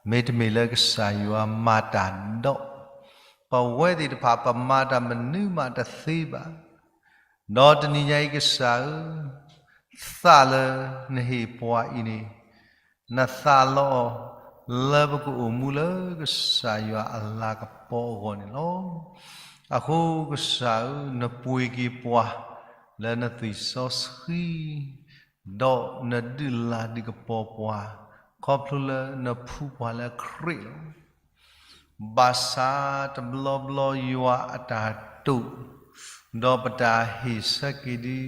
မ့တမ့ၢ်လၢကစၢ်ယွၤမၤတၢ်ဒီး ပဝဲသ့ၣ်တဖၣ်ပမၤတၢ်မနုၤမးတသ့ဘၣ်. ဒီးတနံၤညါအံၤကစၢ်ဧၢ, သးလၢနဟ့ၣ်ပှၤအံၤန့ၣ် နသးလီအီၤ လၢပကအိၣ်မူလၢကစၢ်ယွၤအလၤကပီၤအဂီၢ်န့ၣ်လီၤ. အဃိကစၢ်ဧၢ, နပှ့ၤက့ၤပှၤလၢနသွံၣ်စီဆှံ, ဒီးနဒုးလၤဒုးကပီၤပှၤ ခီဖျိလၢနဖှူပှၤလၢခရံာ်လီၤ. ဘၣ်ဆၣ်တဘျီဘျီယွၤအတၢ်တိာ် ဒီးပတၢ်ဟ့ၣ်ဆၢက့ၤဒု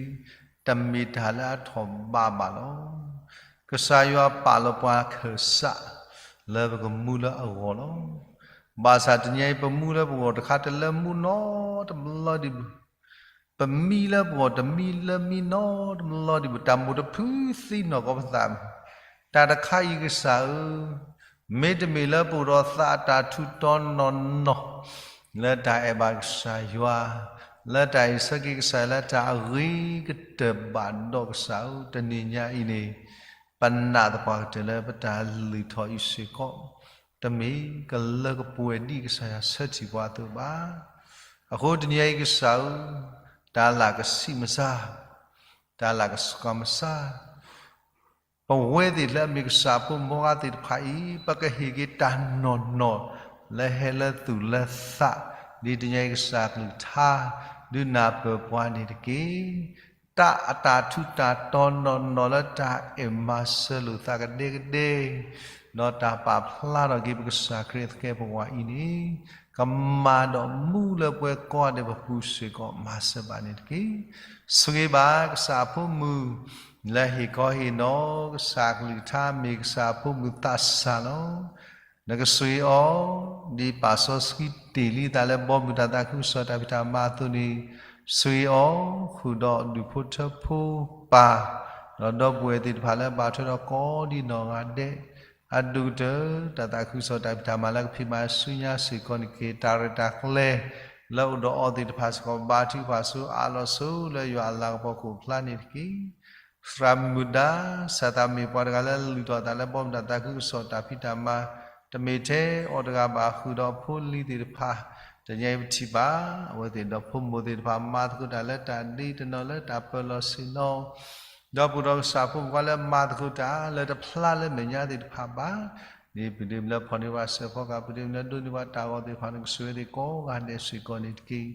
တမ့ၢ်တၢ်လၢအထီၣ်ဘးဘၣ်လီၤ. ကစၢ်ယွၤပာ်လီၤပှၤခၢၣ်စး လၢပကမူလၢအဂီၢ်လီၤ. ဘၣ်ဆၣ်တနံၤအံၤ ပမူလၢပဂီၢ်တခါတလၢမူနီတဘျီဒံးဘၣ် ပမံလၢပဂီၢ်တမံလၢမံနီတဘျီဒံးဘၣ် တၢ်မိၣ်တဖုသံနီၢ်ကီၢ်ပသးမုၢ်. တၢ်တခါအံၤကစၢ်ဧၢ, မ့တမ့ၢ်လၢပအိၣ်ဒီးသးအတၢ်ထူးတီၤနီၢ်နီၢ် လၢတၢ်အဲၣ်ဘၣ်ကစၢ်ယွၤ, လၢတၢ်ဟ့ၣ်ဆၢက့ၤကစၢ်ယွၤလၢတၢ်အဂ့ၤကတၢၢ်ဘၣ်ဒီးကစၢ်ဧၢ, တနံၤညါအံၤန့ၣ် ပနာ်သပှၢ်ကတၢၢ်လၢပတၢ်လုၢ်ထီၣ်အံၤစ့ၢ်ကီး တမ့ၢ်ကလၢကပှဲၤဒ်ကစၢ်ယွၤဆၢထံၣ်ပှၤအသိးဘၣ်. အဃိတနံၤအံၤကစၢ်ဧၢ, တၢ်လၢ်ကဆံးမစၢ်, တၢ်လၢ်ကဆှီမစၢ် ပဝဲသ့ၣ်လၢအမ့ၢ်ကစၢ်ဖိမုၣ်ဖိခွါသ့ၣ်တဖၣ်အံၤ ပကဟ့ၣ်က့ၤတၢ်နီၢ်နီၢ် လၢဟဲလၢသူၣ်လၢသး ဒ်တနံၤအံၤကစၢ်ကလုၢ်ကထါ ဒုးနၢ်ပၢၢ်ပှၤန့ၣ်တက့ၢ်. တၢ်အတၢ်ထူးတၢ်တီၤနီၢ်နီၢ်လၢတၢ်အဲၣ်မၤစၢၤလိာ်သးကဒဲကဒဲ ဒီးတၢ်ပာ်ဖျါထီၣ်က့ၤပကစၢ်ခရံာ်အသကဲာ်ပဝးအံၤန့ၣ် ကမၤဒီးမူလၢပှဲၤကိးဂၤဒဲးပပူၤစ့ၢ်ကီး မၤစၢၤဘၣ်န့ၣ်တက့ၢ်. ဆိၣ်ဂ့ၤဘၣ်ကစၢ်အဖိမုၣ် လၢဟ့ၣ်ခီဟ့ၣ်နီၤ ကစၢ်ကလုၢ်ကထါ မ့ၢ်ကစၢ်အဖိမုၣ်သးစၢ်လီၤ. နကဆိၣ်ဂ့ၤအီၤ ဒ်ပာ်စီဆှံတ့ၢ်လံအသးလၢဘီမုၢ်တၢ်သးခုကစီၣ်တၢ်ဖံးတၢ်မၤအသိးန့ၣ်, ဆိၣ်ဂ့ၤအီၤ ဃုာ်ဒီးဒူၣ်ဖိထၢဖိပၢ် ဒီးဒီပုၢ်ဝဲၢ်သ့ၣ်တဖၣ်လၢအဘၣ်ထွဲဒီးကိးဒံးနီၢ်ဂၤဒဲး, အဒိၣ်ကတၢၢ် တၢ်သးခုကစီၣ်တၢ်ဖံးတၢ်မၤလၢကဖံးမၤဆူညါစ့ၢ်ကီးန့ၣ်တက့ၢ်. တၢ်ရဲၣ်တၢ်ကျဲၤလၢအိၣ်ဒီးအီၤသ့ၣ်တဖၣ်စ့ၢ်ကီး ဘါထုကဖၣ်ဆိအးလီၤဆိလၢယွၤအလၤကပီၤခိၣ်ဖျါန့ၣ်တက့ၢ်. သရၣ်မုၣ်ဒါ စၢ်သးမ့ၢ်ပှၤတဂၤလၢလုၢ်ထီၣ်အသးလၢဘီမုၢ်တၢ်သးခုကစီၣ်တၢ်ဖံးတၢ်မၤ, တမ့ၢ်ထဲအီၤတဂၤဘၣ် ဃုာ်ဒီးအဖိအလံၤသ့ၣ်တဖၣ်, တနံၤအံၤပထံၣ်ဘၣ် အဝဲသ့ၣ်ဒီးဖိမိၢ်သ့ၣ်တဖၣ် မၤသကိးတၢ်လၢတၢ်ဒ့တနီၤလၢတၢ်ပၢၤလီၢ်ဆ့ၣ်နီၤ, ဒီးပှၤဒီးကစၢ်ဖိမုၣ်ဖိခွါလၢမၤသကိးတၢ်လၢတဖျါလၢမဲာ်ညါသ့ၣ်တဖၣ်ဘၣ်, ဒ်ပဒိးမ့ၢ်လၢဖီၣ်န့ၢ်ဘၣ်စဲးဖီကဟၣ် ပဒိးမ့ၢ်လၢဒိးန့ၢ်ဘၣ်တၢ်ဂီၤသ့ၣ်တဖၣ်န့ၣ် ကဆိၣ်ဂ့ၤသ့ၣ်ကိးဂၤဒဲးစ့ၢ်ကီးန့ၣ်တက့ၢ်.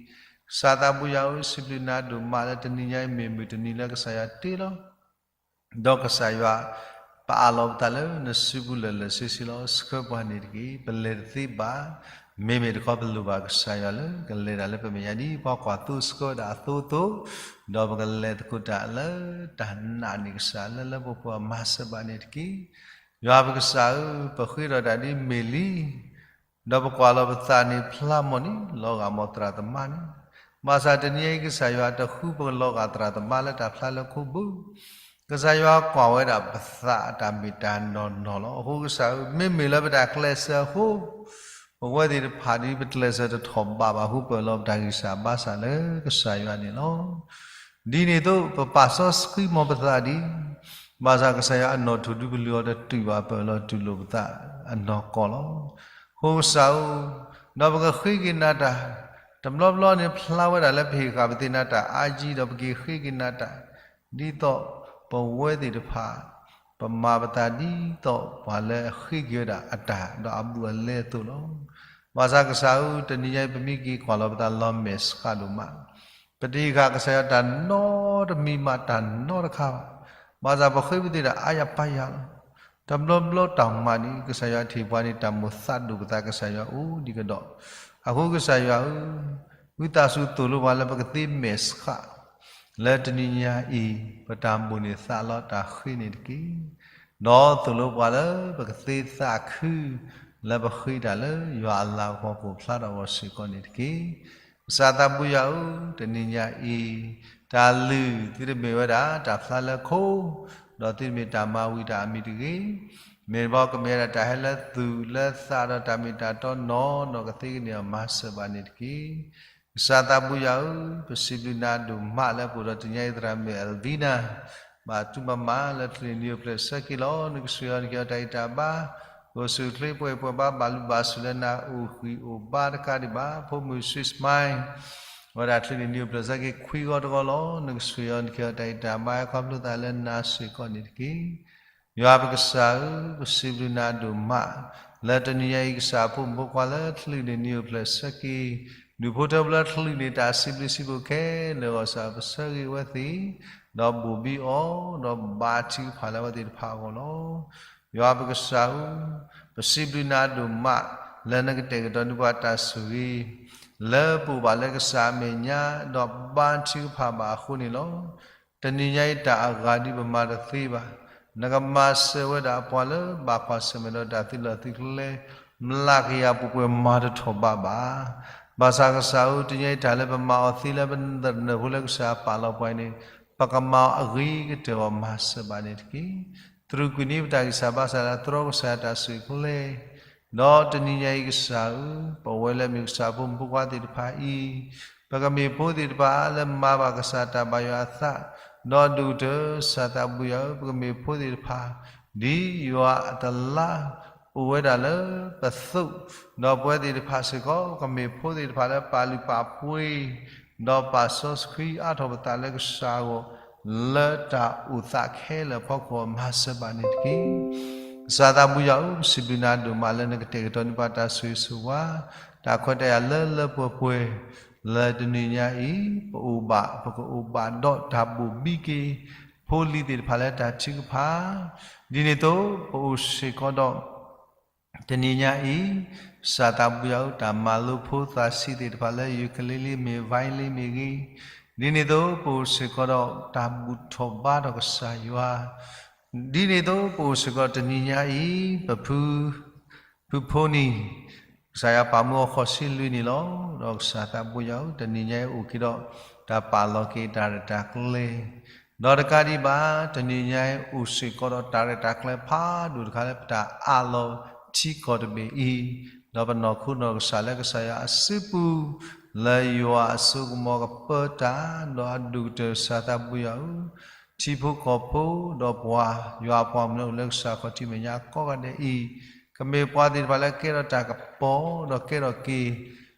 ကစၢ်သးဘိယွၤဧၢ, စံးဘျုးနၤဒိၣ်မးလၢတနံၤညါအံၤမ့ၢ်မုၢ်တနံၤလၢကစၢ်ယွၤတ့လီၤ ဒီးကစၢ်ယွၤ ပအးလီၤပသးလၢနစုပူၤလၢာ်လၢာ်ဆ့ဆ့လီၤ. ဆှၢပှၤန့ၣ်တက့ၢ်. ပလဲၤတသ့ဘၣ်. မ့မ့ၢ်တခီပလိၣ်ဘၣ်ကစၢ်ယွၤလၢကလဲၤတၢ်လၢပမဲာ်ညါဒ် ပှၤကွၢ်သိဆှၢဝဲဒၣ်အသိအသိး, ဒီးပကလဲၤသကိးတၢ်လၢတၢ်နာ်န့ၢ်ကစၢ်လၢလၢပှဲၤပှဲၤ မၤစၢၤဘၣ်န့ၣ်တက့ၢ်. ယွၤပကစၢ်ဧၢ, ပဃ့ထီၣ်တၢ်ဒ်မ့ၢ်လံ ဒီးပကွၢ်လီၤပသးန့ၣ်ဖျါမီၢ်န့ၣ် လီၤဂာ်မီၢ်သရၣ်သမါန့ၣ်, ဘၣ်ဆၣ်တနံၤအံၤကစၢ်ယွၤတဃုပလီၤဂာ်သရၣ်သမါလၢတၢ်ဖျါလၢခိၣ်ဘိ, ကစၢ်ယွၤကွၢ်ဝဲဒၣ်ပသးအတၢ်မ့ၢ်တၢ်နီၢ်နီၢ်လီၤ. အဃိကစၢ်ဧၢ, မ့မ့ၢ်လၢပတၢ်ကျဲးစၢးအဃိ ပဝဲသ့ၣ်တဖၣ်ဒ်ပကျဲးစၢးတထီၣ်ဘးဘၣ်အဃိ ပအၢၣ်လီၤပတၢ်ဂံၢ်စၢ်ဘါစၢ်လၢကစၢ်ယွၤန့ၣ်လီၤ. ဒ်န့ၣ်အသိး ပပာ်စီဆှံမီၢ်ပသးဒ် ဘၣ်ဆၣ်ကစၢ်ယွၤအနီၣ်ထိၣ်ဒုပလုၢ်အီၤတတုာ်ဘၣ် ပအၢၣ်လီၤတူၢ်လိာ်ပသးအနီၢ်ကီၢ်လီၤ. အဃိကစၢ်ဧၢ, ဒီးပကဃ့က့ၤနၤတၢ်, တဘျီဘျီန့ၣ်ဖျါဝဲဒၣ်လၢပဟ့ၣ်ဃာ်ပသ့ၣ်နၤတၢ်အါကံ ဒီးပက့ၤဃ့က့ၤနၤတၢ်, ဒ်သိးပဝဲသ့ၣ်တဖၣ် ပမၤပသးဒ်သိးပှၤလၢအဃ့က့ၤဝဲဒၣ်အတၢ်ဒီးအဘူးအလဲအသိးလီၤ. ဘၣ်ဆၣ်ကစၢ်ဧၢ, တနံၤညါအံၤပမ့ၢ်က့ၤကွၢ်လီၤပသးလီၤမဲာ်ဆှးဒိၣ်မး ပတဟ့ၣ်ဃာ်ကစၢ်ယွၤတၢ်နီတမံၤမး တၢ်နီတခါဘၣ်. ဘၣ်ဆၣ်ပဃ့ပသ့ၣ်တၢ်အါယၤပါယၤလီၤ. တဘျီဘျီတၢ်မၤန့ၣ် ကစၢ်ယွၤတဟ့ၣ်ပှၤန့ၣ် တၢ်မိၣ်သးဒိၣ်ပသး ကစၢ်ယွၤအိၣ်ဒံးကဒီး. အဃိကစၢ်ယွၤဧၢ, ဝံသးစူၤသိၣ်လိပှၤလၢပကသ့မဲာ်ဆှး လၢတနံၤညါအံၤ ပတၢ်မိၣ်န့ၢ်သးလီတၢ်ဃ့န့ၣ်တက့ၢ်. ဒီးသိၣ်လိပှၤလၢပကသ့သးခု လၢပဃ့တၢ်လၢယွၤအလၤကပီၤခိၣ်ဖျါထီၣ်အဂီၢ်စ့ၢ်ကီးန့ၣ်တက့ၢ်. ကစၢ်သးဘိယွၤဧၢ, တနံၤညါအံၤ တၢ်လုၢ်သုတမ့ၢ်ဝဲဒၣ်တၢ်ဖျါလၢခိ, ဒီးသုတမ့ၢ်တၢ်မၤဝံၤတၢ်အမံၤတဂ့ၤ, မ့ၢ်တဘျီကမ့ၢ်ဝဲဒၣ်တၢ်ဟဲလၢသူၣ်လၢသးဒီးတၢ်မ့ၢ်တၢ်တီနီၢ်နီၢ် ကသ့ကန့ၢ်အီၤ မၤစၢၤဘၣ်န့ၣ်တက့ၢ်. ကစၢ်သးဘိယွၤဧၢ, ပစံးဘျုးနၤဒိၣ်မးလၢပအိၣ်ဒီးတနံၤညါအံၤသရၣ်မုၣ် Elvina ဘၣ်တူၢ်မၤမၤလၢချုးန့ၢ်နံၣ်အိၣ်ဖျဲၣ်ဆၢက့ၤလီၤ. နကဆိၣ်ဂ့ၤအီၤ နကဟ့ၣ်အီၤတၢ်ဂံၢ်တၢ်ဘါ, ကအိၣ်ဆူၣ်အိၣ်ချ့ပှဲၤပှဲၤဘါ ဘၣ်လုၢ်ဘၣ်စူၣ်လၢနၤအိၣ်ဃံအိၣ်ဘါတကးဒံးဘၣ်. ဖိမုၣ် Swiss Mine ဝဲဒၣ်ချုးန့ၢ်နံၣ်အိၣ်ဖျဲၣ်ဆၢက့ၤခွံဂီၤတဂီၤလီၤ. နကဆိၣ်ဂ့ၤအီၤ နကဟ့ၣ်အီၤတၢ်ဂံၢ်တၢ်ဘါ ဟဲခီဖျိသးလၢနၤစ့ၢ်ကီးန့ၣ်တက့ၢ်. ယွၤပကစၢ်ဧၢ, ပစံးဘျုးနၤဒိၣ်မး လၢတနံၤညါအံၤကစၢ်အဖိမုၣ်ဖိခွါလၢချုးန့ၢ်နံၣ်အိၣ်ဖျဲၣ်ဆၢက့ၤ, ဒူၣ်ဖိထၢဖိလၢချုးန့ၢ်တၢ်စံးဘျုးစံးဖှိၣ်ခဲလၢာ်အဂီၢ် ကစၢ်ပဆၢဂ့ၤဝဲသ့ၣ်, ဒီးဘိၣ်ဘံအီၤ, ဒီးဘါထုကဖၣ်လၢအဝဲသ့ၣ်တဖၣ်အဂီၢ်လီၤ. ယွၤပကစၢ်ဧၢ, ပစံးဘျုးနၤဒိၣ်မး လၢနကတဲာ်ကတီၤန့ၢ်ပှၤတၢ်ဆိၣ်ဂ့ၤ လၢပအိၣ်ဘၣ်လၢကစၢ်အမဲာ်ညါ ဒီးဘါထုကဖၣ်ဘၣ်အဃိန့ၣ်လီၤ. တနံၤညါအံၤတၢ်အဂၤဒ်ပမၤတသ့ဘၣ်, နကမၤစၢၤဝဲဒၣ်ပှၤလၢဘၣ်ကွၢ်ဆၢၣ်မဲာ်ဒီးတၢ်သုးလီၢ်သုးကျဲ မျးကယၤပူၤပှဲၤမၤတထီၣ်ဘးဘၣ်. ဘၣ်ဆၣ်ကစၢ်ဧၢ, တနံၤညါအံၤတၢ်လၢပမၤအီၤသ့လၢပသနၢၣ်ဖိလၢကစၢ်ပာ်လီၤပှၤအံၤန့ၣ် ပကမၤအီၤအဂ့ၤကတၢၢ်အဂီၢ် မၤစၢၤဘၣ်န့ၣ်တက့ၢ်. သရူးကွံာ်န့ၢ်ပတၢ်ဂံၢ်စၢ်ဘါစၢ်လၢအတြီကစၢ်ယွၤတၢ်ဆိၣ်ဂ့ၤကျဲ ဒီးတနံၤညါအံၤကစၢ်ဧၢ, ပဝဲလၢမ့ၢ်ကစၢ်ဖိမုၣ်ဖိခွါသ့ၣ်တဖၣ်အံၤ, ပကမ့ၢ်ဖိသ့ၣ်တဖၣ်လၢမၤဘၣ်ကစၢ်တၢ်ဘၣ်ယွၤအသး, ဒီးဒိၣ်ကတၢၢ်ကစၢ်သးဘိယွၤဧၢ, ပကမ့ၢ်ဖိသ့ၣ်တဖၣ် ဒ်ယွၤအတလါ အိၣ်ဝဲဒၣ်လၢပသိး, ဒီးပဝဲသ့ၣ်တဖၣ်စ့ၢ်ကီး ကမ့ၢ်ဖိသ့ၣ်တဖၣ်လၢပာ်လုၢ်ပာ်ပှ့ၤ, ဒီးပာ်စီဆှံအါထီၣ်ပသးလၢကစၢ်အဂီၢ် လၢတၢ်အိၣ်သးခဲလၢာ်အဖီခိၣ် မၤစၢၤဘၣ်န့ၣ်တက့ၢ်. ကစၢ်သးပူၤယွၤဧၢ, ပစံးဘျုးနၤဒိၣ်မးလၢနကတဲာ်ကတီၤန့ၢ်ပှၤတၢ်ဆိၣ်ဂ့ၤဆိၣ်ဝါ, တၢ်ခွဲးတၢ်ယာ်လၢလၢပှဲၤပှဲၤ, လၢတနံၤညါအံၤ ပအိၣ်ဘၣ် ပကအိၣ်ဘၣ်ဒီးတၢ်ဘိၣ်ဘံက့ၤ ဖိလံၤသ့ၣ်တဖၣ်လၢတၢ်ထုကဖၣ်, ဒ်န့ၣ်အသိး ပအိၣ်စ့ၢ်ကီးဒီး တနံၤညါအံၤ ကစၢ်သးပူၤယွၤဧၢ, တၢ်မၤလိဖိသၣ်ဆံးသ့ၣ်တဖၣ်လၢ ukulele မ့ၢ် violin မ့ၢ်ဂ့ၤ, ဒ်န့ၣ်အသိး ပအိၣ်စ့ၢ်ကီးဒီးတၢ်ဘူၣ်ထီၣ်ဘါထီၣ်ကစၢ်ယွၤ, ဒ်န့ၣ်အသိး ပအိၣ်စ့ၢ်ကီးတနံၤညါအံၤ ပဖု ဖုဖိနံၤ ကစၢ်ယွၤပာ်မူအီၤဃီၤဆံလွံၢ်နံၣ်လီၤ. ဒီးကစၢ်သးပူၤယွၤဧၢ, တနံၤညါအံၤအိၣ်က့ၤဒီး တၢ်ပာ်လီၤက့ၤတၢ်ရဲၣ်တၢ်ကျဲၤ, ဒီးတကးဒံးဘၣ် တနံၤညါအံၤ အိၣ်စ့ၢ်ကီးဒီးတၢ်ရဲၣ်တၢ်ကျဲၤဖးဒိၣ်တခါလၢပတၢ်အးလီၤထံကီၢ်တဘ့ၣ်အံၤ, ဒီးပနီၢ်ခိနီၢ်ကစၢ်လၢကစၢ်ယွၤအစုပူၤ, လၢယွၤအစိကမီၤကပၢတၢ်, ဒီးအဒိၣ်ကတၢၢ်ကစၢ်သးပူၤယွၤဧၢ, ထံဖိကီၢ်ဖိ, ဒီးပှၤယွၤအပှၤမုၣ်လၢအိၣ်လၢကစၢ်ခီၣ်ထံးမဲာ်ညါကိးဂၤဒဲးအံၤ, ကမ့ၢ်ပှၤသ့ၣ်တဖၣ်လၢကဲထီၣ်တၢ်ကပီၤ, ဒီးကဲထီၣ်က့ၤ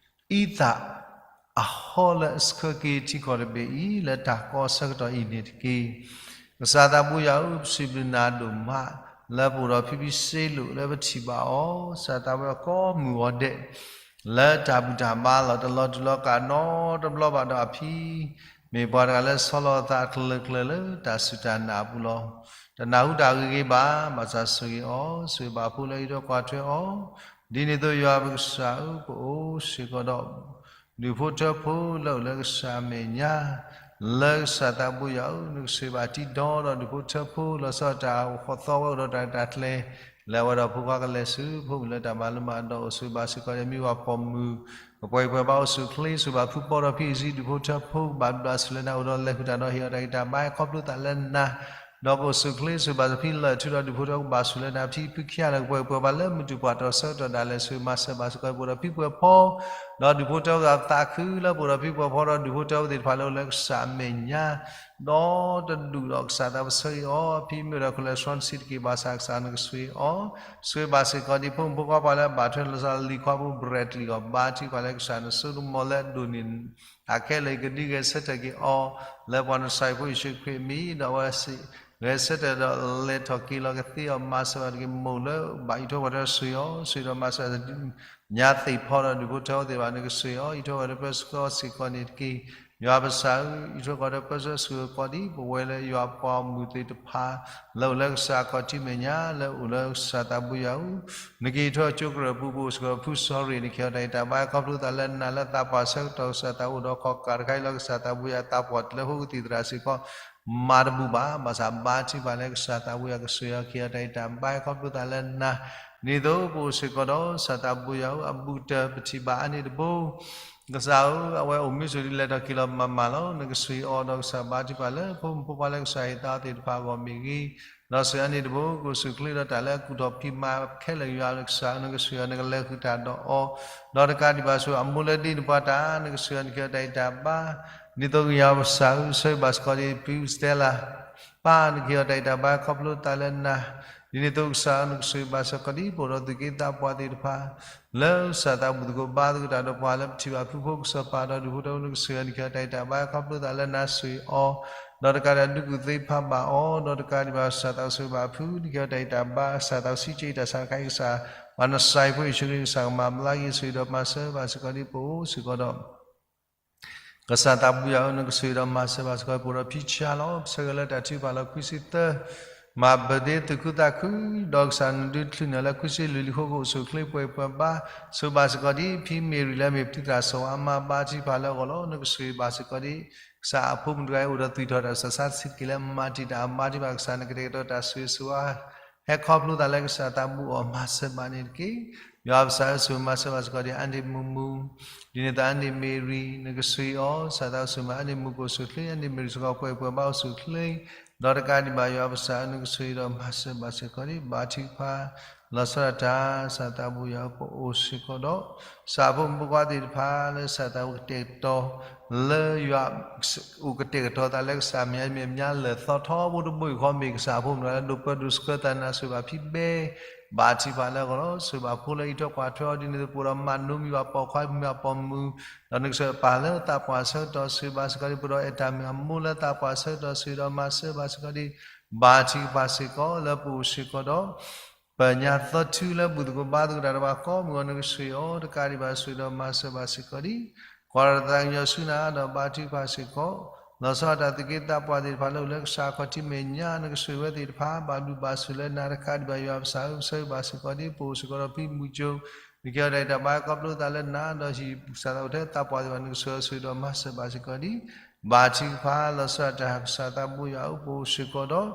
အံသၣ် အဟီလၢအဆှၢက့ၤထံကီၢ်တဘ့ၣ်အံၤ လၢတၢ်ကီအဆၢကတီၢ်အံၤန့ၣ်တက့ၢ်. ကစၢ်သးပူၤယွၤဧၢ, ပစံးဘျုးနၤဒိၣ်မး လၢပအိၣ်ဒီးဖံဖံစ့လိာ်လၢပထံၣ်ဘၣ်အီၤ, ကစၢ်သးပူၤယွၤကိးမုၢ်ဂီၤဒဲး လၢတၢ်ဘူၣ်တၢ်ဘါလီၤတလီၤတူာ်လီၤကာ်နီတဘျီဘၣ်ဒီးအဖံ, မ့ၢ်ပှၤတဂၤလၢဆီလီၤအသးအကလုာ်ကလုာ်လၢတၢ်စူၢ်တၢ်နာ်အပူၤလီၤ. တနၢ်ဟူတၢ်ဂ့ၤဂ့ၤဘၣ်, ဘၣ်ဆၣ်ဆိၣ်ဂ့ၤအီၤ, ဆိၣ်ဂ့ၤဘၣ်ဖိလၢအအံးထွဲကွၢ်ထွဲအီၤ, ဒ်န့ၣ်အသိးယွၤပကစၢ်ဧၢ, ပအိၣ်စ့ၢ်ကီးဒီး ဒူၣ်ဖိထၢဖိလၢအိၣ်လၢကစၢ်အမဲာ်ညါ, လၢကစၢ်သးပူၤယွၤဧၢ, နကဆိၣ်ဂ့ၤဘၣ်တံၤဒီး ဒူၣ်ဖိထၢဖိ လီၤဆီဒၣ်တၢ်အိၣ်ဃီသီဝဲအိၣ်ဒီးတၢ်ရဲၣ်တၢ်ကျဲၤ, လၢအဝဲဒီးဖိခွါကလဲၤဆူဖိမုၣ်လၢတၢ်မၤလိမၤဒိး, အိၣ်ဆိၣ်ဂ့ၤဘၣ်စ့ၢ်ကီးဒီးမံဝၤပိာ်မုၣ် ကပှဲၤပှဲၤဘၣ်အိၣ်ဆူၣ်အိၣ်ချ့, ဆိၣ်ဂ့ၤဘၣ်ဖုပီဒီးဖံအံၤ ဒူၣ်ဖိထၢဖိ ကဘၣ်ဘျုးဘၣ်ဆိၣ်လၢနၤ အိၣ်ဒီးလဲၤဃုာ်တၢ်ဒီးဟ့ၣ်အီၤတၢ်ဂံၢ်တၢ်ဘါ ခီဖျိသးလၢနၤ, ဒီးကအိၣ်ဆူၣ်အိၣ်ချ့, ဆိၣ်ဂ့ၤဘၣ်ဖံလၢာ်ထူဒီးဒူၣ်ဖိထၢ ကဘၣ်ဆိၣ်လၢနၤ, ဖံဖုခံဂၤလၢကပှဲၤပှဲၤဘၣ်လၢမုၢ်တူၢ်ပှၢ်တီၢ်ဆၢကတီၢ်ဒၣ်လဲာ်, ဆိၣ်ဂ့ၤမၤစၢၤဘၣ်စ့ၢ်ကီး ပအိၣ်ဒီးဖံပှဲၤဖီ ဒီးဒူၣ်ဖိထၢဖိသးခုလၢပအိၣ်ဒီးဖံပှဲၤဖီဒီးဒူၣ်ဖိထၢဖိသ့ၣ်တဖၣ်လၢအိၣ်လၢကစၢ်အမဲာ်ညါ, ဒီးတဒူၣ်ဒီးကစၢ်သးပဆိၣ်ဂ့ၤအီၤ, ဖံမ့ၢ်အိၣ်ဒီး cholesterol စံးတက့ၢ်ဘၣ်ဆၣ်ကစၢ်နကဆိၣ်ဂ့ၤအီၤ, ဆိၣ်ဂ့ၤဘၣ်စ့ၢ်ကီးဒ်ဖိမုၣ်ဖိခွါပှၤလၢအဘၣ်ထွဲလိာ်သးလၢလံၤခွါဖိ ဘြဲၣ်တလံၤအဂီၢ် ဘါထုကဖၣ်လၢကစၢ်နစိကမီၤလၢအဒိၣ်န့ၢ် အခဲလၢာ်ကဒုးဂဲၤဆၢထၢၣ်က့ၤအီၤ, လၢပှၤနစၢ်ဖိယ့ၣ်ၡူးခရံာ်အမံၤ, ဒီးအဝဲစံး ဂဲၤဆၢထၢၣ်ဒီးလဲၤထီၣ်က့ၤလီၤကသ့အီၤ, မၤစၢၤဘၣ်တက့ၢ်. မိၢ်လၢဘၣ်အံးထွဲကွၢ်ထွဲ ဆိၣ်ဂ့ၤအီၤ, ဆိၣ်ဂ့ၤဒီးမၤစၢၤ ညါသ့ၣ်ဖီဒီးဒူၣ်ဖိထၢဖိသ့ၣ်တဖၣ် နကဆိၣ်ဂ့ၤအီၤ, အံးထွဲကွၢ်ထွဲပၢဆှၢစ့ၢ်ကီးန့ၣ်တက့ၢ်. ယွၤပကစၢ်ဧၢ, အံးထွဲကွၢ်ထွဲပၢဆှၢစ့ၢ်ကီးဒ်ပဝဲလၢယွၤပှၤဂီၢ်မုၢ်သ့ၣ်တဖၣ် လၢအိၣ်လၢကစၢ်အခီၣ်ထံးမဲာ်ညါ လၢအိၣ်လၢကစၢ်သးပူၤယွၤဧၢ, နကအံးထွဲကၠိကရၢၢ်ပူၤ ပအိၣ်စ့ၢ်ကီးဖုစီၤရ့ၣ် နကဟ့ၣ်အီၤတၢ်ဂံၢ်တၢ်ဘါ ခီဖျိသးလၢနၤလၢသးပှၢ်ဆၢကတီၢ် ကစၢ်သးအိၣ်ဒီးခီၣ်ကၢ်တခါအံၤလီၤ. ကစၢ်သးပူၤယွၤ သးပှၢ်တုၤလၢဖိကသံၣ်သရၣ်စ့ၢ်ကီး မၤတဘူၣ်ဘၣ်, ဘၣ်ဆၣ်ဘါထုကဖၣ်လၢကစၢ်သးပူၤယွၤကဆိၣ်ဂ့ၤအီၤ ကဟ့ၣ်အီၤတၢ်ဂံၢ်တၢ်ဘါ ခီဖျိသးလၢနၤ, ဒ်သိးပအိၣ်စ့ၢ်ကီးဒီး ကစၢ်သးပူၤယွၤဧၢ, အဘူးကတၢၢ်ပထံၣ်ဘၣ်အါန့ၢ်တဘိ ကစၢ်ဧၢ, အဝဲအိၣ်မူဆိၣ်ဒ်လဲၤထီၣ်က့ၤလီၤမၤမၤလီၤ. နကဆိၣ်ဂ့ၤအီၤဒီးကစၢ်ဘါထုကဖၣ်လၢဖိမုၣ်ဖိခွါလၢကစၢ်ဟ့ၣ်သါအီၤသ့ၣ်တဖၣ်အဂီၢ်မ့ၢ်ဂ့ၤ, ဒီးဆိၣ်ဂ့ၤအါန့ၢ်တဘိ ကအိၣ်ဆူၣ်အိၣ်ချ့ဒီးတၢ်လၢအကူၣ်ထီၣ်ဖံးမၤခဲလၢာ် ယွၤကစၢ်ဧၢ, နကဆိၣ်ဂ့ၤအီၤ နကလဲၤဃုာ်တၢ်ဒီးအီၤ, ဒီးတကးဒံးဘၣ်ဆိၣ်ဂ့ၤအမိၢ်လၢဒ်န့ၣ်ပှၤတၢ် နကဆိၣ်ဂ့ၤအီၤ နကဟ့ၣ်အီၤတၢ်ဂံၢ်တၢ်ဘါ, ဒ်သိးကယၤကစၢ်ဧၢ, ဆိၣ်ဂ့ၤဘၣ်စ့ၢ်ကီးဒ်ဖု Stella ပၢ် နကဟ့ၣ်အီၤတၢ်ဂံၢ်တၢ်ဘါ ခီဖျိသးလၢနၤ, ဒ်န့ၣ်အသိးကစၢ်ဧၢ, နကဆိၣ်ဂ့ၤဘၣ်စ့ၢ်ကီးဒ်ပအိၣ်ဒီးသူၣ်က့သးပှၢ်သ့ၣ်တဖၣ် လၢကစၢ်သးဘူၣ်သကိးဘါသကိးတၢ်ဒီးပှၤ လၢပထံၣ်ဘၣ်ဖုဖိကစီၤပၤဒီးဒူၣ်ဖိထၢဖိ နကဆိၣ်ဂ့ၤအီၤ နကဟ့ၣ်အီၤတၢ်ဂံၢ်တၢ်ဘါ ခီဖျိသးလၢနၤ, ဆိၣ်ဂ့ၤအီၤ, ဒီးတကးဒံးဒုးကူၣ်သ့ဖးဘၣ်အီၤ, ဒီးတကးဒံးဘၣ်ကစၢ်သးကဆိၣ်ဂ့ၤဘၣ်ဖု နကဟ့ၣ်အီၤတၢ်ဂံၢ်တၢ်ဘါ, ကစၢ်သးကစံးက့ၤတၢ်ဆါတခါအံၤ ကစၢ် ပှၤနစၢ်ဖိယ့ၣ်ၡူးခရံာ် ကစၢ်ကမၤဘျါက့ၤ ဆိၣ်ဂ့ၤဒီးမၤစၢၤဘၣ်စ့ၢ်ကီးဒ်ပအိၣ်စ့ၢ်ကီးဒီး ကစၢ်သးပူၤယွၤဧၢ, နကဆိၣ်ဂ့ၤဒီးမၤစၢၤဘၣ်စ့ၢ်ကီး ပအိၣ်ဒီးဖံဆါလီၤ ပဆၢဂ့ၤလၢတၢ်ထုကဖၣ်လၢခွံဆံသၢ မၤဘၢၣ်ဒ့ သူၣ်ခုသးခု, ဒီးကစၢ်နဒုးချုးနုာ်လၢခွံဆံလွံၢ်လံၤဃီ ကအိၣ်ဆူၣ်အိၣ်ချ့ပှဲၤပှဲၤဘါ, ဆိၣ်ဂ့ၤဘၣ်စ့ၢ်ကီးဒ်ဖံမ့ၢ်ရံၤ လၢအမ့ၢ်ပတံၤသရၣ်စီၤအၤမါ ဘါထုကဖၣ်လၢအဂီၢ်လီၤ. နကဆိၣ်ဂ့ၤဘၣ်စ့ၢ်ကီးဒ် ကစၢ်အဖိမုၣ်တဂၤအံၤ အိၣ်ဒီးသွံၣ်ထီၣ်တၢ်ဆူးတၢ်ဆါ စံးတက့ၢ်လၢမၤတံာ်တာ်အမါ ဘါထုကဖၣ် ကစၢ်နကတဲာ်ကတီၤတၢ်ဆိၣ်ဂ့ၤဆိၣ်ဝါ ဟဲခီဖျိသးလၢကစၢ်သးဘူၣ်အီၤ မၤစၢၤဘၣ်န့ၣ်တက့ၢ်. ယွၤပကစၢ်ဧၢ, ဆိၣ်ဂ့ၤမၤစၢၤဘၣ်စ့ၢ်ကီးဒ် အါန့ၣ်မူမူ, ဒ်န့ၣ်အသိးအါန့ၣ်မ့ၢ်ရံၤ နကဆိၣ်ဂ့ၤအီၤ, ကစၢ်သးကဆိၣ်ဂ့ၤမၤ အါန့ၣ်မူကအိၣ်ဆူၣ်အိၣ်ချ့, အါန့ၣ်မ့ၢ်ရံၤစ့ၢ်ကီး ပှဲၤပှဲၤဘါအိၣ်ဆူၣ်အိၣ်ချ့, ဒီးတကးဒံးဘၣ် ယွၤပကစၢ်ဧၢ, နကဆိၣ်ဂ့ၤဒီးမၤစၢၤဘၣ်စ့ၢ်ကီးဒ် ဘါထုကဖၣ် လီၤဆီဒၣ်တၢ် ကစၢ်သးဘူၣ်ယွၤဧၢ, ပအိၣ်စ့ၢ်ကီးဒီး ကစၢ်အဖိမုၣ်ဖိခွါသ့ၣ်တဖၣ်လၢကစၢ်သးအိၣ်ကတဲာ်ကတီၤ လၢယွၤ အိၣ်ကတဲာ်ကတီၤသးလၢကစၢ်မဲာ်ညါ မ့ၢ်အမျါလၢာ်သီထီဘိတဘိယူၢ်ဃီ မ့ၢ်ကစၢ်အဖိမုၣ်တဂၤလၢဒိးပၢဒိးဆှၢသး နဆိၣ်ဂ့ၤဘၣ်ဖံဘဲ ဘါထုကဖၣ်လၢအဂီၢ်လီၤ. ဆိၣ်ဂ့ၤဘၣ်ဖိလၢအအံးထွဲကွၢ်ထွဲအီၤဒ်န့ၣ်အသိး ပအိၣ်ဒီးမၤနိမံၤဘၣ်ပိာ်ခွါမုၢ်ဘၣ်ပိာ်မုၣ်, ဒီးနကဆိၣ်ဂ့ၤပၢ်လၢသးပှၢ်ဆၢကတီၢ် ဆိၣ်ဂ့ၤဘၣ်စ့ၢ်ကီးဒ် ပအိၣ်ဒီးအဲၣ်တၢ်မုၢ်အမိၢ်လၢသးပှၢ်ဆၢကတီၢ် ဆိၣ်ဂ့ၤဒီးမၤစၢၤဘၣ်စ့ၢ်ကီးဒ်, ဘါထုကဖၣ်စ့ၢ်ကီးလၢပအိၣ်စ့ၢ်ကီးဒီး ပညါသီထူလၢဘူၣ်သကိးဘါသကိးတၢ်တဖၣ်ကိးမုၢ်ဂီၤ နကဆိၣ်ဂ့ၤအီၤတကးဒံးဘၣ် ဆိၣ်ဂ့ၤဒီးမၤစၢၤဘၣ်စ့ၢ်ကီးဒ်, ကွၢ်ဒီးတၢ်သးကညီၤဆူနၤဒီးဘါထုကဖၣ်စ့ၢ်ကီး, လီၤဆီဒၣ်တၢ်သုးက့သးပှၢ်သ့ၣ်တဖၣ်လၢအိၣ်လၢကစၢ်ခီၣ်ထံးမဲာ်ညါ နကဆိၣ်ဂ့ၤဝဲသ့ၣ်တဖၣ် ဘၣ်ဘျုးဘၣ်ဆိၣ်လၢနၤတကးဒံးဘၣ် ယွၤပကစၢ်ဧၢ ပဆၢဂ့ၤဘၣ်စ့ၢ်ကီးဒ် ပအိၣ်စ့ၢ်ကီးဒီးဖံမုၢ်ကၠိ, နကဟ့ၣ်အီၤတၢ်ဂံၢ်တၢ်ဘါခီဖျိသးလၢနၤဒီးဟံၣ်ကစၢ်သးအိၣ်ထဲသးပှၢ်သ့ၣ်တဖၣ် နကဆိၣ်ဂ့ၤအီၤဆိၣ်ဂ့ၤဒီးမၤစၢၤဘၣ်စ့ၢ်ကီးဒ် ဘါထုကဖၣ်လီၤဆီဒၣ်တၢ်ကစၢ်သးဘိယွၤဧၢ ပအိၣ်စ့ၢ်ကီးဒီး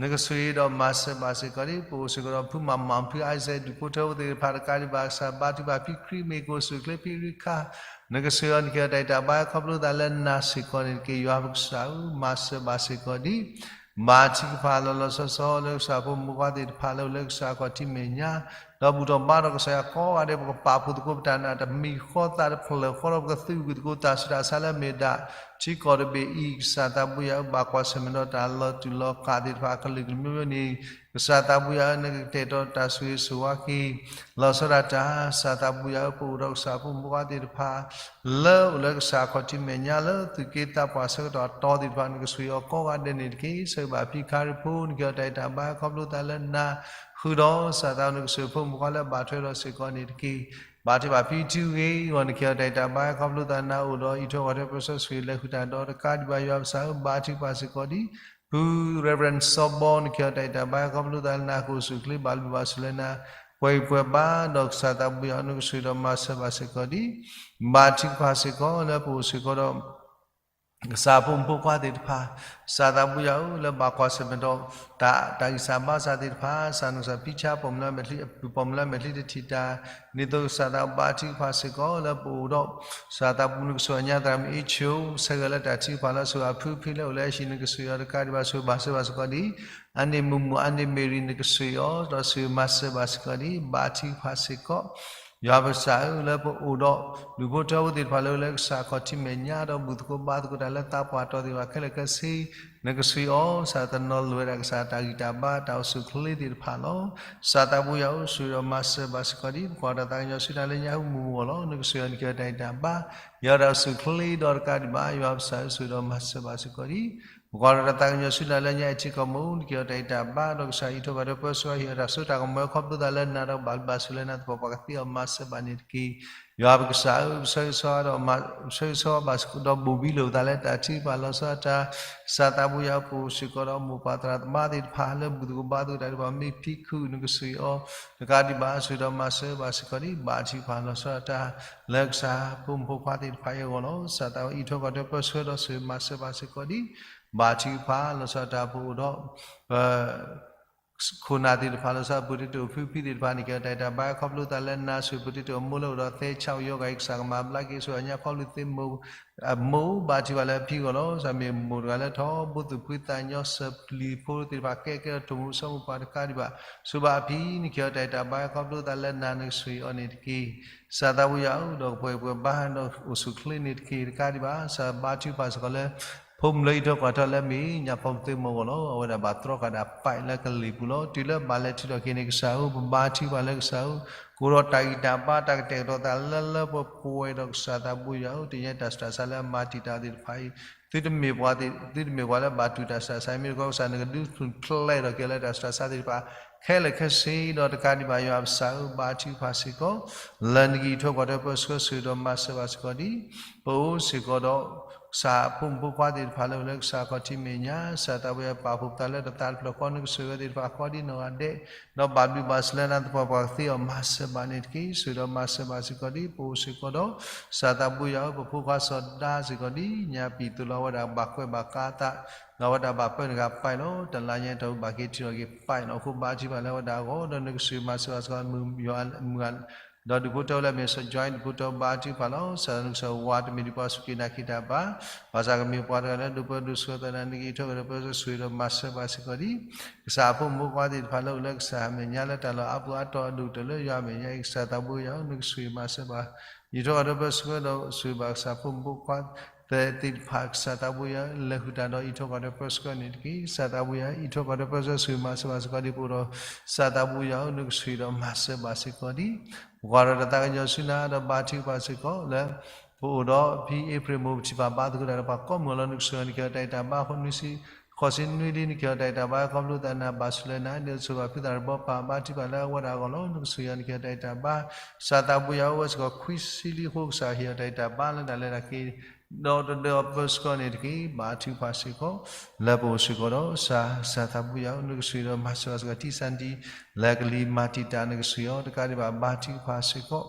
နကဆိၣ်ဂ့ၤဒီးမၤစၢၤဘၣ်စ့ၢ်ကီးဒ် ပအိၣ်စ့ၢ်ကီးဒီးဖုမၤမၤဖုအါစဲးဒူၣ်ဖိထၢဖိသ့ၣ်တဖၣ်တကးဒံးဘၣ် ကစၢ်ဘါထုကဖၣ်ဖံခရံာ်မ့ၢ်ကိၣ် စူၣ်ချ့ဖံရူခါ, နကဆိၣ်ဂ့ၤအီၤ နကဟ့ၣ်အီၤတၢ်ဂံၢ်တၢ်ဘါခီဖျိသးလၢနၤစ့ၢ်ကီးန့ၣ်တက့ၢ် ယွၤပကစၢ်ဧၢ မၤစၢၤဘၣ်စ့ၢ်ကီးဒ် ဘါထုကဖၣ်လီၤလီၤဆီဆီလၢကစၢ်ဖိမုၣ်ဖိခွါသ့ၣ်တဖၣ်လၢအိၣ်လၢကစၢ်ခီၣ်ထံးမဲာ်ညါ, ဒီးဘူၣ်ထီၣ်ဘါထီၣ်ကစၢ်ယွၤကိးဂၤဒဲး ပကပာ်ဖှိၣ်သကိးပတၢ်နာ်တမံၤဃီသးတဖျၢၣ်ဃီဒီး ပကသုးကွံာ်သကိးတၢ်ဆူးတၢ်ဆါလၢအမ့ၢ်ဒၣ် ထံကီၢ်တဘ့ၣ်အံၤ ကစၢ်သးဘိယွၤဧၢ ဘၣ်ကွၢ်ဆၢၣ်မဲာ်ဒီးတၢ်လီၤတူာ်လီၤကာ်သ့ၣ်တဖၣ် ကလုာ်ကလုာ်မိမိန့ၣ် ကစၢ်သးဘိယွၤဧၢ နကကတဲာ်ကတီၤတၢ်ဆိၣ်ဂ့ၤဆိၣ်ဝါက့ၤ လီၤဆီဒၣ်တၢ် ကစၢ်သးဘိယွၤဧၢ ပအိၣ်ဒီးကစၢ်ဖိမုၣ်ဖိခွါသ့ၣ်တဖၣ် လၢအိၣ်လၢကစၢ်ခီၣ်ထံးမဲာ်ညါလၢသုးက့သးပှၢ်ဆၢကတီၢ်အတီသ့ၣ်တဖၣ် နကဆိၣ်ဂ့ၤအီၤကိးဂၤဒဲးန့ၣ်တက့ၢ်. ဆၢဂ့ၤဘၣ်ဖံခရံာ်ဖိ နကဟ့ၣ်အီၤတၢ်ဂံၢ်တၢ်ဘါခီဖျိသးလၢနၤ ဃုာ်ဒီးကစၢ်သးနကဆိၣ်ဂ့ၤဖိမုၣ်ဖိခွါလၢအဘၣ်ထွဲဒီးစ့ၢ်ကီးန့ၣ်တက့ၢ်. ဘါထုကဖၣ်ဖံထူဂ့ၤအဂီၢ် နကဟ့ၣ်အီၤတၢ်ဂံၢ်တၢ်ဘါခီဖျိသးနၤအိၣ်ဒီးအံးထွဲကွၢ်ထွဲပၢဆှၢဆိၣ်ဂ့ၤလၢဃုာ်တၢ်ဒီးတကးဒံးဘၣ် ယွၤပကစၢ်ဧၢ ဘါထုကဖၣ်စ့ၢ်ကီးဒ် ဖု Reverend စီၤဘီ နကဟ့ၣ်အီၤတၢ်ဂံၢ်တၢ်ဘါခီဖျိသးလၢနၤ ကအိၣ်ဆူၣ်ချ့ဘၣ်ဘျုးဘၣ်ဆိၣ်လၢနၤ ပှဲၤပှဲၤဘါဒီးကစၢ်သးဘိယွၤ နကဆိၣ်ဂ့ၤဒီးမၤစၢၤဘၣ်စ့ၢ်ကီးဒ် ဘါထုကဖၣ်စ့ၢ်ကီးလၢပအိၣ်စ့ၢ်ကီးဒီး ကစၢ်ဖိမုၣ်ဖိခွါသ့ၣ်တဖၣ် ကစၢ်သးဘိယွၤဧၢ လၢဘၣ်ကွၢ်ဆၢၣ်မဲာ်ဒီး တၢ် တၢ်ဂံၢ်စၢ်ဘါစၢ်သ့ၣ်တဖၣ် ကစၢ်နကစၢ်ဖံဆါပိာ်မုၣ်လၢမဲာ်ချံ ပိာ်မုၣ်လၢမဲာ်ချံတထံၣ်တၢ် ဒ်သိးကစၢ်သးဘါထုကဖၣ်စ့ၢ်ကီးလၢပအိၣ်ဒီး ကစၢ်သးဘိနကဆိၣ်ဂ့ၤညါသရၣ်မုၣ်အ့ၣ်ဆိ ဆၢဂ့ၤလၢတၢ်ထုကဖၣ်လၢဆိၣ်ဂ့ၤအဖုဖံလၢအိၣ်လၢအဟံၣ် နကဆိၣ်ဂ့ၤအီၤတကးဒံးဘၣ် ဆိၣ်ဂ့ၤဘၣ်စ့ၢ်ဘၣ်စ့ၢ်ဘၣ်စ့ၢ်ကီးဒ် အန့ၣ်မုၢ်မုၢ် အန့ၣ်မ့ၢ်ရံ နကဆိၣ်ဂ့ၤအီၤ ဒီးဆိၣ်ဂ့ၤမၤစၢၤဘၣ်စ့ၢ်ကီးဒ် ဘါထုကဖၣ်စ့ၢ်ကီး ယွၤပကစၢ်ဧၢ လၢပအိၣ်ဒီး ဒူၣ်ဖိထၢဖိသ့ၣ်တဖၣ်လၢအိၣ်လၢကစၢ်ခီၣ်ထံးမဲာ်ညါ ဒီးဘူၣ်သကိးဘါသကိးတၢ်လၢသးပှၢ်တီၤသ့ၣ်တဖၣ်ခဲလၢာ်ခဲဆ့ နကဆိၣ်ဂ့ၤအီၤ ကစၢ်တနီၤလိၤဝဲဒၣ်ကစၢ်တၢ်ဂံၢ်တၢ်ဘါတၢ်အိၣ်ဆူၣ်အိၣ်ချ့သ့ၣ်တဖၣ်လီၤ. ကစၢ်သးဘိယွၤဧၢ ဆိၣ်ဂ့ၤဒီးမၤစၢၤဘၣ်စ့ၢ်ကီးဒ် ပကွၢ်တၢ်သးကညီၤဆူနၤလၢညါဟူမုၢ်ဂီၢ်လီၤ. နကဆိၣ်ဂ့ၤအီၤ နကဟ့ၣ်အီၤတၢ်ဂံၢ်တၢ်ဘါ ယွၤတၢ်အိၣ်ဆူၣ်အိၣ်ချ့ဒီးတကးဒံးဘၣ် ယွၤပကစၢ်ဧၢ ဆိၣ်ဂ့ၤဒီးမၤစၢၤဘၣ်စ့ၢ်ကီးဒ် ပကွၢ်တၢ်သးကညီၤဆူနၤလၢညါအံၤထံကီၢ်မူ နကဟ့ၣ်အီၤတၢ်ဂံၢ်တၢ်ဘါ ဒီးကစၢ်အံးထွဲကွၢ်ထွဲပၢဆှၢ ဟ့ၣ်အီၤတၢ်စိတၢ်ကမီၤခီဖျိသးလၢနၤဒီးဘၣ်ဘျုးဘၣ်ဆိၣ်လၢနၤသပှၢ်ပှၢ်ကသ့အီၤမၤစၢၤဘၣ်န့ၣ်တက့ၢ်. ယွၤပကစၢ်ဧၢ ပဆၢဂ့ၤဆၢဝါဒီး ပဆၢဂ့ၤဆၢဝါဘၣ်စ့ၢ်ကီးဒီးဘိၣ်ဘံလိာ်ပသးလၢတၢ်ထုကဖၣ်လီၤဆီဒၣ်တၢ် ကစၢ်သးဘိယွၤဧၢ ပအိၣ်စ့ၢ်ကီးဒီးမိၢ်ပၢ်သရၣ်သမါသ့ၣ်တဖၣ်လၢဘူၣ်သကိးဘါသကိးတၢ်ဒ်ပှၤမ့ၢ်ဖံခုၣ် နကဆိၣ်ဂ့ၤအီၤ တကးဒံးဘၣ် ဆိၣ်ဂ့ၤဒီးမၤစၢၤဘၣ်စ့ၢ်ကီးဒ် ဘါထုကဖၣ်လီၤဆီဒၣ်တၢ် လၢကစၢ်ဖိမုၣ်ဖိခွါသ့ၣ်တဖၣ်အံၤအဂီၢ်လီၤ. ကစၢ်သးအံးထွဲကွၢ်ထွဲပၢဆှၢဒီးဆိၣ်ဂ့ၤမၤစၢၤဘၣ်စ့ၢ်ကီးဒ် ဘါထုကဖၣ်လီၤဆီဒၣ်တၢ်ပအိၣ်ဒီး ပ ခိၣ်နၢ်သ့ၣ်တဖၣ်လီၤဆီ ပတံၤတိၢ်ဖုဖံသ့ၣ်တဖၣ်န့ၣ် ကဟ့ၣ်အီၤတၢ်ဂံၢ်တၢ်ဘါခီဖျိသးလၢနၤ ဆိၣ်ဂ့ၤပတံၤတိၢ်အမိၢ်လၢအိၣ်ဒီးသဲဆးကယီဂၤအံၤ ကစၢ်ကမၤဘျါက့ၤ ဆိၣ်ဂ့ၤအညါခီဖျိသ့မိၢ် အမိၢ် ဘါထုကဖၣ်လၢအဖံအဂီၢ်လီၤ. ကစၢ်မ့ၢ်မိၢ်တဂၤလၢထီဘိသူၣ်ဖှံသးညီ စၢၤပျံၤဖိသ့ၣ်တဖၣ် ကဲကဲထီၣ်ထိၣ်မူစီၤမိၢ်ပှၢ်တကးဒံးဘၣ် ဆိၣ်ဂ့ၤဘၣ်အဖံ နကဟ့ၣ်အီၤတၢ်ဂံၢ်တၢ်ဘါခီဖျိသးလၢနၤ နကဆိၣ်ဂ့ၤအီၤန့ၣ်တက့ၢ်. ကစၢ်သးဘိယွၤဧၢ ဒီးကပှဲၤပှဲၤဘါဒီးအိၣ်ဆူၣ်အိၣ်ချ့န့ၣ်တက့ၢ် တကးဒံးဘၣ် ကစၢ်ဘါထုကဖၣ်စ့ၢ်ကီးလၢ ဖိမုၣ်လၢအံးထွဲကွၢ်ထွဲလၢအမ့ၢ်ညၣ်ဖိသ့မိၢ်အဂီၢ်လီၤ. အဝဲဒၣ်ဘၣ်တြီဃာ်ဒၣ်ပာ်လၢကလံၤပူၤလီၤ. တုၤလၢဘၣ်လဲၤထုးထီၣ်က့ၤန့ၣ် ကစၢ်ဧၢ ပဘါထုကဖၣ်လၢကစၢ်ဧၢ ကအိၣ်ဒီးတၢ်ဂံၢ်တၢ်ဘါတၢ်ကတဲာ်ကတီၤသးလၢလၢပှဲၤပှဲၤဒီးကစၢ်သးဘိယွၤဧၢ တညါတၢ်ဆူးတၢ်ဆါလၢအမၤတံာ်တာ်သ့ၣ်တဖၣ်အံၤ သုတမ့ၢ်ပှၤ သုတမ့ၢ်ပှၤလၢဘၣ်တူၢ်တၢ်ဆူးတၢ်ဆါ မ့ၢ်တခီကစၢ်နကဒုးဖျဲးထီၣ်က့ၤလၢတၢ်ဆူးတၢ်ဆါသ့ၣ်တဖၣ် ခဲလၢာ်ခဲဆ့ ဒီးတကးဒံးဘၣ် ယွၤပကစၢ်ဧၢ ဘါထုကဖၣ်စ့ၢ်ကီး လၢနကအံးထွဲကွၢ်ထွဲပၢဆှၢ ဆိၣ်ဂ့ၤဒီးမၤစၢၤဘၣ်စ့ၢ်ကီးဒ် ပအိၣ်စ့ၢ်ကီးဒီး ကစၢ်ဖိမုၣ်ဖိခွါသ့ၣ်တဖၣ်လၢအိၣ်လၢကစၢ်ခီၣ်ထံးမဲာ်ညါ ကစၢ်သးဘိယွၤပာ်ဖှိၣ်ပသးလၢတသးတဖျၢၣ်ဃီ နကဆိၣ်ဂ့ၤဝဲသ့ၣ်တဖၣ်ဃီဒ်နီၢ်ဂၤဒဲး ဒီးဘၣ်ဘျုးဘၣ်ဆိၣ်လၢနၤသပှၢ်ပှၢ်ကသ့အီၤမၤစၢၤဘၣ်န့ၣ်တက့ၢ်. ဆိၣ်ဂ့ၤဒီးမၤစၢၤဘၣ်စ့ၢ်ကီးဒ် ပအိၣ်စ့ၢ်ကီးဒီး ကစၢ်သးဘိယွၤဧၢ ပဖိခွါစီၤဒၤစ့ၢ်ကီးဒ် ညါပံာ်သိးလီၤ အဝဲဒၣ်ဘၣ်ကွဲးဘၣ်ကါသး ဒီးအဝဲဒၣ်ဘၣ်ပၢနဂၤပာ်လီၤ တလါညါတၢ်အိၣ်ဘၣ်က့ၤထံၣ်ထီၣ်က့ၤပာ်လီၤ အဃိဘါထုကဖၣ်လၢအဝဲဒၣ်အဂီၢ် ဒီးနကဆိၣ်ဂ့ၤမၤစၢၤဘၣ်စ့ၢ်ကီး မုၢ်ယွၤမုၢ်ဂၤ ဒီးဒူၣ်ဖိထၢဖိလၢအမ့ၢ်စီၤ Joy ဒူၣ်ဖိထၢဖိဘါထုကဖၣ်လီၤ. ကစၢ်နကစၢ်ဝါတမ့ၢ်ဒ်ပှၤစူၢ်က့ၤနာ်က့ၤတၢ်ဘၣ် ဘၣ်ဆၣ်ကမ့ၢ်ပှၤတဂၤလၢဒိးပၢဒိးဆှၢသး နကအံးထွဲကွၢ်ထွဲပၢဆှၢ ဆိၣ်ဂ့ၤဒီးမၤစၢၤဘၣ်စ့ၢ်ကီးဒ် ကစၢ်အဖိမုၣ်ဖိခွါသ့ၣ်တဖၣ်လၢအိၣ်လၢကစၢ်အမဲာ်ညါလၢတၢ်လီၢ်အါပူၤအါတီၤအဒိၣ်ကတၢၢ်လၢယွၤအမဲာ်ညါအံၤ ကစၢ်သးဘိယွၤဧၢ နကဆိၣ်ဂ့ၤမၤစၢၤဘၣ် အံးထွဲကွၢ်ထွဲပၢဆှၢဒီးဆိၣ်ဂ့ၤဘၣ်ကစၢ်ဖိမုၣ်ဖိခွါ သ့ၣ်တဖၣ် ကစၢ်သးဘိယွၤဧၢ, လဲၤဃုာ်တၢ်ဒီးအံးထွဲကွၢ်ထွဲပၢဆှၢန့ၣ်တက့ၢ်. ကစၢ်သးဘိယွၤဧၢ, အံးထွဲကွၢ်ထွဲပၢဆှၢ ဆိၣ်ဂ့ၤမၤစၢၤဘၣ်စ့ၢ်ကီးဒံး ပအိၣ်ဒီး ကစၢ်သးဘိယွၤဧၢ, နကဆိၣ်ဂ့ၤဒီးမၤစၢၤဘၣ်စ့ၢ်ကီးဒံး. ပကွၢ်ဒီးတၢ်သးကညီၤဆူနၤဒီး ဘါထုကဖၣ်စ့ၢ်ကီးလၢ ပအိၣ်ဒီးဖံအ့ဖြ့ၣ်မိၢ် ပထံၣ်ဘၣ်ဘါသကိးတၢ်ဒီးပှၤကိးမုၢ်လီၤ. နကဆိၣ်ဂ့ၤ နကဟ့ၣ်အီၤတၢ်ဂံၢ်တၢ်ဘါ ဃိးဆံနွံလံ နကဟ့ၣ်အီၤတၢ်ဂံၢ်တၢ်ဘါ ခီဖျိသးနၤ ဘၣ်ဆိၣ်လၢနၤ ဒ်သိးဘၣ်ဖုးသးတဘီပၢ် ဘါထုကဖၣ်လၢအဝဲဒၣ်အဂီၢ်လီၤ. နကဆိၣ်ဂ့ၤ နကဟ့ၣ်အီၤတၢ်ဂံၢ်တၢ်ဘါ ကစၢ်သးဘိယွၤဧၢ, ဝဲစ့ၢ်ကီးခွံဆံလံအဃိ ကစၢ်ဟ့ၣ်အီၤတၢ်ဂံၢ်တၢ်ဘါလၢတၢ်လဲၤတၢ်က့ၤ ဒီးတဒၢအပၢဆှၢန့ၣ်တက့ၢ်. ဘါထုကဖၣ်စ့ၢ်ကီး လၢပအိၣ်စ့ၢ်ကီးဒီး ကစၢ်သးဘိယွၤဧၢ, နကဆိၣ်ဂ့ၤဒီးမၤစၢၤဘၣ်စ့ၢ်ကီး ထံစၢ်ဒံ လၢကလံၤမၤတံာ်တာ် နကဆိၣ်ဂ့ၤအီၤ တကးဒံးဘၣ် ဘါထုကဖၣ်စ့ၢ်ကီး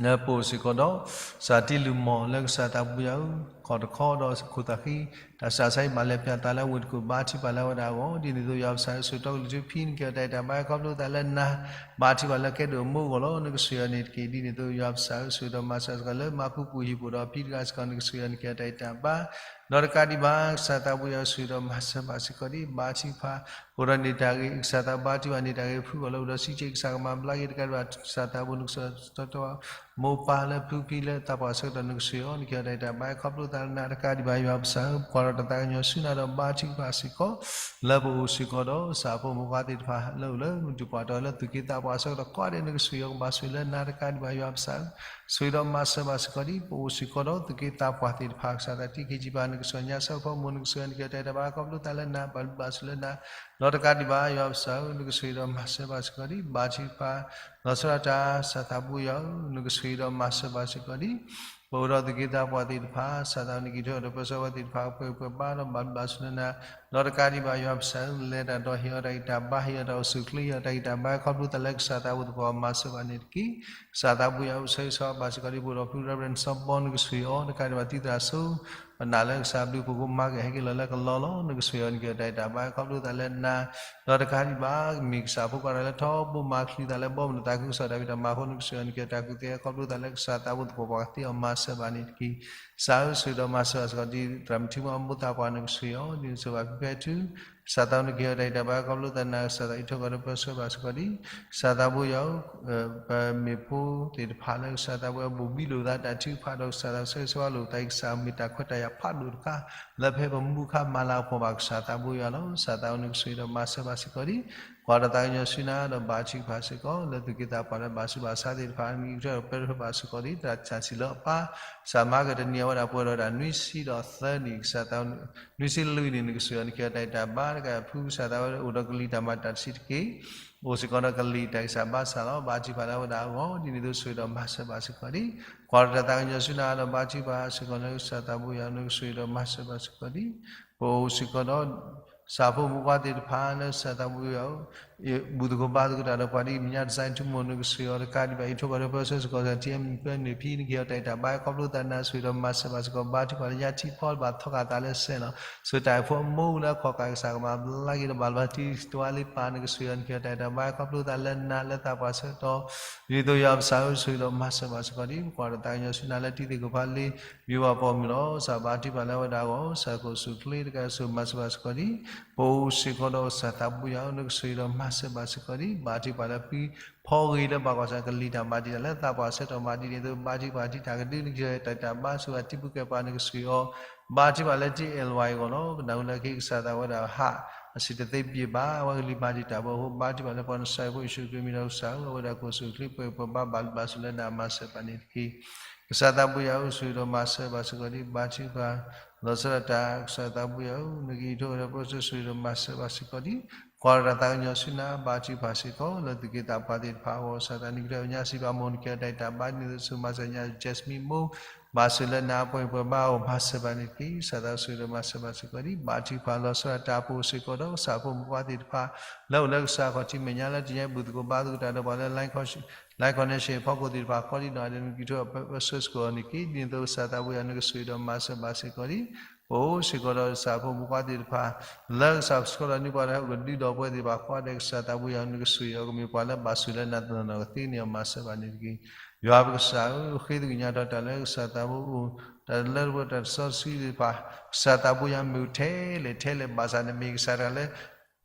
လၢပအိၣ်စ့ၢ်ကီးဒီး ကစၢ်တံလူၢ်မီၢ်လၢကစၢ်သးဘိယွၤဧၢ, ခီၣ်တခီဒီးခိၣ်သၣ်ဃံ တၢ်စၢ်ဆါအံၤ ဘၣ်လဲၤပၠးသးလၢအဝ့ၢ်တကူၣ် ဘါထုကဖၣ်လၢအဝဲဒၣ်အဂီၢ်, ဒ်န့ၣ်အသိး ယွၤပကစၢ်ဧၢ, ဆိၣ်ဂ့ၤတီကလုၢ်ထူ ဖံ နကဟ့ၣ်အီၤတၢ်ဂံၢ်တၢ်ဘါ ခီဖျိသးလၢနၤ ဘါထုကဖၣ်လၢကဲဒိၣ်အမိၢ်အဂီၢ်လီၤ. နကဆိၣ်ဂ့ၤအီၤန့ၣ်တက့ၢ်. ဒ်န့ၣ်အသိး ယွၤပကစၢ်ဧၢ, ဆိၣ်ဂ့ၤဒီးမၤစၢၤစ့ၢ်ကီးလၢ မၤဖုပူၤဟံၣ်ပူၤဒီး ဖံတဂၤစ့ၢ်ကီး နကဆိၣ်ဂ့ၤအီၤ နကဟ့ၣ်အီၤတၢ်ဂံၢ်တၢ်ဘါ ဒီးတကးဒံးဘၣ် ကစၢ်သးဘိယွၤဧၢ, ဆိၣ်ဂ့ၤဒီးမၤစၢၤဘၣ်စ့ၢ်ကီးဒံး ဘါထုကဖၣ် ပအိၣ်ဒီးန့ၢ်တၢ်ဂ့ၤ ကစၢ်သးဘါထုကဖၣ်န့ၢ်တၢ်ဂ့ၤ ဖုအဂီၢ်လၢအိၣ်ဒီး စံးက့ ကစၢ်ကမၤဘျါက့ၤ တကးဒံးဘၣ် ကစၢ်သးဘိ နကဆိၣ်ဂ့ၤ မိၢ်ပၢ်လၢဖုဖံလၢသးပှၢ်ဆၢကတီၢ် နကဆိၣ်ဂ့ၤအီၤ နကဟ့ၣ်အီၤတၢ်ဂံၢ်တၢ်ဘါ ခီဖျိသးလၢနၤ တကးဒံးဘၣ် ယွၤပကစၢ်ဧၢ, ပကွၢ်ဒီးတၢ်သးကညီၤဆူနၤဒီး ဘါထုကဖၣ်စ့ၢ်ကီး လၢပအိၣ်စ့ၢ်ကီးဒီး ကစၢ်ဖိမုၣ်ဖိခွါသ့ၣ်တဖၣ်လၢအိၣ်လၢမုၢ်တူၢ်ပှၢ်တီၤလၢသူၣ်က့သးပှၢ်ဆၢကတီၢ် ကိးဂၤဒဲး နကဆိၣ်ဂ့ၤအီၤ ကဘၣ်ဆိၣ်လၢနၤ တကးဒံးဘၣ် ယွၤပကစၢ်ဧၢ, ဆိၣ်ဂ့ၤဒီးမၤစၢၤဘၣ်စ့ၢ်ကီးဒံး ပအိၣ်စ့ၢ်ကီးဒီးသူၣ်က့သးပှၢ်သ့ၣ်တဖၣ် ကစၢ်သး တံခံကံပၤ နကဆိၣ်ဂ့ၤညါ ဆၢဖိမိၢ် နကဆိၣ်ဂ့ၤ နကဟ့ၣ်အီၤတၢ်ဂံၢ်တၢ်ဘါ ခီဖျိသးလၢနၤ ဘၣ်ဘျုးဘၣ်ဆိၣ်လၢနၤ ဒီးတကးဒံးဘၣ် ယွၤပကစၢ်ဧၢ, နကဆိၣ်ဂ့ၤဒီးမၤစၢၤဘၣ်စ့ၢ်ကီးဒံး ဘါထုကဖၣ် လီၤဆီဒၣ်တၢ် ကစၢ်သးဘိယွၤဧၢ, နကဆိၣ်ဂ့ၤဒီးမၤစၢၤဘၣ်စ့ၢ်ကီးဒံး ပအိၣ်ဒီးသူၣ်က့သးပှၢ်သ့ၣ်တဖၣ် ကစၢ်သး နကဟ့ၣ်အီၤတၢ်ပၢဆှၢဝဲသ့ၣ်တဖၣ် ပှဲၤပှဲၤဘါဒီးဘၣ်ဘျုးဘၣ်ဆိၣ်လၢနၤ ဒီးတကးဒံးဘၣ် ယွၤပကစၢ်ဧၢ, လဲၤတၢ်ဒီးဟ့ၣ်အီၤတၢ်ဂံၢ်တၢ်ဘါ ဟ့ၣ်အီၤတၢ်အိၣ်ဆူၣ်အိၣ်ချ့ ဟ့ၣ်အီၤတၢ်ဂံၢ်တၢ်ဘါ ခီဖျိသးလၢကစၢ်သးဘိသ့ၣ်တဖၣ် မၤစၢၤဘၣ်န့ၣ်တက့ၢ်. ကစၢ်သးဘိယွၤဧၢ, ဆိၣ်ဂ့ၤဆိၣ်ဘါစ့ၢ်ကီးဒံး ပအိၣ်ဒီးဖု Reverend စီၤဘီ နကဆိၣ်ဂ့ၤအီၤ တကးဒံးဘၣ် သုသရၣ်စိ ပနာ်လၢကစၢ်ဘျုးဖှိၣ်ကမၤကဟဲက့ၤလီၤလၢကလီလီၤ နကဆိၣ်ဂ့ၤအီၤ နကဟ့ၣ်အီၤတၢ်ဂံၢ်တၢ်ဘါ ခီဖျိသးလၢနၤ ဒီးတကးဒံးဘၣ် မ့ၢ်ကစၢ်ဖိခွါတဂၤလၢထီဘိမၤချံသးလၢ ဘီမုၢ်နသးခုကစီၣ်တၢ်ဖံးတၢ်မၤအဃိ နကဆိၣ်ဂ့ၤအီၤ နကဟ့ၣ်အီၤတၢ်ကူၣ်သ့ ခီဖျိသးလၢကစၢ်သးဘိသ့ၣ်တဖၣ် ပှၤကသ့အီၤမၤစၢၤဘၣ်န့ၣ်တက့ၢ်. ကစၢ်ဧၢ, ဆိၣ်ဂ့ၤဒီးမၤစၢၤဘၣ်စ့ၢ်ကီးဒံး သရၣ်မုၣ်ထံမီ အမိၢ်သးပှၢ် နကဆိၣ်ဂ့ၤအီၤ ဒ်န့ၣ်အသိးဘၣ်ဖဲဖဲထူ ကစၢ်သး နကဟ့ၣ်အီၤတၢ်ဂံၢ်တၢ်ဘါ ခီဖျိသးနၤ ကစၢ်သး အံးထွဲကွၢ်ထွဲပၢဆှၢဘၣ်စ့ၢ်ကီးဒံး ကစၢ်သးဘိယွၤဧၢ, ပမ့ၢ်ဖိသ့ၣ်တဖၣ်လၢကစၢ်သးဘိယွၤ ဘိၣ်ဘံလိာ်သးတၢ်ထုကဖၣ်ဒီး ကစၢ်သးဆၢဂ့ၤဆၢဝါလိာ်သး ကစၢ်မ့ၢ်တၢ်ခွဲးတၢ်ယာ်ဖးဒိၣ်တခါ လၢဖဲပမူခါမၤလၤကပီၤဘၣ် ကစၢ်သးဘိယွၤလီၤ. ကစၢ်သးဧၢ, နကဆိၣ်ဂ့ၤဒီးမၤစၢၤဘၣ်စ့ၢ်ကီးဒံး ကွၢ်ဒီးသးကညီၤဆူနၤဒီး ဘါထုကဖၣ်စ့ၢ်ကီး လၢသူၣ်က့သးပှၢ်လၢဘၣ်ဆူးဘၣ်ဆါသ့ၣ်တဖၣ် နကဟ့ၣ်အီၤတၢ်ပၢဆှၢဘၣ်စ့ၢ်ကီးဒံး တၢ်ဆၢဆံးလၢအပၢ် ကစၢ်မၤကတနံၤအဝဲဒၣ်ပှဲၤဒီးတၢ်နွံဆံဒီးသၢနံၣ် ကစၢ်သး နွံဆံလွံၢ်နံၣ် နကဆိၣ်ဂ့ၤအီၤ နကဟ့ၣ်အီၤတၢ်ဂံၢ်တၢ်ဘါ တကးဖုကစၢ်သးဝဲအိၣ်ဒီးကလံၤတၢ်မၤတၢ်တဆံးတက့ၢ် အိၣ်စ့ၢ်ကီးဒီးကလံၤတၢ်ဂံၢ်စၢ်ဘါစၢ်လီၤ. ဘါထုကဖၣ်လၢအဝဲဒၣ်အဂီၢ် ဒ်န့ၣ်အသိးဆိၣ်ဂ့ၤဒီးမၤစၢၤဘၣ်စ့ၢ်ကီးဒံး ကွၢ်ဒီးတၢ်သးကညီၤဆူနၤဒီးဘါထုကဖၣ်စ့ၢ်ကီးလၢကစၢ်သးဘိယွၤ နကဆိၣ်ဂ့ၤဒီးမၤစၢၤဘၣ်စ့ၢ်ကီးဒံး ပအိၣ်စ့ၢ်ကီးဒီး ကစၢ်ဖိမုၣ်ဖိခွါသ့ၣ်တဖၣ်လၢကစၢ်သးဘိယွၤ ဘူၣ်သကိးဘါသကိးတၢ်ဒီးပှၤဒ်အံၤ မညါ Design Tomorrow နကဆိၣ်ဂ့ၤအီၤ တကးဒံးဘၣ် အံးထွဲကွၢ်ထွဲပၢဆှၢစ့ၢ်ကီး ကစၢ် ထံအမုၢ်ပၢနုာ်ဖံ နကဟ့ၣ်အီၤတၢ်ဂံၢ်တၢ်ဘါ ခီဖျိသးနၤ ဆိၣ်ဂ့ၤဒီးမၤစၢၤဘၣ်စ့ၢ်ကီး ဘါထုကဖၣ်လၢညါထံဖီဘၣ်ထီၣ်ကးသးလၢစဲးလီၤ ဆိၣ်တၢ်အံၤဖိအမိၢ်လၢအခီၣ်ကး ကစၢ်ကမၤဘျါက့ၤဒီးဘၣ်လီၤတံၢ်တဝါလ့ပၢ် နကဆိၣ်ဂ့ၤအီၤ နကဟ့ၣ်အီၤတၢ်ဂံၢ်တၢ်ဘါ ခီဖျိသးလၢနၤလၢသးပှၢ်ဆၢကတီၢ် ဒ်သိးယွၤပကစၢ်ဧၢ ဆိၣ်ဂ့ၤဒီးမၤစၢၤဘၣ်စ့ၢ်ကီးဒံး ပကွၢ်ဒီးသးကညီၤဆူနၤလၢတံၤသကိးဖးလ့ ယွၤပှၤပိာ်မုၣ်လီၤ. ကစၢ်ဘါထုကဖၣ်လၢအဝဲဒၣ်အဂီၢ် ကစၢ်ကအိၣ်ဆူၣ်အိၣ်ချ့ တကးဆိၣ်ဂ့ၤမၤစၢၤဘၣ်စ့ၢ်ကီးဒံး ပအိၣ်စ့ၢ်ကီးဒီးကစၢ်သးဘိယွၤဧၢ နကဆိၣ်ဂ့ၤဒီးမၤစၢၤဘၣ်စ့ၢ်ကီးဒံး ဘါထုကဖၣ်လၢဖံဖီဂ့ၤလၢဘၣ်ကွၢ်ဆၢကလံၤတၢ်မၤဒံးတၢ်လၢသးပှၢ်ဆၢကတီၢ်မၤဒ်န့ၣ်အသိး ဘါထုကဖၣ်ထံတၢ်ကဒု နကဟ့ၣ်အီၤတၢ်ဂံၢ်တၢ်ဘါ ဆိၣ်ဂ့ၤတံၤဖိကဲပှၤ နကဆိၣ်ဂ့ၤအီၤ ဘါထုကဖၣ်လၢတံၤအဲၣ်ဝါအံၤအဂီၢ်လီၤ. ကနၣ်ဟူလၢခံကစၢ်သးဝဲဒၣ်ဟး အဆံးတသ့ပျ့ၤဘၣ် အဝဲကလံၤမၤဒံးတၢ်ဘၣ်အဃိ ဘါထုကဖၣ်လၢပှၤနစၢ်ဖိယ့ၣ်ၡူးခရံာ်မံၤဒီးကစၢ်ဧၢ အဝဲဒၣ်ကအိၣ်ဆူၣ်အိၣ်ချ့ ပှဲၤပှဲၤဘါဘၣ်ဘျုးဘၣ်ဆိၣ်လၢနၤ မၤစၢၤပှၤန့ၣ်တက့ၢ်. ကစၢ်သးဘိယွၤဧၢ ဆိၣ်ဂ့ၤဒီးမၤစၢၤဘၣ်စ့ၢ်ကီးဒံး ဘါထုကဖၣ် လီၤဆီဒၣ်တၢ် ကစၢ်သးဘိယွၤဧၢ နကအံးထွဲဒီးပၢဆှၢ ဆိၣ်ဂ့ၤဒီးမၤစၢၤဘၣ်စ့ၢ်ကီးဒံး ကွၢ်ဒီးတၢ်သးကညီၤဆူနၤ ဘါထုကဖၣ်စ့ၢ်ကီး လၢသူၣ်က့သးပှၢ်သ့ၣ်တဖၣ်အဂီၢ် ကစၢ်သးနံၤကတၢၢ်ညါစံးဘၣ်မိၢ် နကဟ့ၣ်အီၤတၢ်ဂံၢ်တၢ်ဘါ ဒ်န့ၣ်အသိးဆိၣ်ဂ့ၤမၤစၢၤညါ Jasmine မိၢ် ဘၣ်ဆိၣ်လၢနၤ ပှဲၤပှဲၤဘါအဂီၢ် မၤစၢၤပှၤန့ၣ်တက့ၢ်. ကစၢ်သးဆိၣ်ဂ့ၤဒီးမၤစၢၤဘၣ်စ့ၢ်ကီးဒံး ဘါထုကဖၣ်လီၤဆီဒၣ်တၢ် ပအိၣ်စ့ၢ်ကီးဒီး ကစၢ်ဖိမုၣ်ဖိခွါသ့ၣ်တဖၣ် လၢအိၣ်လၢကစၢ်ခီၣ်ထံးမဲာ်ညါလၢတညါ ဘူၣ်သကိးဘါသကိးတၢ်ဒီးပှၤလၢ Line Connection အဖီခိၣ်သ့ၣ်တဖၣ် ကိးဒံးနီၢ်ဂၤဒဲး နကအံးထွဲဒီးပၢဆှၢစ့ၢ်ကီးအီၤန့ၣ်တက့ၢ်. ဒ်န့ၣ်အသိးကစၢ်သးဘိယွၤ နကဆိၣ်ဂ့ၤဒီးမၤစၢၤဘၣ်စ့ၢ်ကီးဒံး ပအိၣ်စ့ၢ်ကီးဒီးကစၢ်ဖိမုၣ်ဖိခွါသ့ၣ်တဖၣ် လၢကစၢ်ကဆှီလီၤန့ၢ်ပှၤလၢဟီၣ်ခိၣ်ကဒုဒီးပဝဲသ့ၣ်တဖၣ်ကိးဂၤဒဲး ကစၢ်သးဘိယွၤ နကဆိၣ်ဂ့ၤအီၤ ကမ့ၢ်ပှၤလၢဘၣ်ဆိၣ်လၢနၤတနီၤနီၤကသ့န့ၣ်အီၤ မၤစၢၤဘၣ်န့ၣ်တက့ၢ်. ယွၤပကစၢ်ဧၢ ဃ့သကညးထီၣ်တၢ်လၢကစၢ်သးဘိအိၣ် တၢ်လၢတပှဲၤတၢ်စီဆှံသ့ၣ်တဖၣ် ကစၢ်သးဘိယွၤမ့ၢ်ထဲလဲၣ်ထဲလဲၣ်ဘၣ်ဆၣ် နမ့ၢ်ကစၢ်တဂၤလၢ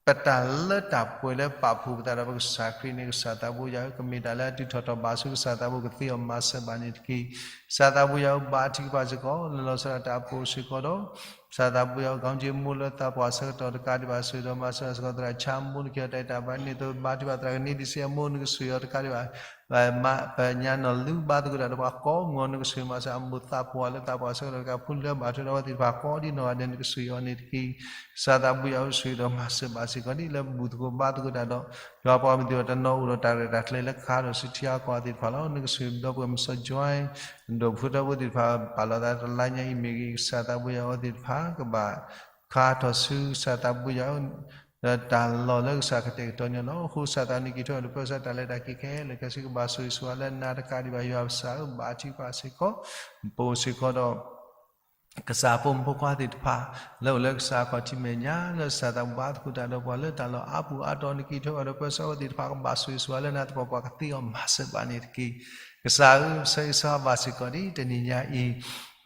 ပတၢ်လၢတၢ်ပှဲၤလၢပာ်ဖှိၣ်ပသးဒီးပကစၢ်ခရံာ်န့ၣ် ကစၢ်သးဘိယွၤဧၢ ကမ့ၢ်တၢ်လၢအတုၤထီၣ်ထီၣ်ဘၣ်ဆူကစၢ်သးဘိကသ့အီၤ မၤစၢၤဘၣ်န့ၣ်တက့ၢ်. ကစၢ်သးဘိယွၤဧၢ ဘါထုကဖၣ်စ့ၢ်ကီး လၢလီၤဆီဒၣ်တၢ်အပူၤစ့ၢ်ကီးဒီး ကစၢ်သးဘိယွၤဧၢ ကီက့မိၢ်လၢသးပှၢ်ဆၢကတီၢ်တကးဒံးဘၣ် ဆိၣ်ဂ့ၤဒီးမၤစၢၤစ့ၢ်ကီး သရၣ်ဆါမိၢ် နကဟ့ၣ်အီၤတၢ်အဲၣ်တၢ်ဘၣ် ဒ်သိးဘါထုကဖၣ်သရၣ်ကနံဒံစ့အမိၢ် နကဆိၣ်ဂ့ၤအီၤတကးဒံးဘၣ် ပညါနီၢ်လူဘါသကိးတၢ်ဒီးပှၤကိးမုၢ်ဂီၤ နကဆိၣ်ဂ့ၤမၤစၢၤအမိၢ်သးပှၢ်လၢသးပှၢ်ဆၢကတီၢ်တကး ဖိလၢဘၣ်ထွဲဒီးအဝဲသ့ၣ်တဖၣ်ကိးဒ်နီၢ်ဂၤဒဲး နကဆိၣ်ဂ့ၤအီၤန့ၣ်တက့ၢ်. ကစၢ်သးဘိယွၤဧၢ ဆိၣ်ဂ့ၤဒီးမၤစၢၤဘၣ်စ့ၢ်ကီးဒ်လၢဘူၣ်သကိးဘါသကိးတၢ်ဒီး ယွၤပှၤမုၢ်သ့ၣ်တနီၤအိၣ်ဒီးတၢ်ရဲၣ်တၢ်ကျဲၤလၢကဟးထီၣ်ဆူထံဟးကီၢ်သ့ၣ်တဖၣ်လီၤ. နကဆိၣ်ဂ့ၤဒီပုၢ်ဝဲၢ်မုၣ်စီၤ Joy ဒီးဖိထၢဖိသ့ၣ်တဖၣ် ပာ်လီၤသးတလါညါအံၤမ့ၢ်ဂ့ၤ ကစၢ်သးဘိယွၤအဝဲသ့ၣ်တဖၣ် ကဘၣ်ခါထီၣ်ဆူကစၢ်သးဘိယွၤ တၢ်လီၢ်လၢကစၢ်ကတဲာ်ကတီၤန့ၣ်လီၤ. အဃိကစၢ်သးနံၣ်က့ၤထီၣ်ဒီးပၢဆှၢတၢ်လဲၤတၢ်က့ၤခဲလၢာ်ခဲဆ့ ကဘၣ်ဆိၣ်ဂ့ၤဆိၣ်ဝါလၢနၤတကးဒံးဘၣ် ယွၤပစၢ်ဧၢ ဘါထုကဖၣ်စ့ၢ်ကီး ပအိၣ်စ့ၢ်ကီးဒီး ကစၢ်ဖိမုၣ်ဖိခွါသ့ၣ်တဖၣ် လၢအိၣ်လၢကစၢ်အခီၣ်ထံးမဲာ်ညါ လၢကစၢ်သးဘိဘါသကိးတၢ်ဒီးပှၤလၢတၢ်လီၢ်အါပူၤအါတီၤ နက့ၤထီၣ်ဒီးပၢဆှၢအဝဲသ့ၣ်တဖၣ် ကဘၣ်ဆိၣ်ဂ့ၤဆိၣ်ဝါလၢနၤသပှၢ်ပှၢ် ကသ့အီၤမၤစၢၤဘၣ်န့ၣ်တက့ၢ်. ကစၢ်ဧၢ ဆၢဂ့ၤဆၢဝါဘၣ်စ့ၢ်ကီးဒ်တနံၤညါအံၤ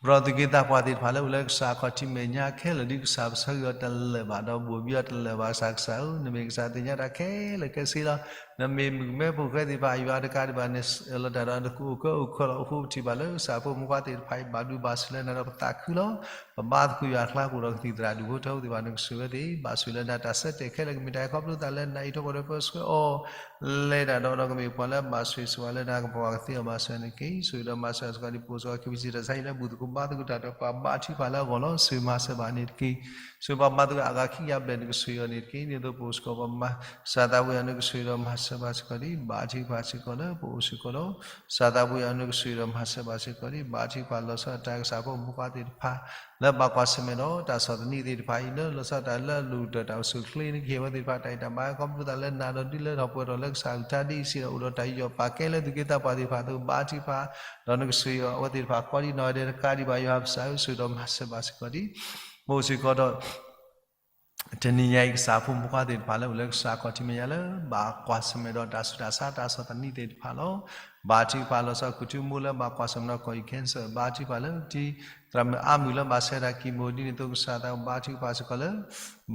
ပဒီပုၢ်ဝဲၢ်သးပှၢ်သ့ၣ်တဖၣ်လၢအိၣ်လၢကစၢ်အခီၣ်ထံးမဲာ်ညါခဲလၢာ် ဒ်ကစၢ်ပဆၢဂ့ၤအီၤတလၢာ်ဘၣ် ဒီးဘိၣ်ဘံအီၤတလၢာ်ဘၣ် ကစၢ်ကစၢ်ဧၢ နမ့ၢ်ကစၢ်သ့ၣ်ညါတၢ်ခဲလၢာ်ခဲဆ့လီၤ. နမ့ၢ်မုၣ်ကမဲဖိဃဲသ့ၣ်တဖၣ် ယွၤတကးဒံးဘၣ် နလီၤတၢ်ဒီးနကအိၣ်ကၢအိၣ်ခီလီၤ. အဃိပထံၣ်ဘၣ်လၢကစၢ်ဖိမုၣ်ဖိခွါသ့ၣ်တဖၣ်အံၤ ဘၣ်ဒိဘၣ်ထံးလၢနၤဒီးပသးခုလီၤ. ပဘါသကိးယွၤအကျါပအိၣ်ဒီးကသံၣ်သရၣ်ဒူၣ်ဖိထၢဖိသ့ၣ်တဖၣ် နကဆိၣ်ဂ့ၤအဝဲသ့ၣ် ဘၣ်ဆိၣ်လၢနၤတၢ်ဆၢတဲာ်ခဲလၢာ် ကမ့ၢ်တၢ်အဲၣ်ခီဖျိသးလၢနၤအံၤ ထီၣ်ကီၢ်ဒီးပၢဆှၢအီၤ လဲၤတၢ်ဒီး ဒီးကမ့ၢ်ပှၤလၢဘၣ်ဆိၣ်ဂ့ၤဆိၣ်ဝါလၢနၤသပှၢ်ပှၢ် ကသ့အီၤမၤစၢၤန့ၣ်တက့ၢ်. ဆိၣ်ဂ့ၤဒီးမၤစၢၤစ့ၢ်ကီးဒ်ပအိၣ်စ့ၢ်ကီး ကဘံစံတၢ်ဆါဟံၣ်လၢဘူၣ်သကိးဘါသကိးတၢ်ဒီးပှၤ ဘါထုကဖၣ်လၢအဂီၢ်လီၤ. ဆိၣ်ဂ့ၤမၤစၢၤဘၣ်န့ၣ်တက့ၢ်. ဆိၣ်ဂ့ၤပှၤဘါသကိးအဂၤခံကယၤဘျဲၣ် နကဆိၣ်ဂ့ၤအီၤန့ၣ်တက့ၢ်. ဒ်သိးပအိၣ်စ့ၢ်ကီးပမၤ ကစၢ်သးဘိယွၤ နကဆိၣ်ဂ့ၤဒီးမၤစၢၤဘၣ်စ့ၢ်ကီးဒ် ဘါထုကဖၣ်စ့ၢ်ကီးလၢပအိၣ်စ့ၢ်ကီးဒီး ကစၢ်သးဘိယွၤ နကဆိၣ်ဂ့ၤဒီးမၤစၢၤဘၣ်စ့ၢ်ကီးဒ် ဘါထုကဖၣ်လီၤဆီဒၣ်တၢ် ကစၢ်ဖိမုၣ်ဖိခွါသ့ၣ်တဖၣ် လၢဘၣ်ကွၢ်ဆၢၣ်မဲာ်ဒီးတၢ်ဆီၣ်သနံးသ့ၣ်တဖၣ်အံၤ လၢလီၤဆီဒၣ်တၢ်လၢအလိၣ်ဒီးတၢ်အိၣ်ဆူၣ်အိၣ်ချ့ နကဟ့ၣ်အဝဲသ့ၣ်တဖၣ်တၢ်အဲၣ်တၢ်ဘၣ် ခီဖျိသးလၢနၤဒီးဒ်လၢထီၣ်ပှဲၤထီၣ်လၢကစၢ်အကလုၢ်ကထါဒ်အံၤစ့ၢ်ကီး အိၣ်ဒီးတၢ်ယူးယီၣ်ပာ်ကဲလၢသူၣ်က့သးပှၢ်သ့ၣ်တဖၣ်အသိး ဘါထုကဖၣ် ဒီးနကဆိၣ်ဂ့ၤအီၤအဝဲသ့ၣ်တဖၣ်ကိးဒ်နီၢ်ဂၤဒဲးတကးဒံးဘၣ် ယွၤပစၢ်ဧၢ ဆိၣ်ဂ့ၤဒီးမၤစၢၤဘၣ်စ့ၢ်ကီးဒ် ပအိၣ်စ့ၢ်ကီးဒီး တနံၤညါအံၤ ကစၢ်ဖိမုၣ်ဖိခွါသ့ၣ်တဖၣ်လၢအိၣ်လၢကစၢ်အခီၣ်ထံးမဲာ်ညါလၢ ဘၣ်ကွၢ်ဆၢၣ်မဲာ်ဒီးတၢ်ဆူးတၢ်ဆါ တၢ်ဆီၣ်သနံးသ့ၣ်တဖၣ်လီၤ. ဘါထုကဖၣ်လီၤဆီ ကုၢ်ထူမိၢ်လၢဘၣ်ကွၢ်ဆၢၣ်မဲာ်ဒီးကီၢ်အံၤ cancer ဘါထုကဖၣ်လၢထံ သရၣ်မုၣ်အါမုၢ်လၢဘၣ်ဆဲးတၢ်ကံၢ်မိၣ် ဒ်န့ၣ်အသိးကစၢ်သး ဘါထုကဖၣ်စ့ၢ်ကီးလၢ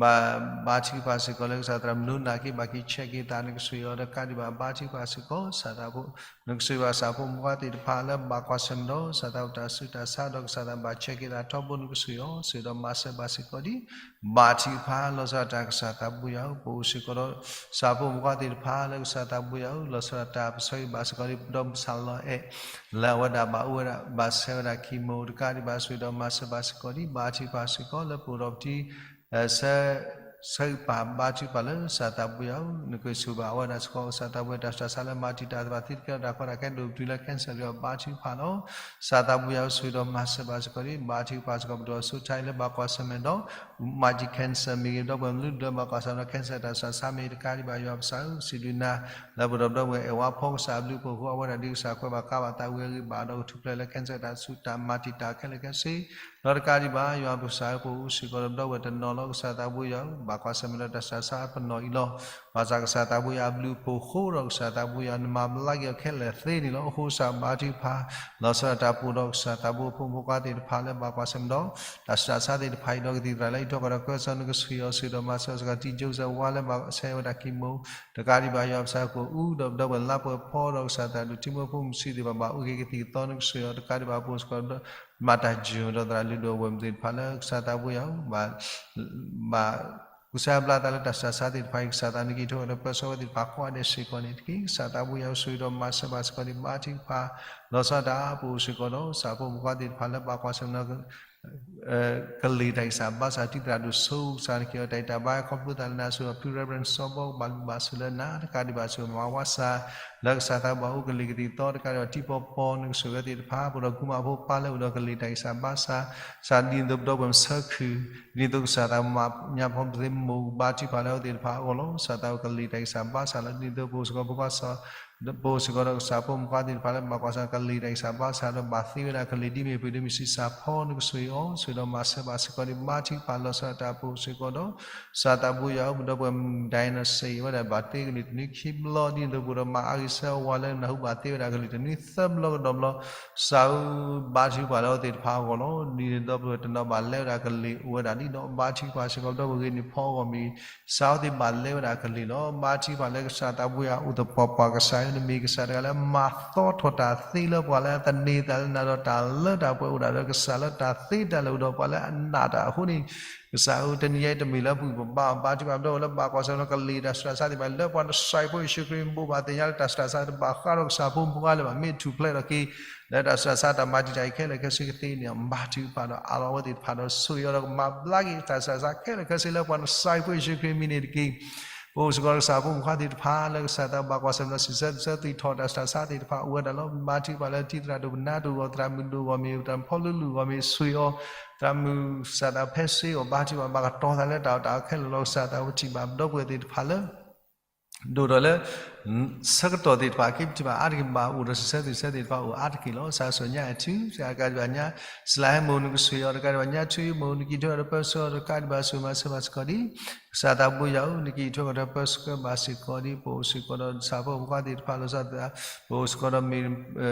ဘၣ် ဘါထုကဖၣ်စ့ၢ်ကီးလၢကစၢ်သရၣ်မုၣ်နိနၢ်က့ ဘၣ်က့ၤဆဲးက့ၤသး နကဆိၣ်ဂ့ၤအီၤတကးဒံးဘၣ် ဘါထုကဖၣ်စ့ၢ်ကီး ကစၢ်သးဖိ နကဆိၣ်ဂ့ၤဘၣ်ကစၢ်ဖိမုၣ်ဖိခွါသ့ၣ်တဖၣ်လၢဘၣ်ကွၢ်ဆၢၣ်မဲာ်ဒီး ကစၢ်သးတၢ်ဆူးတၢ်ဆါဒီးကစၢ်သးဘၣ်ဆဲးက့ၤသးထီဘိ နကဆိၣ်ဂ့ၤအီၤ ဆိၣ်ဂ့ၤဒီးမၤစၢၤဘၣ်စ့ၢ်ကီးဒ် ဘါထုကဖၣ်လီၤဆီဒၣ်တၢ် ကစၢ်သးဘိယွၤဧၢ ပအိၣ်စ့ၢ်ကီးဒီး ကစၢ်ဖိမုၣ်ဖိခွါသ့ၣ်တဖၣ်လၢကစၢ်သးဘိယွၤဧၢ လီၤဆီဒၣ်တၢ်ပဆၢဂ့ၤဘၣ်စ့ၢ်ကီးဒ် ပဒီပုၢ်ဝဲၢ်လီၤအဲၣ် လၢအဝဲဒၣ်ဘၣ်အိၣ်ဝဲဒၣ် ဘၣ်ဆဲးဝဲဒၣ်ကံၢ်မိၣ်တကးဒံးဘၣ် ဆိၣ်ဂ့ၤဒီးမၤစၢၤဘၣ်စ့ၢ်ကီးဒ် ဘါထုကဖၣ်စ့ၢ်ကီးလၢပအိၣ်ဒီးပထံ ဆၢ ဆၢဂ့ၤပာ်ဘါထုကဖၣ်လၢကစၢ်သးဘိယွၤဧၢ နကဆိၣ်ဂ့ၤဘၣ်အဝဲဒၣ်စ့ၢ်ကီး ကစၢ်သးဘိယွၤ တၢ်ဆူးတၢ်ဆါလၢမၤတံာ်တာ်သ့ၣ်တဖၣ် သံတကဲထီၣ်တၢ်ကီတၢ်ခဲဒိၣ်ပတုာ်လၢ cancer ဒီးဘါထုကဖၣ်လီၤ. ကစၢ်သးဘိယွၤဧၢ ဆိၣ်ဂ့ၤဒီးမၤစၢၤဘၣ်စ့ၢ်ကီးဒ် ဘါထုကဖၣ်စ့ၢ်ကီး ပဒိၣ်အစိၤထါအံၤလၢဘၣ်ကွၢ်ဆၢၣ်မဲာ်ဒီး မၤက့ၤ cancer မ့ၢ်ဂ့ၤ ဒီပုၢ်ဝဲၢ်မနုၤဒီးဘၣ်ကွၢ်ဆၢၣ်မဲာ်ဒီး cancer တၢ်ဆူးတၢ်ဆါမ့ၢ်ဂ့ၤတကးဒံးဘၣ် ယွၤပစၢ်ဧၢ စံးဘျုးနၤ လၢပဒီပုၢ်ဝဲၢ်အဲၣ်ဝါဖီကစၢ်အဘျုးအဖှိၣ်အဃိ အဝဲဒၣ်ဒ်ကစၢ်ခွဲးဘၣ်ကါဘၣ်သးဝံၤအဂ့ၢ် ဘၣ်ဒီးကထူၣ်ဖျဲးလၢ cancer တၢ်ဆူးတၢ်မၤတံာ်တာ်ခဲလၢာ်ခဲဆ့ ဒီးတကးဒံးဘၣ် ယွၤပကစၢ်ဧၢ ပအိၣ်စ့ၢ်ကီးဒီးပဒီပုၢ်ဝဲၢ်တနီၤလီၤ ကစၢ်သးဘိယွၤဧၢ ဘၣ်ကွၢ်ဆၢၣ်မဲာ်ဒီးတၢ်ဆူးတၢ်ဆါပနီၣ်အံၤလီၤ. ဘၣ်ဆၣ်ကစၢ်သးဘိယွၤအဘျုးအဖှိၣ်အဃိဒီး ကစၢ်သးဘိယွၤနမၤဘျါက့ၤအီၤခဲလၢာ်သ့န့ၣ်လီၤ. အဃိကစၢ်ဘါထုကဖၣ် လီၤဆီဒၣ်တၢ်ပူၤဒီးကစၢ်သးဘိဖိမုၣ်ဖိခွါသ့ၣ်တဖၣ်လၢဘၣ်ကွၢ်ဆၢၣ်မဲာ်ဒီး တၢ်ဆူးတၢ်ဆါသ့ၣ်တဖၣ်အံၤဒီးကသံၣ်သရၣ်လၢအံးထွဲကွၢ်ဒီးကွဲးစီ နကဆိၣ်ဂ့ၤအီၤ ဆိၣ်ဂ့ၤဒီးမၤစၢၤစ့ၢ်ကီး တံၤ Joseph ဝါလၢဘၣ်ဆဲးဝဲဒၣ်ကံၢ်မိၣ် တကးဒံးဘၣ် ယွၤပစၢ်ဧၢ ကအိၣ်အူဒီးပဒီပုၢ်ဝဲၢ်လါပှဲၤဖီဒီးကစၢ်သရၣ်ဒိၣ်ထံမိၢ်ဖိမုၣ်ဆံးသ့ၣ်တဖၣ် ဘၣ်အုၣ်က့ၤကသံၣ်ကသီ နကဆိၣ်ဂ့ၤအီၤတကးဒံးဘၣ် ပအိၣ်စ့ၢ်ကီး မၤတၢ်ယိာ်ဒီးသရၣ်လုၢ်ဒိၣ်အဝဲၢ်မုၣ်သ့ၣ်တဖၣ်လၢကစၢ်သးဘိယွၤဧၢ ဘၣ် ဘၣ် ကူစါဘျါသးလၢတၢ်ဆူးတၢ်ဆါသ့ၣ်တဖၣ်အံၤ ကစၢ်သးနက့ၤထီၣ်ဝဲဒီးပၢဆှၢဝဲသ့ၣ်တဖၣ်ကိးဂၤဒဲးစ့ၢ်ကီးန့ၣ်တက့ၢ်. ကစၢ်သးဘိယွၤဧၢ ဆိၣ်ဂ့ၤဒီးမၤစၢၤဘၣ်စ့ၢ်ကီးန့ၣ် ဘါထုကဖၣ် လီၤဆီဒၣ်တၢ်ပအိၣ်စ့ၢ်ကီးဒီး ကစၢ်ဖိမုၣ်ဖိခွါသ့ၣ်တဖၣ်လၢဘၣ်ကွၢ်ဆၢၣ်မဲာ်ဒီး ကလံၤတၢ်ဂံၢ်စၢ်ဘါစၢ် တံၤသရၣ်ဒိၣ်စိကစၢ်နက့ၤအီၤတၢ်ဂံၢ်တၢ်ဘါ ခီဖျိသးလၢနၤဆိၣ်ဂ့ၤ ဖု Reverend စီၤဘီ ကဘၣ်လုၢ်ဘၣ်ဆိၣ်လၢနၤတကးဒံးဘၣ် ဆိၣ်ဂ့ၤမၤဝါစၢ် လၢကစၢ်သးဘၣ်အိၣ်ကလံၤကသံၣ်ကသီတကးဒံးဘၣ် တံၤပီပီ နကဆိၣ်ဂ့ၤသ့ၣ်တဖၣ် ပဒီးကူမးဖိပၢ်လၢအိၣ်ဒီးကလံၤတၢ်ဂံၢ်စၢ်ဘါစၢ် ကစၢ်ဒ်သိးပဒီပုၢ်ဝဲၢ်မုၣ်ဆၢခုၣ် ဒ်သိးကစၢ်သးမၤညါဖီပသ့မိၢ် ဘါထုကဖၣ်လၢအဝဲသ့ၣ်တဖၣ်အဂီၢ်လီၤ. ကစၢ်သးအိၣ်ကလံၤတၢ်ဂံၢ်စၢ်ဘါစၢ်လီၤ. ဒ်သိးပအိၣ်စ့ၢ်ကီးဖိခွါစီၤ ပအိၣ်စ့ၢ်ကီးဒီးကစၢ်ဖိမုၣ်ဖိခွါသ့ၣ်တဖၣ်လၢဘၣ်ကွၢ်ဆၢၣ် ကလံၤတၢ်ဂံၢ်စၢ်ဘါစၢ်ဒီးဘၣ်သ့ဝဲဒၣ်ကလံၤဒ်မ့ၢ်ပှၤဒ်မ့ၢ်ဆံးစၢ်ဖီ နကဆိၣ်ဂ့ၤအီၤ ဆိၣ်ဂ့ၤဒီးမၤစၢၤဘၣ်စ့ၢ်ကီးန့ၣ် ဘါထုကဖၣ်လီၤဆီဒၣ်တၢ်ပအိၣ်စ့ၢ်ကီးဒီး ကစၢ်သးဘိယွၤဧၢ ပဒီပုၢ်ဝဲၢ်မုၣ် Diana စံးဝဲဒၣ် ဘၣ်သ့ကလံၤတနွံခံဘျီ ဒ်သိးပအိၣ်ဒီးမၤအါဂ့ၤဆၢအဝၤလၢနၢ်ဟူဘၣ်သ့ဝဲဒၣ်ကလံၤတနွံသၢဘျီကဒီးဘျီ ကစၢ်ဧၢ ဘါထုကဖၣ်လၢအဝဲသ့ၣ်တဖၣ်အဂီၢ်လီၤ. ဒ်သိးပဒီပုၢ်ဝဲၢ်တနီၤဘၣ်လဲဝဲဒၣ်ကလံၤအိၣ်ဝဲဒၣ်ဒ်ဒီး ဘါထုကဖၣ်စ့ၢ်ကီး ပဒီပုၢ်ဝဲၢ်ဂ့ၤန့ၢ်ဖီအဂီၢ်မ့ၢ်ဂ့ၤ ကစၢ်အဝဲသ့ၣ်ဘၣ်လဲဝဲဒၣ်ကလံၤလီၤ. ဘါထုကဖၣ်လၢကစၢ်သးဘိယွၤအိၣ်သပှၢ်ပှၢ် ကစၢ် ကစၢ်ယွၤနမ့ၢ်ကစၢ်တဂၤလၢမၤသီထီၣ်တၢ်သ့လၢပှၤလၢအသန့ၤသးလၢနၤဒီးတၢ်လၢတၢ်ပှဲၤအိၣ်ဒၣ်ဒီးကစၢ်လၢတၢ်သ့တၢ်လၢာ်အိၣ်ဒီးပှၤလၢအနာ်တၢ်အဃိန့ၣ်, ကစၢ်ဧၢတနံၤညါအံၤတမ့ၢ်လၢပဂံၢ်ပဘါဘၣ် ဘါထုကဖၣ်ပဒီပုၢ်ဝဲၢ်လၢဘၣ်ကွၢ်ဆၢၣ်မဲာ်ဒီးကလံၤတၢ်ဆူးတၢ်ဆါသ့ၣ်တဖၣ် လၢပှၤနစၤရ့းဖိယ့ၣ်ၡူးခရံာ်ဘိးဘၣ်သ့ၣ်ညါလၢတၢ်ဆူးတၢ်ဆါတဘၣ်ဃးဒီးကစၢ်ဖိမုၣ်ဖိခွါလၢၤဘၣ် မ့ၢ်ထူၣ်ဖျဲးထီၣ်က့ၤ လၢတၢ်ဆူးတၢ်ဆါတၢ်မၤတံာ်တာ်အံၤခဲလၢာ်ခဲဆ့ကသ့န့ၣ် ဘါထုကဖၣ်ဒီးအးလီၤအဝဲသ့ၣ်တဖၣ်ဒီးဆိၣ်ဂ့ၤအီၤဒီးကမၤဘျါက့ၤတၢ်ဆူးတၢ်ဆါခဲလၢာ်ခဲဆ့လၢပှၤနစၤရ့းဖိယ့ၣ်ၡူးခရံာ်မံၤန့ၣ်တက့ၢ်. ပအိၣ်စ့ၢ်ကီးဒီးကစၢ်ဖိမုၣ်ဖိခွါသ့ၣ်တဖၣ်လၢကစၢ်သးဘၣ်ကွၢ်ဆၢၣ်မဲာ်ဒီးစံးဆၢသုးဆၢသုးထီၣ်တၢ်ဆူးတၢ်ဆါသ့ၣ်တဖၣ်အိၣ်ဝဲဒၣ်လီၤ. ဘါထုကဖၣ်လၢထံသရၣ်ဒိၣ်ပနါဒိၣ်အဂီၢ် သရၣ်မုၣ်ဒိၣ်အဂီၢ်မ့ၢ် သရၣ်ဖီလူလူအဂီၢ်မ့ၢ် ဆိၣ်ဂ့ၤအီၤ သရၣ်မုၣ်စၢ်သးဖဲစ့အဂီၢ် ဘါထုကဖၣ် ဘၣ်ကတီၤသးလၢတၢ်အီၣ်တၢ်အီခဲလၢာ်လီၤ. ကစၢ်သးဝဲထံၣ်ဘၣ်ပဒီပုၢ်ဝဲၢ်သ့ၣ်တဖၣ်လၢ ဒိၣ်ထီၣ်လၢ ဆၢကတီၢ်သ့ၣ်တဖၣ် က့ၤပထံၣ်ဘၣ်အါတက့ၢ်ဘၣ် အိၣ်ဒီးစံးဆၢသုးဆၢသ့ၣ်တဖၣ်အိၣ်အါတက့ၢ်လီၤ. စးစီညါအထူ တကးဒံးဘၣ်ညါ စလၢဟဲမ့ၢ်နကဆိၣ်ဂ့ၤအီၤ တကးဒံးဘၣ်ညါ ထူမ့ၢ်နကံၢ်ထွဲဒီးပၢဆှၢအီၤ တကးဒံးဘၣ်ဆိၣ်ဂ့ၤမၤစၢၤဘၣ်စ့ၢ်ကီးဒ် ကစၢ်သးဘိယွၤဧၢ နကံၢ်ထွဲကီၢ်ထွဲပၢဆှၢဘၣ်စ့ၢ်ကီးဒ် ပအိၣ်စ့ၢ်ကီးဒီးစၢ်ဖိမုၣ်ဖိခွါသ့ၣ်တဖၣ်လီၤဆီသး ပအိၣ်စ့ၢ်ကီးဒီးမ့ၢ်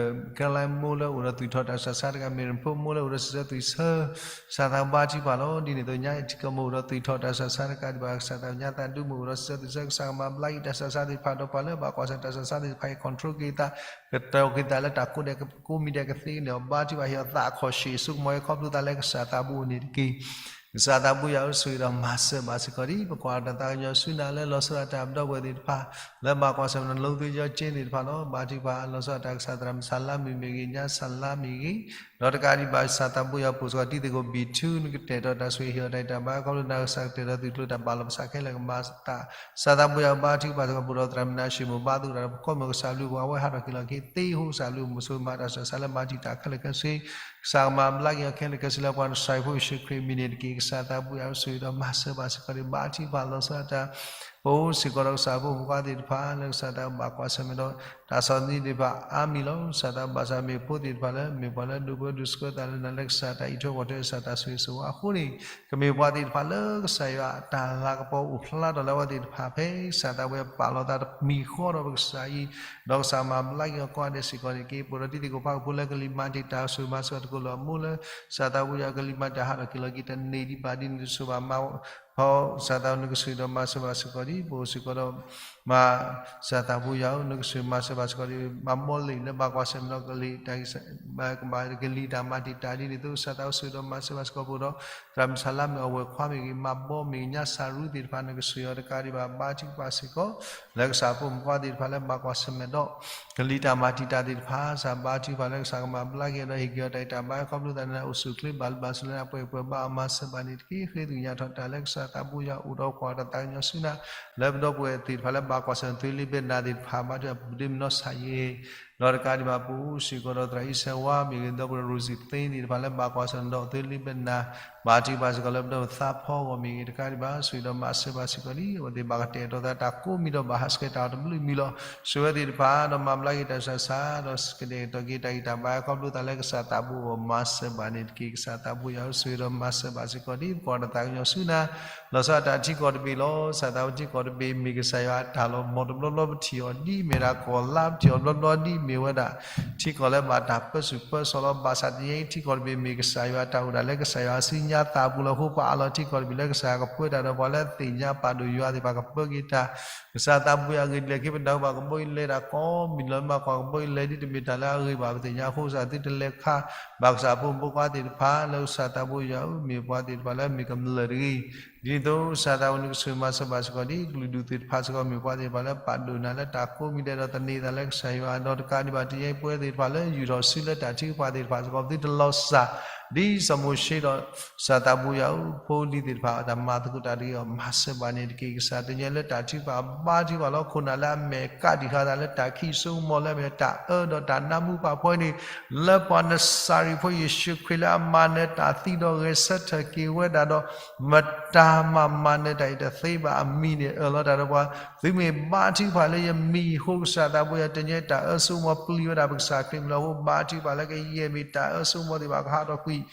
ကဲလါမိၢ်လၢအိၣ်ဒီးသုးထီၣ်တၢ်ဆူးတၢ်ဆါတဂၤ မ့ၢ်ရဖိမိၢ်လၢအိၣ်ဒီးစံးဆၢသုးဆၢ ကစၢ်သးဘါထုကဖၣ်လီၤ. ဒ်န့ၣ်အသိးညါ ထံကီၢ်မ့ၢ်အိၣ်ဒီးသုးထီၣ်တၢ်ဆူးတၢ်ဆါတကးဒံးဘၣ် ကစၢ်သးကညီသးဒူမ့ၢ်အိၣ်ဒီးစံးဆၢသုးဆၢ ကစၢ်ကမၤဘျါက့ၤတၢ်ဆူးတၢ်ဆါသ့ၣ်တဖၣ်ဒီးပှၤလၢဘၣ်ကွၢ်ဆၢၣ်တၢ်ဆူးတၢ်ဆါသ့ၣ်တဖၣ်အံၤ control က့ၤသး ကတီၤက့ၤသးလၢတၢ်ကိးဒဲးကိးမံၤဒဲးကသ့န့ၣ် ဘါထုကဖၣ် ဟ့ၣ်အီၤသးအခီၣ်ဆ့ၣ် ဆိကမိၣ်အံၤခီဖျိသးလၢကစၢ်သးဘိအအိၣ်န့ၣ်တက့ၢ်. ကစၢ်သးဘိယွၤဧၢ ဆိၣ်ဂ့ၤဒီးမၤစၢၤဘၣ်စ့ၢ်ကီးဒ် ပကွၢ်တၢ်သးကညီၤဆူနၤလၢလီၤဆီဒၣ်တၢ်ပဒီပုၢ်ဝဲၢ်သ့ၣ်တဖၣ် လၢဘၣ်ကွၢ်ဆၢၣ်မဲာ်ဒီးလိသ့ယီက့သ့ၣ်တဖၣ်လီၤ. ဘါထုကဖၣ်လီၤဆီဒၣ်တၢ်ကစၢ်သရၣ်မုၣ်စၤလါမ့ၢ်ဂ့ၤ ညါစၤလါမ့ၢ်ဂ့ၤ ဒီးတကးဒံးဘၣ် ကစၢ်သးဘိယွၤ ပအိၣ်စ့ၢ်ကီးတံၤသကိးဘံၣ်ထူ နကတဲာ်ကတီၤတၢ်ဆိၣ်ဂ့ၤ ဟ့ၣ်အီၤတၢ်အံၤတၢ်ဘါ ခီဖျိနၤကစၢ်ကတဲာ်ကတီၤသုးကျိၤတၢ်ဘၣ်လီၤပသးခဲလၢာ်ကမၤသး ကစၢ်သးဘိယွၤ ဘါထုကဖၣ်စ့ၢ်ကီး ပအိၣ်ဒီးသရၣ်မုၣ်နၤၡ့ၣ်မိၢ် ဘါသကိးတၢ်ဒီးပကိးမုၣ်ကစၢ်ဘျုး ပှၤဝဲဟးထီၣ်က့ၤလီၤက့ၤသ့ ဟိကစၢ်ဘျုး မုၢ်ဆိမၤတၢ်ဆူးတၢ်ဆါလၢမၤတံာ်တာ်ခဲလၢာ်ခဲဆ့ ကစၢ်ကမၤဘျါက့ၤအီၤခဲလၢာ်ခဲဆ့လၢပှၤနစၤရ့းဖိယ့ၣ်ၡူးခရံာ်မံၤန့ၣ်တက့ၢ်. ကစၢ်သးဘိယွၤ ဆိၣ်ဂ့ၤဒီးမၤစၢၤဘၣ်စ့ၢ်ကီးဒ် ဘါထုကဖၣ်လီၤဆီဒၣ်တၢ် ပအိၣ်စ့ၢ်ကီးဒီးကစၢ်ဖိမုၣ်ဖိခွါသ့ၣ်တဖၣ် လၢကစၢ်သးဘၣ်ကွၢ်ဆၢၣ်မဲာ်ဒီး တၢ်ဆီၣ်သနံးသ့ၣ်တဖၣ်အါမံၤလီၤ. ကစၢ်သးဘၣ်ဆၣ်မ့ၢ်ဖိသ့ၣ်တဖၣ်လၢ မ့ၢ်ပှၤလၢဒိးဘၢဒိးဆှၢသးလၢနၤလၢကစၢ်တၢ်အံးထွဲကွၢ်ထွဲကစၢ်တၢ်ဆိၣ်ဂ့ၤဆိၣ်ဝါအဃိန့ၣ် ကမ့ၢ်ပှၤသ့ၣ်တဖၣ်လၢကစၢ်ယွၤအတၢ်လၤကပီၤအိၣ်ဖျါထီၣ်လၢအဝဲသ့ၣ်တဖၣ်ဖဲ ကစၢ်သးဘိယွၤပာ်လီၤသးတမံၤဃီဒီးပကစၢ်အံၤ ဒီးကစၢ်မၤဘျါက့ၤအီၤကိးဂၤဒဲးစ့ၢ်ကီးန့ၣ်တက့ၢ်. ပအိၣ်ဒီးတံၤသကိးပှၤကဖိလၢကလံၤမၤတံာ်တာ်ဆိၣ်ဂ့ၤမၤစၢၤတကိးလီၤအမိၢ်လၢ ကစၢ်သးဘိယွၤကလံၤမၤတၢ်ဟးထီၣ်က့ၤလီၤက့ၤတန့ၢ်ဒံးဘၣ်ဒ်န့ၣ်တစိၤဘၣ်မၤ ဖီ ကစၢ်သးဘိယွၤ နကဆိၣ်ဂ့ၤဒီးမၤစၢၤဘၣ်စ့ၢ်ကီးဒ် ပအိၣ်စ့ၢ်ကီးဒီး မၤ ကစၢ်သးဘိယွၤဧၢ နကဆိၣ်ဂ့ၤမၤစၢၤဘၣ်စ့ၢ်ကီးဒ် မၤဘီလ့ၣ်လၢဘၣ်ကွၢ်ဆၢၣ်မဲာ်ဒီးကလံၤ ကလံၤတၢ်မၤတံာ်တာ်ဒ်န့ၣ်အသိး ကစၢ်သးဘိဆိၣ်ဂ့ၤဒီးမၤစၢၤဘၣ်စ့ၢ်ကီး ပအိၣ်ဒီး သရၣ်မုၣ်စၤလါမ့ၢ်အဝဲၢ်ခွါမ့ၢ်ဂ့ၤ မၤဘီမ့ၢ်ဂ့ၤ ညါစၢ်ရူသ့ၣ်တဖၣ် နကဆိၣ်ဂ့ၤအီၤတကးဒံးဘၣ် ဘါထုကဖၣ်စ့ၢ်ကီး လၢကစၢ်ဖိမုၣ်ဖိခွါသ့ၣ်တဖၣ်လၢဘၣ်ကွၢ်ဆၢၣ်မဲာ်ဒီး ကလံၤတၢ်မၤတံာ်တာ်သ့ၣ်တဖၣ် ကစၢ်ဘါထုကဖၣ်လၢကစၢ်ကမၤဘျါက့ၤအီၤဒီးဟ့ၣ်က့ၤအီၤတၢ်အံးတၢ်ဘါ ခီဖျိသးန့ၣ် အိၣ်ဆူၣ်အိၣ်ချ့ဘၣ်လၢဘၣ်ဆိၣ်လၢအပှဲၤပှဲၤဘၣ်အီၤမၤစၢၤဘၣ်န့ၣ်တက့ၢ်. ဃ့သ့ၣ်ညါထီၣ်တၢ်လၢကစၢ်သးဘိယွၤအိၣ်ဒီးကွၢ်တၢ်သးကညီၤဆူနၤ လၢပဒီပုၢ်ဝဲၢ်သ့ၣ်တဖၣ်လၢဘၣ်ကွၢ်ဆၢၣ်မဲာ် သုးလ့ဘဲနၤသ့ၣ်တဖၣ် ဘါထုကဖၣ်ပဒ့မနီၢ်ဆၣ်ယ့ၣ် ဒီးတကးဒံးဘၣ် ပအိၣ်စ့ၢ်ကီးဒီးသရၣ်အံၤစဲဝါမ့ၢ်ဂ့ၤ ဒီပုၢ်ဝဲၢ်ရိၤစံသ့သ့ၣ်တဖၣ်လၢဘၣ်ကွၢ်ဆၢၣ်မဲာ်ဒီးသုးလ့ဘဲနၤ ဘါထုကဖၣ်စ့ၢ်ကီးလၢပဒီပုၢ်ဝဲၢ်သးဖီအဂီၢ်မ့ၢ်ဂ့ၤ တကးဒံးဘၣ် ဆိၣ်ဂ့ၤဒီးမၤစၢၤဘၣ်စ့ၢ်ကီးဒ် အဝဲသ့ၣ်ဘၣ်ကတဲာ်ကတီၤသးတၢ်ကိးမံၤဒီးဘၣ်ဟးဆှဲးတၢ်အီၤတဘျုးမံၤလီၤ. ဆိၣ်ဂ့ၤအဝဲသ့ၣ်တဖၣ် ဒီးမၤဘျါက့ၤတၢ်ဆူးတၢ်ဆါ ဒီးကတဲာ်ကတီၤက့ၤတၢ်ဂံၢ်တၢ်ဘါ ခီဖျိသးလၢကစၢ်သးဘိအီၤမၤစၢၤဘၣ်န့ၣ်တက့ၢ်. ကစၢ်သးဘိယွၤဧၢ ဆိၣ်ဂ့ၤဒီးမၤစၢၤဘၣ်စ့ၢ်ကီးဒ် ပကွၢ်တၢ်သးကညီၤဆူနၤ လီၤဆီဒၣ်တၢ်ထံကီၢ်တဘ့ၣ်လီၤ. ကစၢ်သးဘိထံကီၢ်တဘ့ၣ်မ့ၢ်ကစၢ်ယွၤအတၢ်လီၤ. မ်တဘျီဘျီပထံၣ်အီၤဒ်မ့ၢ်ဒၣ် ကီၢ်လါ ပထံၣ်အီၤဘျီဘျီဒ်မ့ၢ်ဝဲဒၣ် ထံကီၢ်လၢဘၣ်တၢ်ပၢဆူၣ်ပၢစိးလီၤ. ဘၣ်ဆၣ်တနံၤအံၤ ထံကီၢ်တဘ့ၣ်မ့ၢ်ကစၢ်ယွၤအတၢ်အိၣ်ဒၣ်လၢကစၢ်ယွၤအစုညါသးပူၤလီၤ. အဃိပှၤအးလီၤထံကီၢ်တဘ့ၣ်လၢကစၢ်ယွၤကပၢတၢ်ဒီး ပှၤလၢသ့ၣ်ညါပာ်ဒိၣ်ယွၤသ့ၣ်တဖၣ်ကပၢက့ၤတၢ် ကစၢ်သးဘိယွၤအဂ့ၢ်ဒ်လဲၣ်ဂ့ၤ ပနၢ်ဟူဘၣ်ကဘီယူၤလဲၤတၢ်ကိးမံၤလီၤ. မ့ၢ်ကွၢ်ကဘီယူၤလဲၤဒ်တမ့ၢ်တၢ်လၢအဂ့ၤဘၣ် ပသ့ၣ်ညါ အဃိကစၢ်သုတလဲၤခး ဘၣ်ကစၢ်ဖိမုၣ်ဖိခွါသ့ၣ်တဖၣ် လၢကစၢ်သးဘိယွၤဧၢ မ့ၢ်ပှၤသ့ၣ်တဖၣ်လၢမ့ၢ်ကမျၢၢ်တဂ့ၤ ဒ်သိးကစၢ်သးဘိနကဆိၣ်ဂ့ၤမၤစၢၤဘၣ်စ့ၢ်ကီးဒ် ကလုာ်ဒူၣ်သ့ၣ်တဖၣ်စ့ၢ်ကီး မ့ၢ်ပှၤသ့ၣ်တဖၣ်လၢပာ်ဒိၣ်နၤလၢတၢ်ကိးမံၤဒဲးဒီးသန့ၤသးလၢကစၢ်ယွၤ ဒီးတကးဒံးဘၣ်တနံၤအံၤ ပဝဲသ့ၣ်တဖၣ်လၢယူာ်ထီၣ်စုလၢတၢ်ထုကဖၣ်သ့ၣ်တဖၣ်စ့ၢ်ကီး သုတလီၤစၢ် ဒ်စီၤမိၤၡ့ဒီး ကစၢ်သးဘိယွၤဧၢ ဖိလံၤသ့ၣ်တဖၣ် တၢ်မၤသကိးတၢ်တဂ့ၤအီၤ မၤစၢၤဘၣ်န့ၣ်တက့ၢ်. ကစၢ်တနံၤအံၤလၢတၢ်ထုကဖၣ်ဘါထုကဖၣ်လီၤ ခိၣ်နၢ်လၢအမဲာ်ကးတံာ်ဃာ်သးလၢတၢ်ခံးစိကမီၤလၢအမဲာ်တၢ်အၢဒီးတၢ်နးမူပာ်ဖှိၣ်န့ၣ် လၢပှၤနစၤရ့းဖိယ့ၣ်ၡူးခရံာ်လၢအမၤနၢၤတၢ်သံဒီးဂဲၤဆၢထၢၣ်က့ၤဝဲဒၣ်ဒီး မတၤမၤမၤနၢၤတၢ်အံၤတသ့ဘၣ်အမံၤန့ၣ် အၢၣ်လီၤတၢ်ဒီးပှၤ သုမ့ၢ်ဘါထုကဖၣ်လၢယမံၤအဃိ ကစၢ်သးဘိယွၤ တနံၤအံၤတၢ်အၢစိကမီၤပျံၤဝဲဒၣ်ပကစၢ်ခရံာ်မံၤလီၤ. အဃိဘါထုကဖၣ်လၢကယဲၢ်မ့ၢ်တၢ်အၢစိကမီၤသ့ၣ်တဖၣ်ကဟးထီၣ်ကွံာ်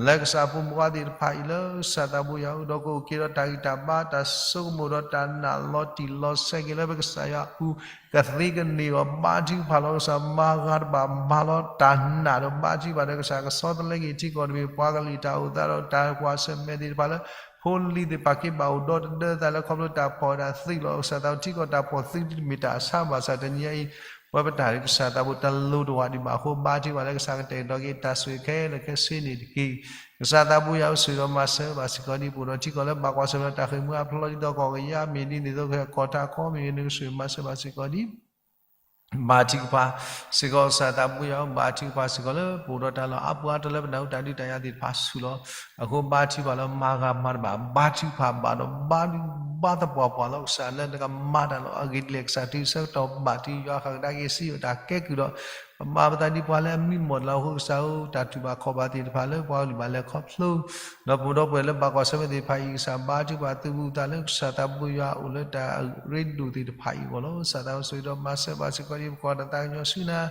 လၢကစၢ်ဖိမုၣ်ဖိခွါသ့ၣ်တဖၣ်အံၤလၢကစၢ်သးဘိယွၤအအိၣ်ဒီး ကအိၣ်က့ၤဒီးတၢ်ဂံၢ်တၢ်ဘါတၢ်ဆိကမိၣ်ဒီးတၢ်နာ်လီၤတံၢ်လီၤဆဲးက့ၤလၢပကစၢ်ယွၤအပူၤ ကသ့ကန့ၢ်အီၤ ဘါထုကဖၣ်လီၤ. ကစၢ်မၤဂၤတဘၣ်မၤလီၤတၢ်နာ်ဒီး ဘါထုကဖၣ်ဒီးကစၢ်ကဆီတလဲက့ၤထံကီၢ်တဘ့ၣ် ပှၤကလုာ်တၢ်အိၣ်သးဒီးတၢ်ကွၢ်ဆၢၣ်မဲာ်သ့ၣ်တဖၣ်လၢ ဖိလံၤသ့ၣ်တဖၣ်က့ၤဘၣ်အိၣ်ဒီတဒၢသးလၢခီဖျိတၢ်ဖီၣ်တၢ်သုးလီၤ. ကစၢ်သးဘိထံကီၢ်တၢ်ဖီၣ်သုးတမ့ၢ်တၢ်ဆါဘၣ်ဆၣ် တနံၤအံၤ ပဝဲပတၢ်ကစၢ်သးဘိယွၤတလိၤတဝးဒံးဘၣ်အဃိ ဘါထုကဖၣ်လၢကစၢ်ကတဲာ်ကတီၤက့ၤတၢ်ဆိၣ်ဂ့ၤခဲလၢာ်ခဲဆ့န့ၣ်တက့ၢ်. ကစၢ်သးဘိယွၤအိၣ်ဆိၣ်ဂ့ၤဒီးမၤစၢၤဘၣ်စ့ၢ်ကီးဒံး ပအိၣ်ဒီးထံကီၢ်လၢဘၣ်ကွၢ်ဆၢၣ်မဲာ်ဒီးတၢ်ဃ့ၢ်မှံဟးဖျိးဒ်သိးကီၢ်ကယၤမ့ၢ်ဂ့ၤ ဒ်သိးကီၢ်ထးကီၢ်မ့ၢ်ဂ့ၤ နကဆိၣ်ဂ့ၤမၤစၢၤဘၣ်စ့ၢ်ကီးဒံး ဘါထုကဖၣ်စ့ၢ်ကီးကစၢ်သးဘိယွၤဧၢ, ဘါထုကဖၣ်စ့ၢ်ကီးလၢ ပအိၣ်ဒီးတၢ်လီၢ်အါပူၤအါတီၤလၢပနၢ်ဟူတၢ်ဒုးတၢ်ယၤသ့ၣ်တဖၣ်ဆူၣ်လီၤ. အဃိဘါထုကဖၣ်လၢမၤဂၤမၤတဘၣ် ဘါထုကဖၣ်ဘၣ်ဒီးဘါထုကဖၣ်ဘၣ်သပှၢ်ပှၢ်လီၤ. ကစၢ်လၢနကမၤတၢ်လီၤ. အဂ့ၢ်ဒ်လဲၣ် ကစၢ်တုၤဆၢကတီၢ်ဘၣ်တ့ၢ်ယွၤဃၣ်ကဒါက့ၤစံးအီၤတၢ်ကဲကုၢ်ဒီး ပမၤပသးဒ်ပှၤလၢအမံမီၢ်တလီၤအဃိ ကစၢ်ဧၢ တၢ်တူၢ်ဘၣ်ခီၣ်ဘၣ်သ့ၣ်တဖၣ်လၢပှၤကလုာ်ဘၣ်လဲၤခီဖျိ ဒီးပဒီပုၢ်ဝဲၢ်လၢဘၣ်ကွၢ်ဆၢၣ်မဲာ်သ့ၣ်တဖၣ်အံၤ ကစၢ်ဘါထုကဖၣ်သုးဘူးသးလၢကစၢ်သးဘိယွၤအိၣ်လၢတၢ်ရ့ဒိၣ်သ့ၣ်တဖၣ်အံၤအဂီၢ်လီၤ. ကစၢ်သးဘိယွၤဆိၣ်ဂ့ၤဒီးမၤစၢၤဘၣ်စ့ၢ်ကီးဒံး ပကွၢ်တၢ်သးကညီၤဆူနၤ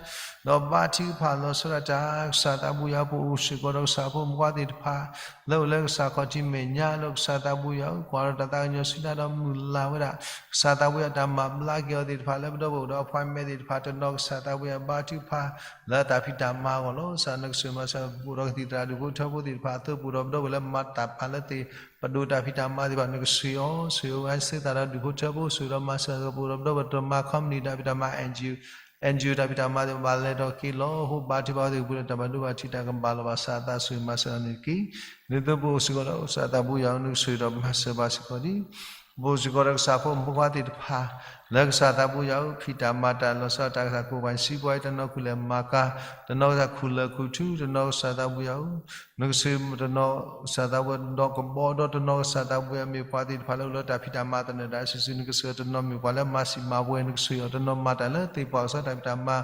ဒီးဘါထုကဖၣ်လီၤဆီဒၣ်တၢ် ကစၢ်သးဘိယွၤ ပအိၣ်စ့ၢ်ကီးဒီးကစၢ်ဖိမုၣ်ဖိခွါသ့ၣ်တဖၣ် လၢအိၣ်လၢကစၢ်ခီၣ်ထံးမဲာ်ညါဒီး ကစၢ်သးဘိယွၤဧၢ ကွၢ်ဒီးတၢ်သးကညီၤဆူနၤဒီးမုၢ်လၢ်ဝဲဒၣ် ကစၢ်သးဘိယွၤတၢ်မၤဘျါက့ၤအီၤသ့ၣ်တဖၣ်လၢပဒီပုၢ်ဝဲၢ်ဒီး appointment သ့ၣ်တဖၣ်တနီၤ ကစၢ်သးဘိယွၤဘါထုကဖၣ် လၢတၢ်ဖံးတၢ်မၤအဂီၢ်လီၤ. ကစၢ်နကဆိၣ်ဂ့ၤမၤစၢၤ ပအိၣ်ဒီးကသံၣ်သရၣ်ဒူၣ်ဖိထၢဖိသ့ၣ်တဖၣ်အသိး ပအိၣ်ဒီးပဒီပုၢ်ဝဲၢ်လၢမၤတၢ်ဖးလၢသ့ၣ် ပဒိၣ်တၢ်ဖံးတၢ်မၤသ့ၣ်တဖၣ် နကဆိၣ်ဂ့ၤအီၤ ဆိၣ်ဂ့ၤအဝဲသ့ၣ်သးဒီးဒူၣ်ဖိထၢဖိ ဆိၣ်ဂ့ၤဒီးမၤစၢၤ ပအိၣ်ဒီးပဒီပုၢ်ဝဲၢ်တမၤ company တၢ်ဖံးတၢ်မၤ NGO NGO တၢ်ဖံးတၢ်မၤသ့ၣ်တဖၣ် ဘၣ်လဲၤထီၣ်က့ၤလီၤ အဃိဘါထုကဖၣ်အဝဲသ့ၣ် ပူၤလၢတၢ်ဘၣ်ဒိဘၣ်ထံးတၢ်ကဘၣ်လီၤဘၣ် ကစၢ်သးဆိၣ်ဂ့ၤမၤစၢၤအီၤန့ၣ်တက့ၢ်. ဒ်သိးပအိၣ်စ့ၢ်ကီးဒီးကစၢ်သးဘိယွၤဧၢ နကဆိၣ်ဂ့ၤဒီးမၤစၢၤဘၣ်စ့ၢ်ကီးဒံး ပအိၣ်စ့ၢ်ကီးဒီးကစၢ်ဖိမုၣ်ဖိခွါသ့ၣ်တဖၣ် လၢကစၢ်သးဘိယွၤဧၢ ဖံးတၢ်မၤတၢ်လီၤဆီဒၣ်တၢ် ကစၢ်ကိးပှၤစံးပှၤအံၤ တနီၤခူၣ်လဲၤမၤကၤ တနီၤကစၢ်ခူၣ်လၢၢ်ခူၣ်ထူ တနီၤကစၢ်သးဘိယွၤဧၢ နကဆိၣ်ဂ့ၤတနီၤကစၢ်သးဘိယွၤဒီးကဘီဒီး တနီၤကစၢ်သးဘိယွၤ မ့ၢ်ပှၤသ့ၣ်တဖၣ်လၢအိၣ်လၢတၢ်ဖံးတၢ်မၤသနၢၣ်ဒၣ်စုာ်စုာ် နကဆိၣ်ဂ့ၤတနီၤမ့ၢ်ပှၤလၢမၤစံာ်မၤပှဲၤ နကဆိၣ်ဂ့ၤအီၤ တနီၤမၤတၢ်လၢသ့ၣ်ပှၢ်ကစီတၢ်ဖံးတၢ်မၤ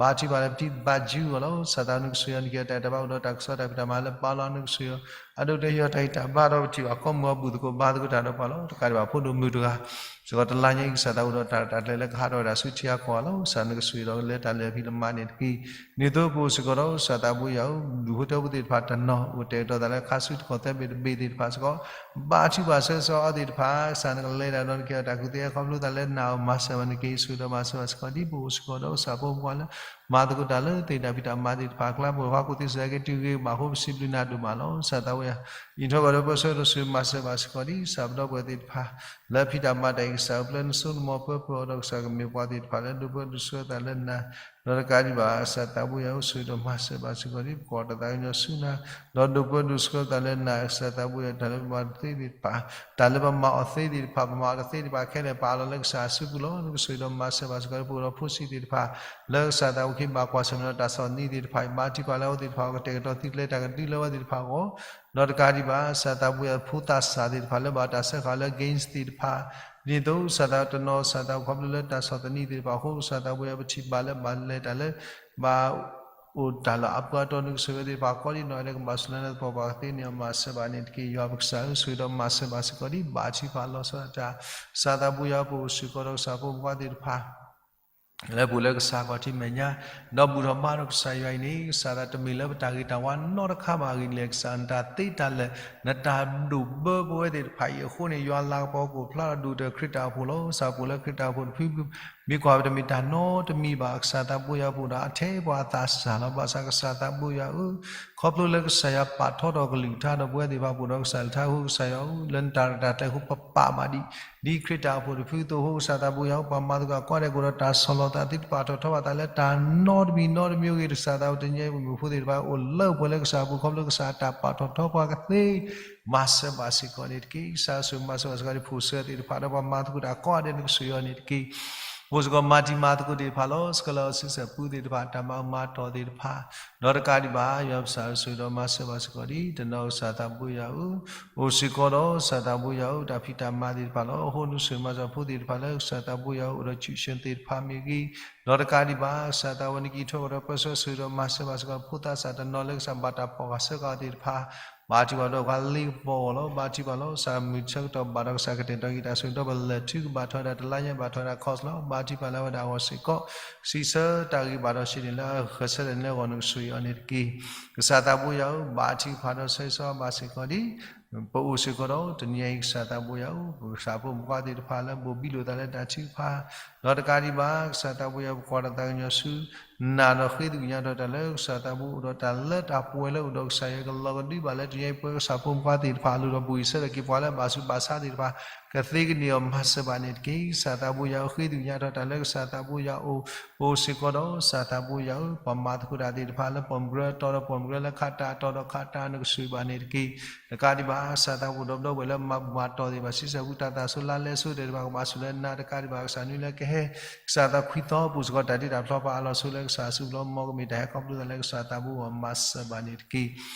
ဘါထုကဖၣ်လၢပထံၣ်ဘၣ်ယုၢ်အဂီၢ်လီၤ. ကစၢ်သးနကဆိၣ်ဂ့ၤအီၤ နကဲတၢ်တၢ်ဘၣ်အိၣ်ဒီး တၢ်ကစီတၢ်ဖံးတၢ်မၤလၢပာ်လီၤ နကဆိၣ်ဂ့ၤအီၤ အဒိတဟ့ၣ်အီၤတၢ်ဂံၢ်တၢ်ဘါဒီးပထံၣ်ဘၣ်ကီၢ်မုၢ်အီၤဘူၣ်သကိးဘါသကိးတၢ်ဒီးပှၤလီၤ. တကးဒံးဘၣ်ဖိဒိၣ်မုၣ်တဂၤ စ့ၢ်ကီးတလါညါအံၤ ကစၢ်သးအိၣ်ဒီးတၢ်ရဲၣ်တၢ်ကျဲၤလၢကဟးထီၣ်ဝဲဒၣ်ဆူထံအကီၢ်လီၤ. ကစၢ်နကဆိၣ်ဂ့ၤဒီးလၢတၢ်လဲၤဖံးတၢ်မၤန့ၣ်တက့ၢ်. ဒ်သိးပအိၣ်စ့ၢ်ကီးဒီးကစၢ်သးဘိယွၤဧၢ ဒူၣ်ဖိထၢဖိသ့ၣ်တဖၣ်တနီၤ အိၣ်တဲာ်ကတီၤသးလၢခါဆူတကီၢ်သၢဘ့ၣ်တဘ့ၣ်သ့ၣ်တဖၣ်စ့ၢ်ကီး ဘါထုကဖၣ်ဆၢဂ့ၤဆၢဝါအီၤသ့ၣ်တဖၣ် ကစၢ်နကလဲၤတၢ်ဒီးနကဲထီၣ်တၢ်ကူၣ်သ့ ခီဖျိသးလၢနၤအီၤ မၤစၢၤဘၣ်န့ၣ်တက့ၢ်. ဆိၣ်ဂ့ၤဒီးမၤစၢၤဘၣ်စ့ၢ်ကီးဒံး ပအိၣ်စ့ၢ်ကီးဒီးကစၢ်ဖိမုၣ်ဖိခွါလၢ မၤသကိးတၢ်လၢသ့ၣ်တၢ်ဖံးတၢ်မၤသ့ၣ်တဖၣ်အကျါ ပဝဲပှၤကူၣ်သ့စဲက့တုၤဂ့ၤဘၣ်အဃိ ပစံးဘျုးနၤဒိၣ်မးလီၤ. ကစၢ်သးဘိယွၤ အံးထွဲကွၢ်ဒီးပၢဆှၢဒီးဆိၣ်ဂ့ၤမၤစၢၤဘၣ်စ့ၢ်ကီးဒံး ကစၢ်ပဒီပုၢ်ဝဲၢ်သ့ၣ်တဖၣ် လၢဖံးတၢ်မၤတၢ်အံၤ ကစၢ်အိၣ်ဖျဲၣ်နစိနမီၤပၢပၢအီၤဒီး ကစၢ်ကမ့ၢ်ပှၤသ့ၣ်တဖၣ်လၢ ဒိၣ်ပၢဒိၣ်ဆှၢသးလၢနၤ ဒီးတကးဒံးဘၣ် ကစၢ်သးဘိယွၤဧၢ ဆိၣ်ဂ့ၤဒီးမၤစၢၤဘၣ်စ့ၢ်ကီးဒံး ပကွၢ်တၢ်သးကညီၤဆူနၤ ဒီးဒိၣ်ပၢဒိၣ်ဆှၢသးလၢနၤ ကစၢ်သးဘိယွၤ တၢ်လၢပမၤသ့သ့ၣ်တဖၣ် တၢ်လၢပမၤအီၤသ့သ့ၣ်တဖၣ် ပမၤအီၤတသ့သ့ၣ်တဖၣ်ခဲလၢာ် ပာ်လီၤလၢကစၢ်အစုပူၤလီၤ. နကဆိၣ်ဂ့ၤဒီးမၤစၢၤဘၣ်စ့ၢ်ကီးဒံး ပအိၣ်ဒီးဖိဆံးသ့ၣ်တဖၣ် လၢကစၢ်သးအိၣ်က့ၤဘၣ်ကွၢ်ဆၢၣ်မဲာ်ဒီးတၢ်ဆီၣ်သနံးသ့ၣ်တဖၣ်အံၤ ဘါထုကဖၣ်လၢအဝဲသ့ၣ်တဖၣ် ကတဲာ်ကတီၤသုကျဲတၢ်ကဒုလၢအဝဲသ့ၣ်တဖၣ်အဂီၢ် ဒီးတကးဒံးဘၣ် ကစၢ်သးဘိယွၤ ဖိသၣ်စၢ်သ့ၣ်တဖၣ်လၢဘၣ်တၢ်စဲဃာ်လၢ games သ့ၣ်တဖၣ် ဒ်သိးကစၢ်သးတနီၤ ကစၢ်သးအိၣ်ခီဖျိလၢတၢ်ဆီၣ်သနံးသ့ၣ်တဖၣ်အဃိ ကစၢ်သးဘိယွၤ ပထံၣ်ဘၣ်လၢဘၣ်လဲၤတၢ်လၢ ဘၣ်အိၣ်တၢ်လၢအပှၤတီ နကဆိၣ်ဂ့ၤသ့ၣ်တဖၣ်ကိးဒံးနီၢ်ဂၤဒဲး ကဘၣ်ဆိၣ်လၢနသပှၢ်ပှၢ်ကသ့န့ၣ် မၤစၢၤဘၣ်န့ၣ်တက့ၢ်. ယွၤပကစၢ်ဧၢ ဆိၣ်ဂ့ၤဒီးမၤစၢၤဘၣ်စ့ၢ်ကီးဒံး ဘါထုကဖၣ်လီၤဆီဒၣ်တၢ် ကစၢ်သးဘိယွၤ ပအိၣ်စ့ၢ်ကီးဒီးကစၢ်ဖိမုၣ်ဖိခွါသ့ၣ်တဖၣ် လၢပအိၣ်လၢကစၢ်ခီၣ်ထံးမဲာ်ညါ ဒီးဘူၣ်ထီၣ်ဘါထီၣ်ကစၢ်ယွၤအံၤန့ၣ် ကစၢ်သးတမ့ၢ်လၢပတၢ်ဂ့ၤတၢ်ဝါနီတခါဘၣ်. အဂ့ၢ်ဒ်လဲၣ် ကစၢ်နတၢ်သ့တၢ်လၢာ် နတၢ်ဒိၣ်ဘၢပဝဲသ့ၣ်တဖၣ်အံၤအဃိန့ၣ် ယွၤလၤကပီၤကအိၣ်ဖျါဒီးဒိၣ်တၢၢ်ခရံာ်တၢ်အိၣ်ဖှိၣ်လီၤ. ကစၢ်ပအိၣ်လၢခရံာ်တၢ်အိၣ်ဖှိၣ်တဖု မ့ၢ်ကွၢ်ပတမ့ၢ်တၢ်နီတမံၤဘၣ်. ကစၢ်သးဘိယွၤပအိၣ်ဒီးအထဲပှၤအသးစၢ်လီၤ. ဘၣ်ဆၣ်ကစၢ်သးဘိယွၤဧၢ ခီဖျိလၢကစၢ်ယွၤပာ်ထီထီၣ်ကလုၢ်ကထါဒီးပဝဲသ့ၣ်တဖၣ် ပအိၣ်ဒီးကစၢ်ကလုၢ်ကထါအဃိ ကစၢ်ယွၤဧၢ လၢနတၢ်ရဲၣ်တၢ်ကျဲၤအဃိပပာ်ဘၣ်ဒံး ဒ်ခရံာ်တၢ်အိၣ်ဖှိၣ်တဖုအသိးအဃိ ကစၢ်သးဘိယွၤဧၢ ပှၤမၤသကိးကိးဂၤဒဲးကအိၣ်ဒီးတၢ်ဆီၣ်လီၤသး သုတပာ်ထီၣ်ထီဘၣ်သးလၢတၢ်နီတမံၤနီတမံၤအဂ့ၢ် ကစၢ်သးအိၣ်တနံၤအံၤ ပမ့ၢ်ဖိသ့ၣ်တဖၣ် အိၣ်လၢပှဲၤလၢကစၢ်အပူၤ ခီဖျိကစၢ်အတၢ်ပာ်ထီၣ်ထီပှၤကသ့ မၤစၢၤဘၣ်စ့ၢ်ကီးန့ၣ်တက့ၢ်. ကစၢ်ဆိၣ်ဂ့ၤမၤစၢၤဘၣ်စ့ၢ်ကီးဒံး ဖိၣ်စၢၤသ့ၣ်တဖၣ်ဒီးပှၤမၤသကိးတၢ်ကိးဂၤဒဲး နကဆိၣ်ဂ့ၤအီၤန့ၣ်တက့ၢ်. အိၣ်စ့ၢ်ကီးမၤတံၤမၤသကိးသ့ၣ်တဖၣ်လီၤ. ဆှၢလီၤအစုစဲးပူသ့ၣ်တဖၣ် တၢ်မၤအၢမၤတီၢ်သ့ၣ်တဖၣ် ဒီးတကးဒံးဘၣ် ယွၤပကစၢ်ဆိၣ်ဂ့ၤဒီးမၤစၢၤဘၣ်စ့ၢ်ကီးဒံး တနီၤကစၢ်သးဘိယွၤဧၢ အိၣ်စ့ၢ်ကီးဒီးကစၢ်သးဘိယွၤဧၢ တၢ်ဖံးတၢ်မၤသ့ၣ်တဖၣ်လီၤ. အဃိနကဆိၣ်ဂ့ၤမၤစၢၤဖိသ့ၣ်တဖၣ်လၢကစၢ်သးဘိယွၤဧၢ အိၣ်ဒီး ကျူၣ်စၢၣ် သ့ၣ်တဖၣ်မ့ၢ်ဂ့ၤ ဒီးတကးဒံးဘၣ် ကစၢ်သးဝဲနကအံးထွဲဝဲဒီးပၢဆှၢဆိၣ်ဂ့ၤဒီးမၤစၢၤဘၣ်စ့ၢ်ကီး ဖိသၣ်စၢ်တနီၤလၢကစၢ်ဘၣ်တၢ်ဖီၣ်ဃာ်ဆၢဃာ်အီၤသ့ၣ်တဖၣ် ဘါထုကဖၣ်ဒီးပှၤလ့ပီၢ်အဂီၢ်လီၤ. ဘါထုကဖၣ်လီၤ. ကစၢ်မုၢ်ဆၢကတီၢ်ဘၣ်ဒီးကစၢ်ကတဲာ်ကတီၤက့ၤတၢ်ဆိၣ်ဂ့ၤဒီးပလဲၤထုကဘၣ်ထီၣ်ဝဲဒၣ်တလါညါ ဘၣ်ထီၣ်ဝဲဒၣ် course လီၤ. ဘါထုကဖၣ်လၢဝဲဒၣ်အဂီၢ်စ့ၢ်ကီး စံးဆၢတၢ်ဂ့ၤဘၣ်ဒီးစ့ၢ်န့ၣ်လၢအဂဲၤဆၢထၢၣ်န့ၣ်လၢအဂီၢ် နကဆိၣ်ဂ့ၤအီၤန့ၣ်တက့ၢ်. ကစၢ်သးဘိယွၤဧၢ ဘါထုကဖၣ်ဒီးဆၢဂ့ၤဆၢဝါဘၣ်စ့ၢ်ကီးဒံး ပအိၣ်စ့ၢ်ကီးဒီးတနံၤအံၤ ကစၢ်သးဘိယွၤဧၢ ပကစၢ်ဖိမုၣ်ဖိခွါသ့ၣ်တဖၣ်လၢဘိၣ်ဘံလိာ်သးလၢတၢ်ထုကဖၣ် ဒီးတကးဒံးဘၣ် ကစၢ်သးဘိယွၤ ပကွၢ်တၢ်သးကညီၤဆူ နာ်ဒီးဃ့သကွံာ်ညါထီၣ်တၢ်လၢကစၢ်သးဘိအိၣ်ဒီးတၢ်လၢတၢ်ပှဲၤလၢအိၣ်ဒီးကစၢ်ယွၤကလီၤကဒုဘၣ်လၢတနံၤအံၤပဝဲကစၢ်ဖိမုၣ်ခွါသ့ၣ်တဖၣ်အလိၤဒီးဘူၣ်အံၤဆၢထၢၣ်က့ၤပှၤလၢအဘၣ်ဆူးဘၣ်ဆါသ့ၣ်တဖၣ် ကသ့ကန့ၢ်အီၤမၤစၢၤဘၣ်န့ၣ်တက့ၢ်. ကစၢ်သးဘိယွၤဧၢ ဃ့သကွံာ်ညါထီၣ်တၢ်လၢကစၢ်သးဘိယွၤအိၣ် ပအိၣ်စ့ၢ်ကီးဒီးကစၢ်သးဘိယွၤဧၢ ပှၤမၤသကိးတၢ်သ့ၣ်တဖၣ်လၢပိာ်မုၣ်ကရၢအတီဒီးပိာ်မုၣ်ကရၢ လၢခးတၢ်အတီဒီးခးတၢ်နကစၢ်ဘၣ်န့ၣ်တက့ၢ်. တကးဒံးဘၣ် ကစၢ်သးဘိဒီပုၢ်ဒီဝဲၢ်လၢမၤဘူၣ်မၤတီၢ်သ့ၣ်တဖၣ် ဆံဆဲၣ်ပူၤတၢ်သးဆိလါလဲဆိသ့ၣ်တဖၣ် ကဘၣ်ဆိၣ်လၢနၤ တကးဒံးဘၣ် ကစၢ်နွံလၢကဟဲ ကစၢ်သးခွံသီပူၤစ့ၢ်ကီးတၢ်တ့တၢ်ဖျီပာ်အလီၤဆိလၢကစၢ်အစုပူၤလီၤ မ်ကမ့ၢ်တၢ်ဟဲခီဖျိသးလၢကစၢ်သးဘိအဂီၢ် မၤစၢၤဘၣ်န့ၣ်တက့ၢ်.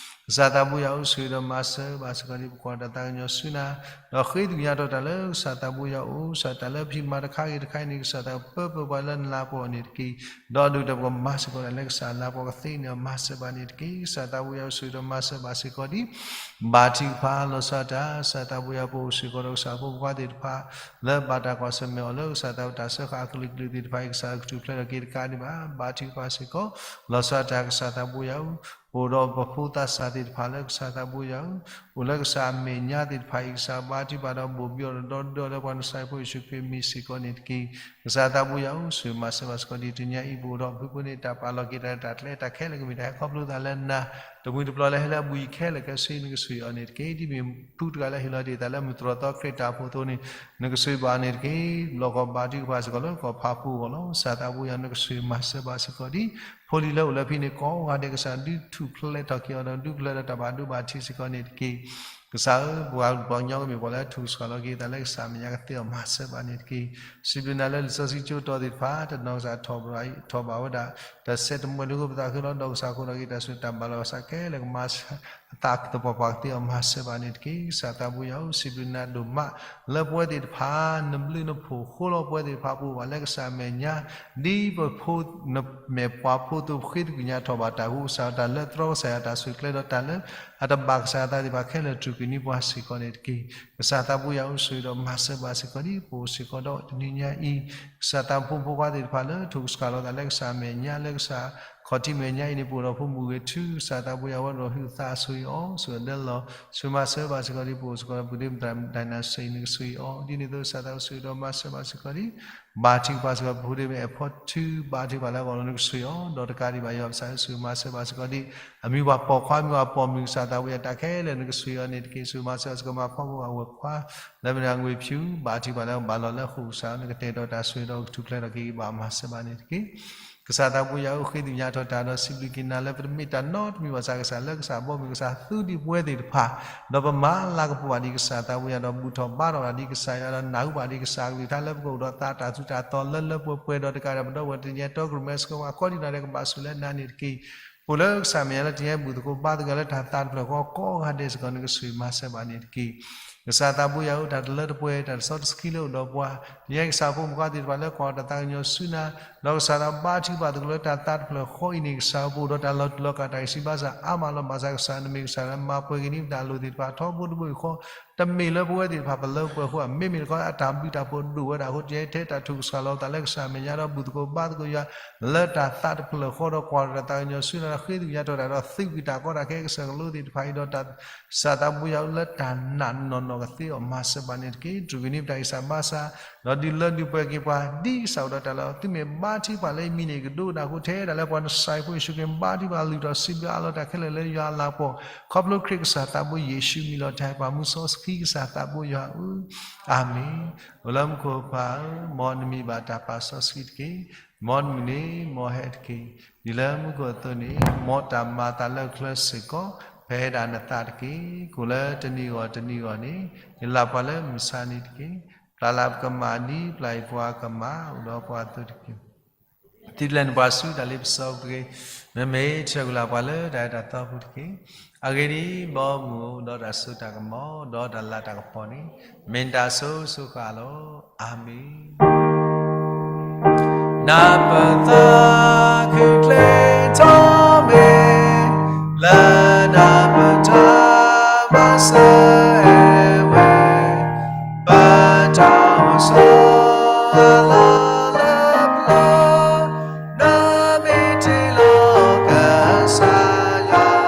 ကစၢ်သးဘိယွၤဧၢ ဆိၣ်ဂ့ၤဒီးမၤစၢၤဘၣ်စ့ၢ်ကီးဒံး ပကွၢ်တၢ်သးကညီၤဆူနၤ ဒီးဃ့သကွံာ်ညါထီၣ်တၢ်လၢကစၢ်သးဘိယွၤအိၣ် ကစၢ်တၢ်လၢပဖံးမၤတခါဂ့ၤတခါအံၤန့ၣ် ကစၢ်သးပၢပၢပှၤလၢနလၤကပီၤန့ၣ်တက့ၢ်. ဒီးဒုၣ်ဒါပကမၤစ့ၢ်ကီးတၢ်လၢကစၢ်အလၤကပီၤ ကသ့န့ၢ်အီၤမၤစၢၤဘၣ်န့ၣ်တက့ၢ်. ကစၢ်သးဘိယွၤဧၢ ဆိၣ်ဂ့ၤဒီးမၤစၢၤဘၣ်စ့ၢ်ကီးဒံး ဘါထုကဖၣ်လီၤဆီတၢ် ကစၢ်သးဘိယွၤ ပအိၣ်စ့ၢ်ကီးဒီးကစၢ်ဖိမုၣ်ခွါသ့ၣ်တဖၣ် လၢဘၣ်တၢ်ကွၢ်ဆၢၣ်မဲာ်အီၤလၢကစၢ်သးဘိတၢ်စၢဃာ်အကလုာ်ကလုာ်သ့ၣ်တဖၣ်အံၤ ကစၢ်ကထူၣ်ဖျဲးထီၣ်က့ၤတကးဒံးဘၣ် ဘါထုကဖၣ်စ့ၢ်ကီး လီၤဆီတၢ် ကစၢ်သးဘိယွၤဧၢ အိၣ်ဒီးပဖိသးစၢ်သ့ၣ်တဖၣ်လၢကစၢ်သးဘိယွၤဧၢ အိၣ်လၢကစၢ်အမဲာ်ညါသ့ၣ်တဖၣ်အံၤ ကစၢ်ဘါထုကဖၣ်ဒီးဘိၣ်ဘံအီၤဒီး ဒီဒီလၢပှၤနစၤရ့းဖိယ့ၣ်ၡူးခရံာ်မံၤစ့ၢ်ကီးန့ၣ်တက့ၢ်. ကစၢ်သးဘိယွၤဧၢ ဆိၣ်ဂ့ၤမၤစၢၤဘၣ်စ့ၢ်ကီးဒံး တနံၤအံၤပအိၣ်ဒီးဖုဖိန့ၣ် တၢ်ပာ်လီၤက့ၤတၢ်လၢတၢ်ကျဲတၢ်ခဲလၢာ် ကမ့ၢ်တၢ်ဟဲခီဖျိသးလၢနၤ တမှံၤတပျီၤလၢဟဲလၢအဘူးအံၤခဲလၢာ်ခဲဆ့ နကဆိၣ်ဂ့ၤအီၤန့ၣ်တက့ၢ်. ဒ်မ့ၢ်ဖုတဂၤလၢဟ့ၣ်လီၤတ့ၢ်သးလၢမုၢ်တြီၢ်သီခရံာ်တၢ်အိၣ်ဖှိၣ်အသိးန့ၣ် နကဆိၣ်ဂ့ၤဘၣ်အီၤန့ၣ်တက့ၢ်. ဘျီကီၢ်ဘါထုကဖၣ်စ့ၢ်ကီးလၢကီၢ်ဖးဖူအဂီၢ်လီၤ. ကစၢ်သးဘိယွၤ နကဆိၣ်ဂ့ၤမၤစၢၤဘၣ်စ့ၢ်ကီးဒံး ဖိလံၤလၢအိၣ်လၢဖဲန့ၣ်ကိးဂၤဒဲး ကစၢ်ဒုးထူၣ်ဖျဲးထီၣ်က့ၤအီၤဒီး ဒုးကလၢၤဒီးတၢ်ဘၣ်ဒိဘၣ်ထံးစ့ၢ်ကီးန့ၣ်တက့ၢ်. ကစၢ်ဧၢ ပှၤပှၤကညီကမ့ၢ်ပှၤလၢထူၣ်ကစှၤလီၤက့ၤသးလၢကစၢ်အမဲာ်ညါ ကသ့အီၤမၤစၢၤဘၣ်န့ၣ်တက့ၢ်. စံးဘျုးနၤလၢလံာ်စီဆှံကၠိတီသ့ၣ်တဖၣ် တနီၤကစၢ်ထီၣ်ဘၣ် ထီၣ်ဘၣ်ဝဲဒၣ် တၢ်ဆဲးတမှဲၤလၢပသးခုလီၤ ဒီးကစၢ်ဃိထီၣ်က့ၤတၢ်ဆိၣ်တၢ်ဘၣ်လီၤ ကစၢ်ခဲလၢာ်ကမၤ အသးသပှၢ်ပှၢ် ကသ့အီၤမၤစၢၤဘၣ်န့ၣ်တက့ၢ်. ကစၢ်သးဘိယွၤဧၢ စံးဘျုးနၤဒိၣ်မး လၢပဝဲသ့ၣ်တဖၣ် နဘျုးနဖှိၣ်ဃိလီၤပဝဲသ့ၣ်တဖၣ် ပအိၣ်ဘၣ်လၢကစၢ်အမဲာ်ညါ ဒ်ပဖိ နမဲာ်ပှၤဖိအသိး ပဃ့သကွံာ်ညါထီၣ်ဘၣ်တၢ် ကစၢ်တၢ်လၢတြီကစၢ်ယွၤတၢ်ဆိၣ်ကျဲဒီးတၢ်လၢအတဘၣ်ကစၢ်ယွၤအသးသ့ၣ်တဖၣ်ခဲလၢာ် ထုးကွံာ်န့ၢ်ပှၤစ့ၢ်ကီးန့ၣ်တက့ၢ်. ကစၢ်သးဘိယွၤဧၢ ဆိၣ်ဂ့ၤဒီးမၤစၢၤဘၣ်စ့ၢ်ကီးဒံး ပအိၣ်စ့ၢ်ကီးဒီးတနံၤညါအံၤ ကစၢ်သးဖိမုၣ်ဖိခွါသ့ၣ်တဖၣ်လၢထူၣ်ကစှၤလီၤသးလၢကစၢ်အမဲာ်ညါ လၢကစၢ်ခီၣ်ထံးမဲာ်ညါအံၤန့ၣ် ပအိၣ်ဒီးဖိမုၣ်ဂ့ၤထူ ကစၢ်သးဘိယွၤဝဲဒီးဟုးသးအဆိၣ်ဂ့ၤအီၤ ဆိၣ်ဂ့ၤဒၢလီၤ ဆိၣ်ဂ့ၤမၤစၢၤဘၣ်စ့ၢ်ကီးဒံး ပအိၣ်စ့ၢ်ကီးဒီး ပဒ့မတၤဒိးနၤစ့ၢ် နကဆိၣ်ဂ့ၤအီၤ ဒ်န့ၣ်အသိး ကစၢ်သးဘိဆိၣ်ဂ့ၤဒီးမၤစၢၤဘၣ်စ့ၢ်ကီးဒံး ဘါထုကဖၣ်စ့ၢ်ကီး ပဖိဒ့မ့ၢ်အဲၣ်ဖီထူ ဘါထုကဖၣ်လၢအဂီၢ်လီၤ နကဆိၣ်ဂ့ၤအီၤ ဒီးတကးဒံးဘၣ် ယွၤပကစၢ်ဧၢ ဆိၣ်ဂ့ၤမၤစၢၤဘၣ်စ့ၢ်ကီးဒံး အမံၤပှၤပိာ်ခွါ မံၤပှၤပိာ်မုၣ် ကစၢ်သးဘိယွၤ တၢ်ခဲလၢာ် နကဆိၣ်ဂ့ၤအီၤန့ၣ်တက့ၢ်. ဆိၣ်ဂ့ၤမၤစၢၤဘၣ်စ့ၢ်ကီး မၤဖှီၣ်ဖိအဝဲၢ်ခွါ လၢမ့ၢ်ဒၣ်ငွေဖြူ ဘါထုကဖၣ်လၢအဘၣ်လီၤလၢအဃိ ကစၢ်ဧၢ နကတဲာ်ကတီၤတၢ်ဆိၣ်ဂ့ၤဒီးကထူၣ်ဖျဲးထီၣ်က့ၤ ဘၣ်မၤစၢၤဘၣ်န့ၣ်တက့ၢ်. ကစၢ်သးဘိယွၤဧၢ ဃ့သကွံာ်ညါထီၣ်တၢ်ဒီးစံးဘျုးက့ၤနၤလၢပတမ့ၢ်တၢ်နီတမံၤဘၣ် ကစၢ် ကစၢ်လၢကစၢ်ဘီမုၢ် ကစၢ်သူဒံးပဝဲသ့ၣ်တဖၣ် ဒီးပမၤလၤကပီၤဘၣ်ဒံးကစၢ်သးဘိယွၤ ဒီးဘူၣ်ထီၣ်ဘါထီၣ်ဘၣ်ဒံးကစၢ်ယွၤ ဒီးနၢ်ဟူဘၣ်ဒံးကစၢ်အကလုၢ်ကထါလၢပကအိၣ်ဒီးသးတၢ်ထူးတၢ်တီၤလၢလၢပှဲၤပှဲၤ ဒီးတကးဒံးဘၣ် ပဒီပုၢ်ဝဲၢ်တနံၤအံၤတီကရူၢ်မဲစ့ၢ်ကီး အခီဒံးနီၢ်ဒဲး ကဘၣ်ဆိၣ်လၢနၤန့ၣ်တက့ၢ်. ပအိၣ်လၢကစၢ်မဲာ်ညါလၢတနံၤအံၤ ဘူၣ်သကိးဘါသကိးလၢတၢ်သးတဖျၢၣ်ဃီကိးဂၤဒဲးစ့ၢ်ကီး နကဆိၣ်ဂ့ၤမၤစၢၤဘၣ်န့ၣ်တက့ၢ်. ကစၢ်သးဘိယွၤဧၢ တၢ်တလၢတပှဲၤ တၢ်တစီတဆှံလၢအိၣ်ဒီးပှၤ တနံၤအံၤ ကစၢ်ဖိမုၣ်ခွါသ့ၣ်တဖၣ်လၢကွၢ်တၢ်သးကညီၤဆူနၤ ဒီးကစၢ်ဒီးဘါထုကဖၣ်သကိးလၢတၢ်သးတဖျၢၣ်ဃီအံၤန့ၣ် ကစၢ်ဧၢ ပအိၣ်ဒီးတၢ်လီၤတူာ်လီၤကာ်တၢ်ဂံၢ်စၢ်ဘါစၢ်အါမးလီၤ. ဘၣ်ဆၣ်ကစၢ် နမ့ၢ်ကစၢ်လၢမၤပှဲၤက့ၤန့ၢ်ပတၢ်လိၣ်သ့ၣ်တဖၣ် ထီဘိတဘိယူၢ်ဃီ တမ့ၢ်လၢပဝဲသ့ၣ်တဖၣ်ပလၢပှဲၤအဃိ မ့မ့ၢ်တခီ အတၢ်ဘျုးတၢ်ဖှိၣ်ဒိၣ်ဝဲဒၣ်အဃိ တနံၤအံၤ ထဲတၢ်ထူၣ်ကစှၤလီၤသးလၢကစၢ်အမဲာ်ညါဒီး ဘူၣ်သကိးဘါသကိးယွၤ လၢတၢ်သးတဖျၢၣ်ဃီဒီး ကွၢ်တၢ်သးကညီၤဆူနၤ ဃ့သကွံာ်ညါထီၣ်တၢ်ဒီး သုးကွံာ်တၢ်ကီတၢ်ခဲ ကစၢၢ်ကလိသ့ၣ်တဖၣ်အံၤဒီး ကစၢ်သးဘိယွၤဧၢ လၢတၢ်နာ်နီၢ်နီၢ် ကသ့အီၤမၤစၢၤဘၣ်န့ၣ်တက့ၢ်. တြူာ်က့ၤန့ၢ်ပတၢ်ဂံၢ်စၢ်ဘါစၢ် ဒီးဒုးလၢဒုးပှဲၤက့ၤပှၤ ဒ်ကစၢ်အိၣ်ဒီးတၢ်လၢ သုမ့ၢ်ဘါထုကဖၣ်လၢယမံၤန့ၣ် ကဒိကနၣ်အဃိ ထဲဒၣ်လၢပှၤနစၤရ့းဖိယ့ၣ်ၡူးခရံာ် ဘါထုကဖၣ်လုၢ်ထီၣ်စံးဘျုးအးလီၤတၢ်ခဲလၢာ်လၢယွၤအလၤကပီၤ ခီဖျိခရံာ်ကစၢ်သးဘိယ့ၣ်ၡူးမံၤလီၤတၢ် ပှၤမူစီဆှံကစၢ်သးဘိယွၤဧၢ အၤမ့ၣ်. အိၣ်လၢမူခိၣ်ပၢ်ဧၢ, မ်နမံၤဘၣ်တၢ်ပာ်စီဆှံတက့ၢ်. မ်နမုၢ်နံၤ မ်ဟဲတက့ၢ်. ဒ်လၢမူခိၣ်အသိးန့ၣ် မ်တၢ်မၤအသးလၢအချၢစ့ၢ်ကီး ဖဲဒၣ်နသးတက့ၢ်. ကိၣ်လၢတနံၤဂီၢ်တနံၤဂီၢ်န့ၣ် ယလၢ်ပှၤလၢမုၢ်ဆါနံၤတက့ၢ်. ပျၢ်လၢပကမၣ်ဒ်ပျၢ်အံၤပှၤကမၣ် အိၣ်ဒီးပှၤအသိးတက့ၢ်. သုတလဲၤနုာ်ပှၤဆူတၢ်လ့ပစီပူၤတဂ့ၤ. မ့မ့ၢ်ထုးကလၢ်ပှၤလၢတၢ်အဲၣ်တၢ်သီပူၤတက့ၢ်. အဂ့ၢ်ဒ်အံၤ, ဘီမုၢ်ဒီးတၢ်စိတၢ်ကမီၤ ဒီးတၢ်လၤတၢ်ကပီၤန့ၣ် မ့ၢ်တၢ်စိၤစိၤဃၣ်ဃၣ်လီၤ. အၤမ့ၣ်. နပသးခုချ့ထီၣ်မ့ၢ် လၢနပတၢ်မၤစၢၤဝဲ ပတၢ်အိၣ်ဆိးအလီၢ်လၢပျၢၤ နမ့ၢ်တ့လီၤကစၢ်ယွၤ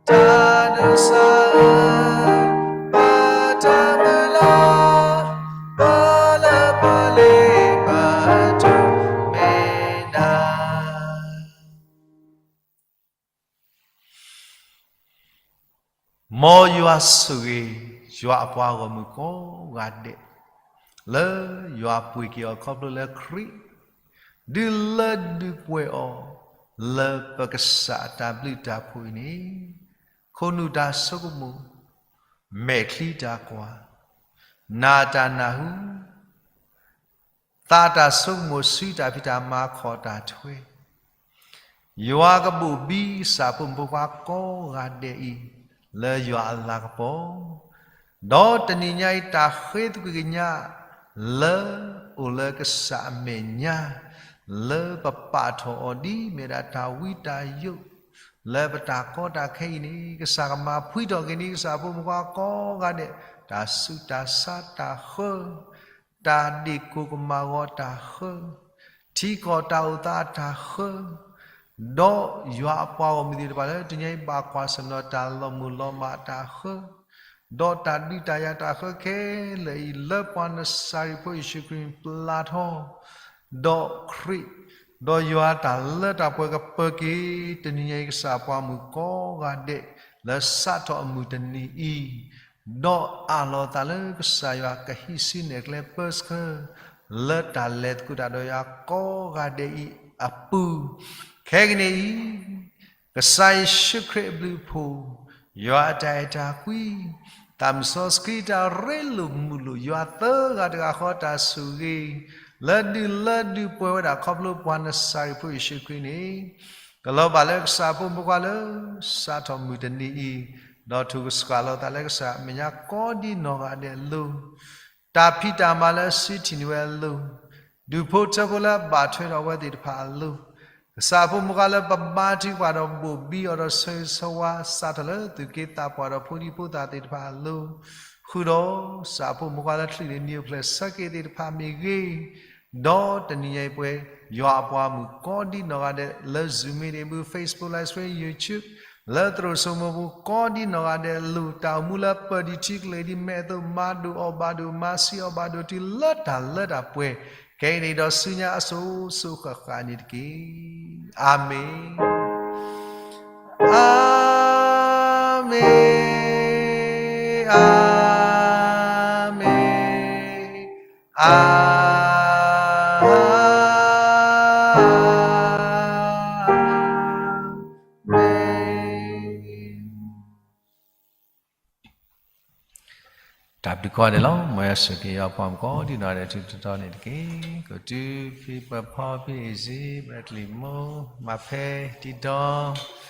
တၢ်ဒိးစၢ် ပတၢ်မုၢ်လၢ် ပလၢပှဲၤလံ ပတိၢ်မ့ၢ်နၤ ဆိၣ်ဂ့ၤ ယွၤအပှၤဂီၢ်မုၢ်ကိးဂၤဒဲး လၢယွၤပှ့ၤက့ၤအီၤခီဖျိလၢခရံာ် ဒုးလၢဒုးပှဲၤအီၤ လၢပကစၢ်အတၢ်ဘျုးတၢ်ဖှိၣ်အံၤန့ၣ် ခိၣ်နူာ်တၢ်ဆိကမိၣ်, မဲာ်ချံတၢ်ကွၢ်, နၢ်တၢ်နၢ်ဟူ, သးတၢ်ဆိကမိၣ် စုတၢ်ဖံးတၢ်မၤ ခီၣ်တၢ်ထွဲ ယွၤကဘိၣ်ဘံကစၢ်ဖိမုၣ်ဖိခွါကိးဂၤဒဲးအံၤ လၢယွၤအလၤကပီၤ, ဒီးတနံၤညါအံၤ တၢ်ဃ့သကွံာ်ကညး လၢအိၣ်လၢကစၢ်အမဲာ်ညါ လၢပပာ်ထီၣ်အီၤဒ်မ့ၢ်ဒၣ်တၢ်ဝံတၢ်ယိး လၢပတၢ်ကီတၢ်ခဲအံၤန့ၣ် ကစၢ်ကမၤဖှံထီၣ်က့ၤန့ၢ် ကစၢ်ဖိမုၣ်ဖိခွါကိးဂၤဒဲး တၢ်ဆူးတၢ်ဆါတၢ်ဃၢ တၢ်ဒ့ၣ်ကိၢ်ကမၣ်ဂီၤတၢ်ဃၢ, ထံကီၢ်တၢ်အိၣ်သးအတၢ်ဃၢ, ဒီးယွၤအပှၤဂီၢ်မုၢ်သ့ၣ်တဖၣ်လၢ တနံၤညါအံၤ ဘၣ်ကွၢ်ဆၢၣ်မဲာ်ဒီးတၢ်လီၤမုၢ်လီၤမၢ်အတၢ်ဃၢ, ဒီးတၢ်ဒုးတၢ်ယၤတၢ်ဃၢခဲလၢာ်အံၤ လၢပှၤနစၤရ့းဖိယ့ၣ်ၡူးခရံာ်ပျၢ်ထီၣ် ဒီးခရံာ်, ဒီးယွၤတၢ်လၢတၢ်ပှဲၤကပၢၤက့ၤ တနံၤညါအံၤ ကစၢ်ပှၤမုၣ်ကိးဂၤဒဲး လၢစးထီၣ်အမုၢ်တနံၤအံၤ, ဒီးအးလီၤသးလၢကစၢ်ယွၤကဟံးစုနဲၣ်ကျဲပၢဆှၢ လၢတၢ်လဲၤသကိးတၢ်ဒီးယၤကိးဂၤဒဲးအံၤအပူၤ, ခဲကနံၣ်အံၤ ကစၢ်ယ့ၣ်ၡူးခရံာ်အဘျုးအဖှိၣ်, ယွၤအတၢ်အဲၣ်တၢ်ကွံ, သးစီဆှံတၢ်ရ့လိာ်မုာ်လိာ် ယွၤသၢဂၤတဂၤဃီတၢ်ဆိၣ်ဂ့ၤ, လၢဒုးလၢဒုးပှဲၤဝဲဒၣ်ခီဖျိပှၤနစၤရ့းဖိယ့ၣ်ၡူးခရံာ်န့ၣ်, ကလီၤဘၣ်လၢကစၢ်ဖိမုၣ်ဖိခွါလၢ စးထီၣ်မုၢ်တနံၤအံၤ, ဒီးထုးကဆှၣ်လီၤသးလၢကစၢ်အမဲာ်ညါကိးဒ်နီၢ်ဂၤဒဲးအလိၤ, တၢ်ဖံးတၢ်မၤလၢအစုထံၣ်န့ၢ်ဝဲအလိၤ, ဒူၣ်ဖိထၢဖိလၢအဘၣ်ထွဲဒီးအဝဲသ့ၣ်တဖၣ်အလိၤ, ကစၢ်ဖိမုၣ်ဖိခွါလၢပဘါထုကဖၣ်ဒီးဘိၣ်ဘံအီၤဒီးဆၢဂ့ၤဆၢဝါ စးထီၣ်လၢသုးက့သးပှၢ်ဒီးဖိဒံဖိသၣ်သ့ၣ်တဖၣ်အလိၤ, ဃုာ်ဒီးကစၢ်ဖိမုၣ်ဖိခွါလၢချုးန့ၢ်နံၣ်အိၣ်ဖျဲၣ်ဆၢက့ၤသ့ၣ်တဖၣ်မ့ၢ်ဂ့ၤ, ဒီးတနံၤညါအံၤပှဲၤ ယွၤအပှၤမုၣ်ကိးဒ်နီၢ်ဂၤဒဲးလၢ Zoom meeting အပူၤ Facebook Live Stream YouTube လၢသရိာ်စိမိၤပူၤကိးဒ်နီၢ်ဂၤဒဲးအလိၤ တၢ်အိၣ်မူလၢပၢၢ်ဒံးထံကလဲၤဒံးမဲာ်အသိး မၤဒိၣ်အီၣ်ဘၣ်ဒိၣ် မၤစံးအီၣ်ဘၣ်ဒိၣ်တုၤလၢတၢ်လၢတၢ်ပှဲၤ ခဲအံၤန့ၣ်ဒီးဆူညါအစိၤစိၤဃၣ်ဃၣ်န့ၣ်တက့ၢ်. အၤမ့ၣ်, အၤမ့ၣ်, အၤမ့ၣ်, အၤ မ့ၣ်. တၢ်ဘျုးကိးဂၤဒဲးလီၤ. မ်ယွၤဆိၣ်ဂ့ၤယွၤအပှၤမုၣ်ကိးဒ်နီၢ်ဂၤဒဲး ထူးထူးတီၤတီၤန့ၣ်တက့ၢ်. ကီၢ်သူလ့ၤ ဖံပၢၢ်ဖီ ဖံအ့ၣ်စ့ ဘၣ်တလံာ်မိၢ် မၤဖဲ တံဒီ